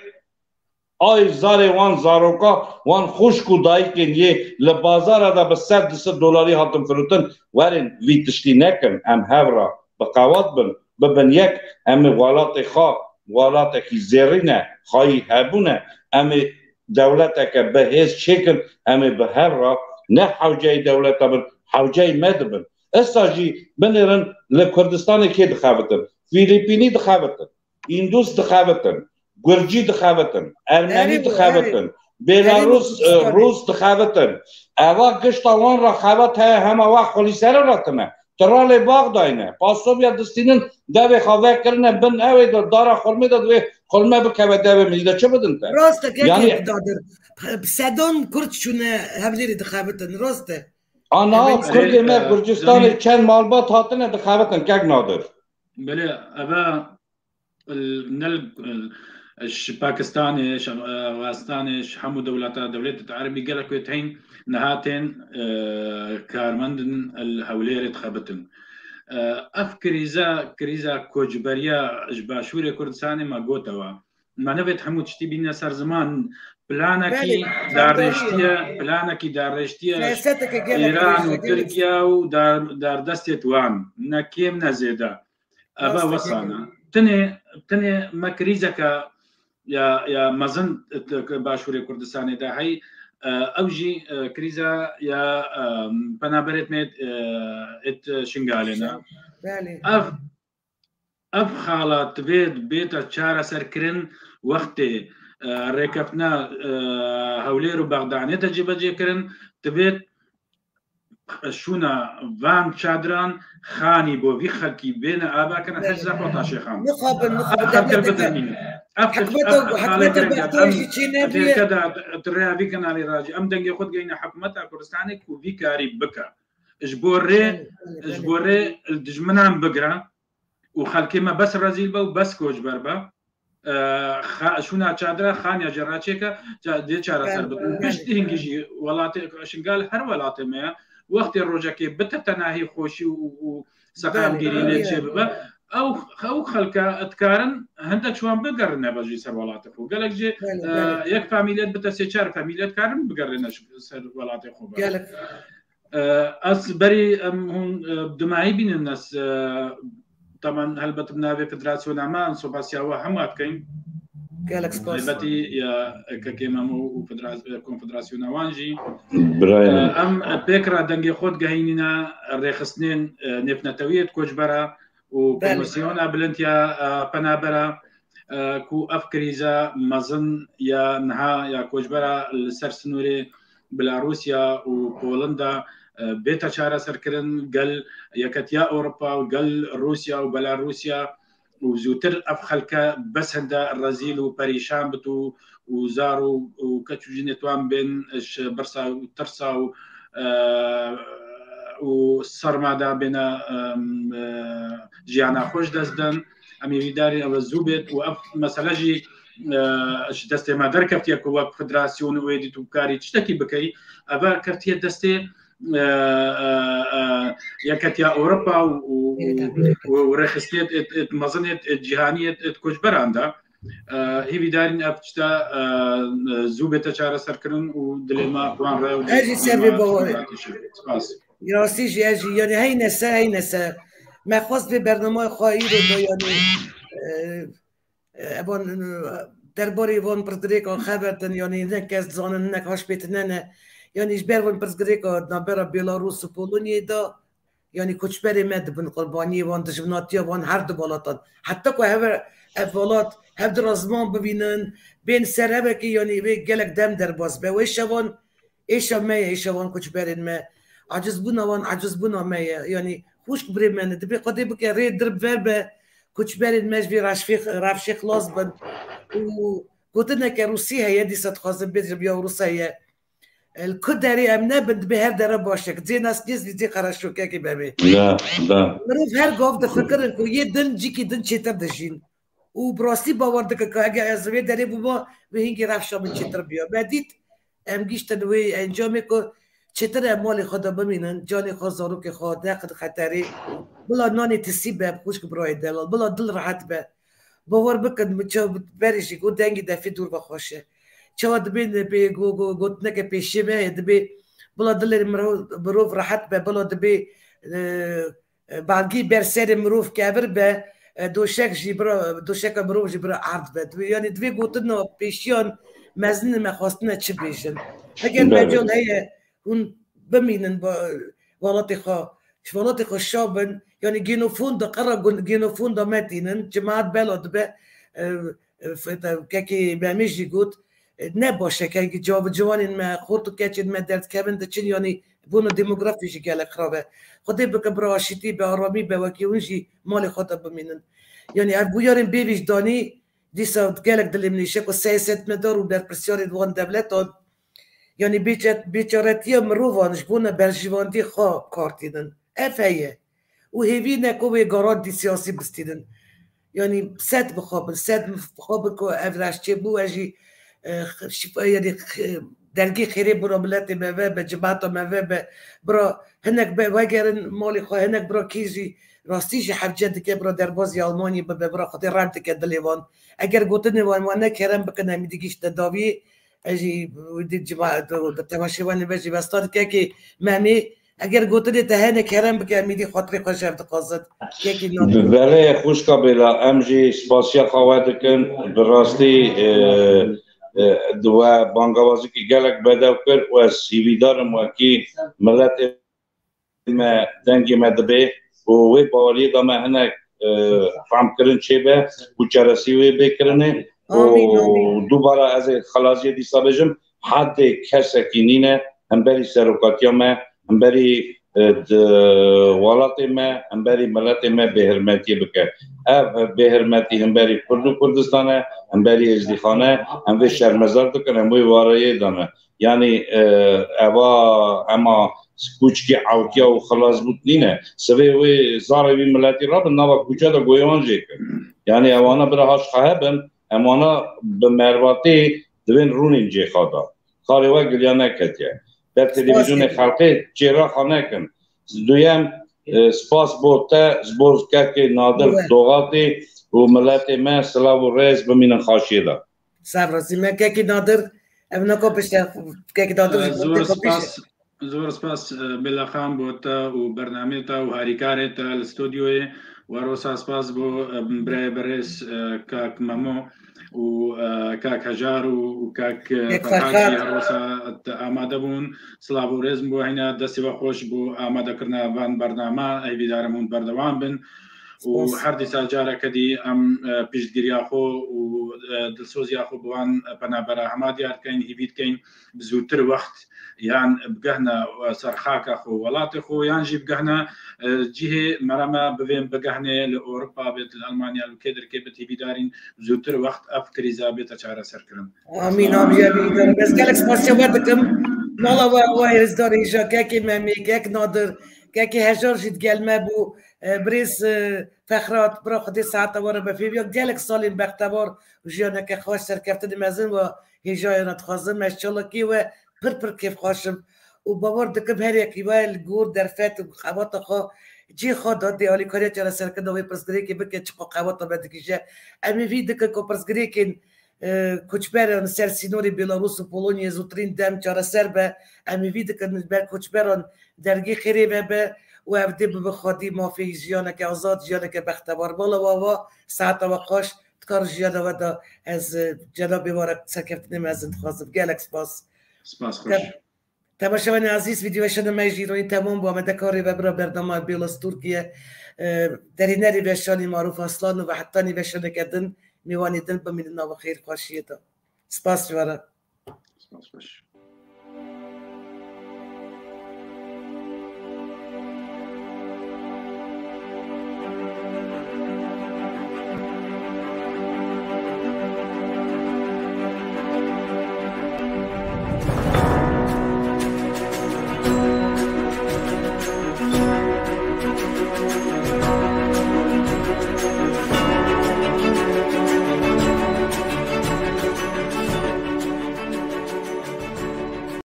ay zarê wan zaroka, wan xwişk û dayikên yê li bazara de bi sed du sed dolarî hatin firotin, werin vî tiştî nekin, em hev re bi qewat bin, bibin yek, em ê welatê xwe, welatekî zêrîn e, xwayî hebûn e, em ê dewleteke bi hêz çêkin, em ê bi hev re ne hewceyî dewleta bin, hewceyî me dibin. Esa jî binêrin li Kurdistanê kê dixebitin? Fîlîpînî dixebitin, Îndûs dixebitin, Gurcî dixebitin, Ermenî Erê bu, dixebitin, erê. Belarus, Erê bu, e, Rûs dixebitin. Eva gişta wan re xebat heye, hema wa xulîsere re tine. Tiralê Baxdayne. Pasovya distînin devê xwe vekirine bin ewê de dara xurmê de divê xurme bikeve devê min. De çi bidin te? Rast e, kekê Yanî Nadir. Bi sedan Kurd çûne Hevlêrê dixebitin. Rast e. Ana Em ê Kurdê me Erê, e, Gurcistanê Canî çend malbat hatine dixebitin, kek Nadir. Belê, eve, e, ne li, e, ji Pakistanê, ji Afganistanê, ji hemû dewleta, dewletê erebî gelek wê tên, niha tên, e, karmendin li Hewlêrê dixebitin. E, ev krîza, krîza koçberiya ji Başûrê Kurdistanê me gotewa. Me nevêt hemû tiştî bîne ser ziman. Planekî Belê, darêştiye, planekî darêştiye Siyaseteke gelek Îran û rêzegirî. Tirkiye û dar-, dardestê wan. Ne kêm ne zêde. Eve Rast e, wesane. Tinê, tinê me krîzeke ya, ya mezin Başûrê Kurdistanê de hey, e, ew jî, e, krîza ya, e, penaberêt me, e, êt Şingalê ne. Belê. Ev Ev xala divê bête çareserkirin wextê, e, rêkeftina, e, Hewlêr û Bexdanê de cîbecê kirin, divê şûna van çadiran xanî bo vî xelkî bêne ava kirin, hej zexweta şêxan. Mixabin, mixabin, Ev xelke devleteke, bidirmînin. Ev, hikmeta, ev, ev xalê hikmeta giring e. Bexdayê Em jî çê nebûye. Têke de, di rêya vî kenalê rajî. Em dengê xwe digeyne hikmeta Kurdistanê ku vî karî bike. Ji bo rê, Belê, belê, ji belê. Bo rê li dijminan bigire. û xelkê me bes rezîl be û bes koçber be. E, xa-, şûna çadira xaniya jê re çêke, ça-, dê çareser Belê, bikin. Belê. Piştî hingî jî welatê Şingal her welatê me ye. Wextê rojekê bite tenahî xweşî û, û seqamgirî Belê, lê belê. Çêbibe. Ew, ew xelke dikarin hindek ji wan bigerine be jî ser welatê xwe. Gelek jî, Belê, e, belê. Yek famîliyet bite sê çar famîliyet karin bigerine ji ser welatê xwe be. Gelek. E, ez berî em hûn, e, dimayî bînin ez, e, teman helbet bi navê federasyona me, em spasiya we hema dikeyn. Gelek spas. Helbetî ya kekê Memo û federa-, e, konfederasyona wan jî. Birayê E, min. Em, e, pêk re dengê xwe digehînîne rêxistinên, e, nêvnetewiyê di koçbera û Belê. Komîsyona Bilind ya, e, Penabera, e, ku ev krîza mezin ya niha ya koçbera li ser sinûrê Belarusya û Polinda, e, bête çareserkirin, gel Yeketiya Ewropa û gel Rûsya û Belarusya û zûtir ev xelke bes hinde rezîl û perîşan bit û, û zar û, û keç û jinê wan bên ji birsa û tirsa û, e, û sermada bêne, em, e, jiyana xwe ji dest den. Em ê vî darîn ev zû bêt û ev mesele jî, e, ji destê me derkeftiye ku wek federasyon û êdî tu bikarî tiştekî bikeyî. Ev keftiye destê, e, e, e, Yeketiya Ewropa û, û, û, û rêxistiyê êt, êt, êt mezin êt, êt cîhanî êt, êt koçberan de. E, hêvî darîn ev tişta, e, zû bête çareserkirin û dilê me wan re û Ez jî ser vê bawerê. Spas. Rastî jî ez jî, yani heyne se, heyne se. Me xwest vê bernameyê xwe îro da, yani, e, e, evan, e, derbarê van pirsgirêkan xeber din, yanî hinek kes dizanin, hinek haş pê tine ne. Yanî ji ber van pirsgirêka navbera Belarûs û Polonyayê de, yanî koçberê me dibin qurbaniyê van dijminatiya van her du welatan. Heta ku hev, ev welat hev dira ziman bibînin, bên ser hevekê, yanî wê gelek dem derbas be. Wê şevan êşa me ye, êşa wan koçberên me. Acizbûna wan, acizbûna me ye. Yanî xwişk birê me ne. Dibê Xwedê bike rê dir ver be, koçberên me ji vê rewşê, rewşê xilas bin. Û gotineke rûsî heye, dîsa dixwazim bêjim ya rûsa ye. Li ku derê em nebin, dibê her dere baş e. Cê nas nêz vî cê qereşokekê bebê. Da, da. Mirov her gav difikirin ku yê din cîkî din çêtir dijîn. Û bi rastî bawer dike ku eger ez li vê derê bûma, wê hingî rewşa min çêtir biya. Me dît, em gihiştin wê encamê ku çêtir em malê xwe de bimînin, canê xwe, zarokê xwe neqin xeterê. Bila nanê tisî be, xwişk birayê delal, bila dil rehet be. Bawer bikin, min çawa berê jî got, dengê defê dûr ve xweş e. Çawa dibê, dibê go-, go-, gotineke pêşiyê me heye, dibê bila dilê mirov, mirov rehet be, bila dibê, e, e, balgî ber serê mirov kevir be, e, doşek jî bira, doşeka mirov jî bira erd be. Dibê, yanî divê gotina pêşiyan mezin me xwestine çi bêjin. Eger Belê. Mecal heye hûn bimînin ba-, welatê xwe, ji welatê xwe şa bin, yanî genofon de qera gun-, genofon de metînin, cemaat bela dibe, e, e, f-, te-, kekê Memê jî got, e, ne baş e, kengî cav-, ciwanên me, xort û keçên me derdikevin diçin, yanî bûna demografî jî gelek xirab e. Xwedê bike bira aşîtî be, aramî be, wekî hûn jî malê xwe de bimînin. Yanî ev bûyerên bêvîjdanî dîsa gelek dilê min êşe ku siyasetmedar û berpirsiyarên wan dewletan, yanî bêçe-, bêçaretiya mirovan ji bona berjivandî xwe kar tînin. Ev heye. Û hêvî ne ku wê garantî siyasî bistînin. Yanî sed bixwabin, sed bixwabin ku ev rewş çêbû, ez jî, e, şifa-, yanî, e, dergê xêrê bira miletê me ve be, cemata me ve be, bira hinek be, vegerin malê xwe, hinek bira kî jî, rastî jî hevce dike, bira derbazî Almanyê bibe, bira Xwedê rem dike dilê wan. Eger gotinê wan, wan ne kerem bikin, em digihîşte dawiyê, ez jî di cema-, di, di temaşevanê ve jî westan dike ki Memê, eger gotinê te hene kerem bike, em êdî xatirê xwe ji hev dixwazin. Kekî Nadir. Belê, xwişka Bêla, em jî spasiya xwe we dikin. Bi rastî, e, e, di we bangawazîkî gelek bedew kir û ez hîvîdar im wekî miletê me dengê me dibe û wê baweriyê de me hinek, e, fehmkirin çêbe û çaresî wê bê kirinê. Amîn, amîn. Û dubara ez ê xelaziyê dîsa bêjim, hedê kesekî nîne hemberî serokatiya me, hemberî, e, di welatê me, hemberî miletê me bêhirmetiyê bike. Ev bêhirmetî hemberî Kurd û Kurdistan e, hemberî Êzdîxan e, em vê şermezar dikin, em wê wareyê de ne. Yanî, e, eva ema kûçikê ewtiya û xilas bût nîne. Sivê wê zarê wî miletî rabin nava kûçe de goyê wan jê kir. Yanî ewana bira haş xehe bin, em wana bi mervatê divên rûnên cêxa da. Karê we giliya neketiye. Ber televîzyonê xelkê çêraxa nekin. Duyem, e, spas bo te, ji bo kekê Nadir Doxatê û miletê me silav û rêz bimînin xaşiyê de. Ser razî me, kekî Nadir, ev nako pişte, kekî Nadir, e, zor spas, zor spas, e, Bêla Xan bo te û bernameyê te û harîkarê te li stûdyoyê. Werosa spas bo, e, birayê berêz, e, kak Memo û, e, kak Hejar û, û kak, e, Kek Ferhad Ferhad. Jî her rosa te amade bûn. Silav û rêz bo heyna, destê we xweş bo amadekirina van bernama. Hêvîdarim hûn berdewam bin. Û Spas. Her dîsa careke dî em, e, piştgiriya xwe û, e, dilsoziya xwe bi van penabera hema diyar dikeyn, hîvî dikeyn bi zûtir wext yan bigehne, e, ser xaka xwe, welatê xwe, yan jî bigehne, e, cihê mereme bivên bigehnê li Ewropa bêt, li Almanya, li kê derkê bit, hîvîdarîn zûtir wext ev krîza bête çareserkirin. Amîn, amîn, amîn. Ez gelek spasiya we dikim. Mala we, we hêzdar hêja, kekê Memê, kek Nadir, kekê Hejar jî digel me bû. E, birêz, e, Fexrat, bira Xwedê saeta we re bi fêviya gelek salên bextewar û jiyaneke xweş, serkeftinê mezin we hêjayê re dixwazim. Ez çalakiyê we pir pir kêfxweş im û bawer dikim her yekî we li gor derfet û xebata xwe cihê xwe da dê alîkariya çareserkirina wê pirsgirêkê bike, çiqo xebata me digihîje. Em hêvî dikin ku pirsgirêkên, e, koçberan ser sînorê Belarûs û Polonyayê zûtirîn dem çareser be. Em hêvî dikin ber koçberan dergê xêrê ve be û ev dê bibe xwedî mafê jiyaneke azad, jiyaneke bextewar. Mala we ava, saeta we xweş, Dikar jiyana we de ez, e, cenabê we re serkeftinê mezin dixwazim. Gelek spas. Spas xweş. Temaşevanê ezîz, vîdyoya şêna me jî îronî temam bû. Amedekar rêvebira bernama Bêlas Tirkiye, e, derhênerê vêşanî Maruf Aslan û ve heta nîveşaneke din mêwanê din bimînin nava xêr xweşiyê de. Spas ji we re. Spas xweş.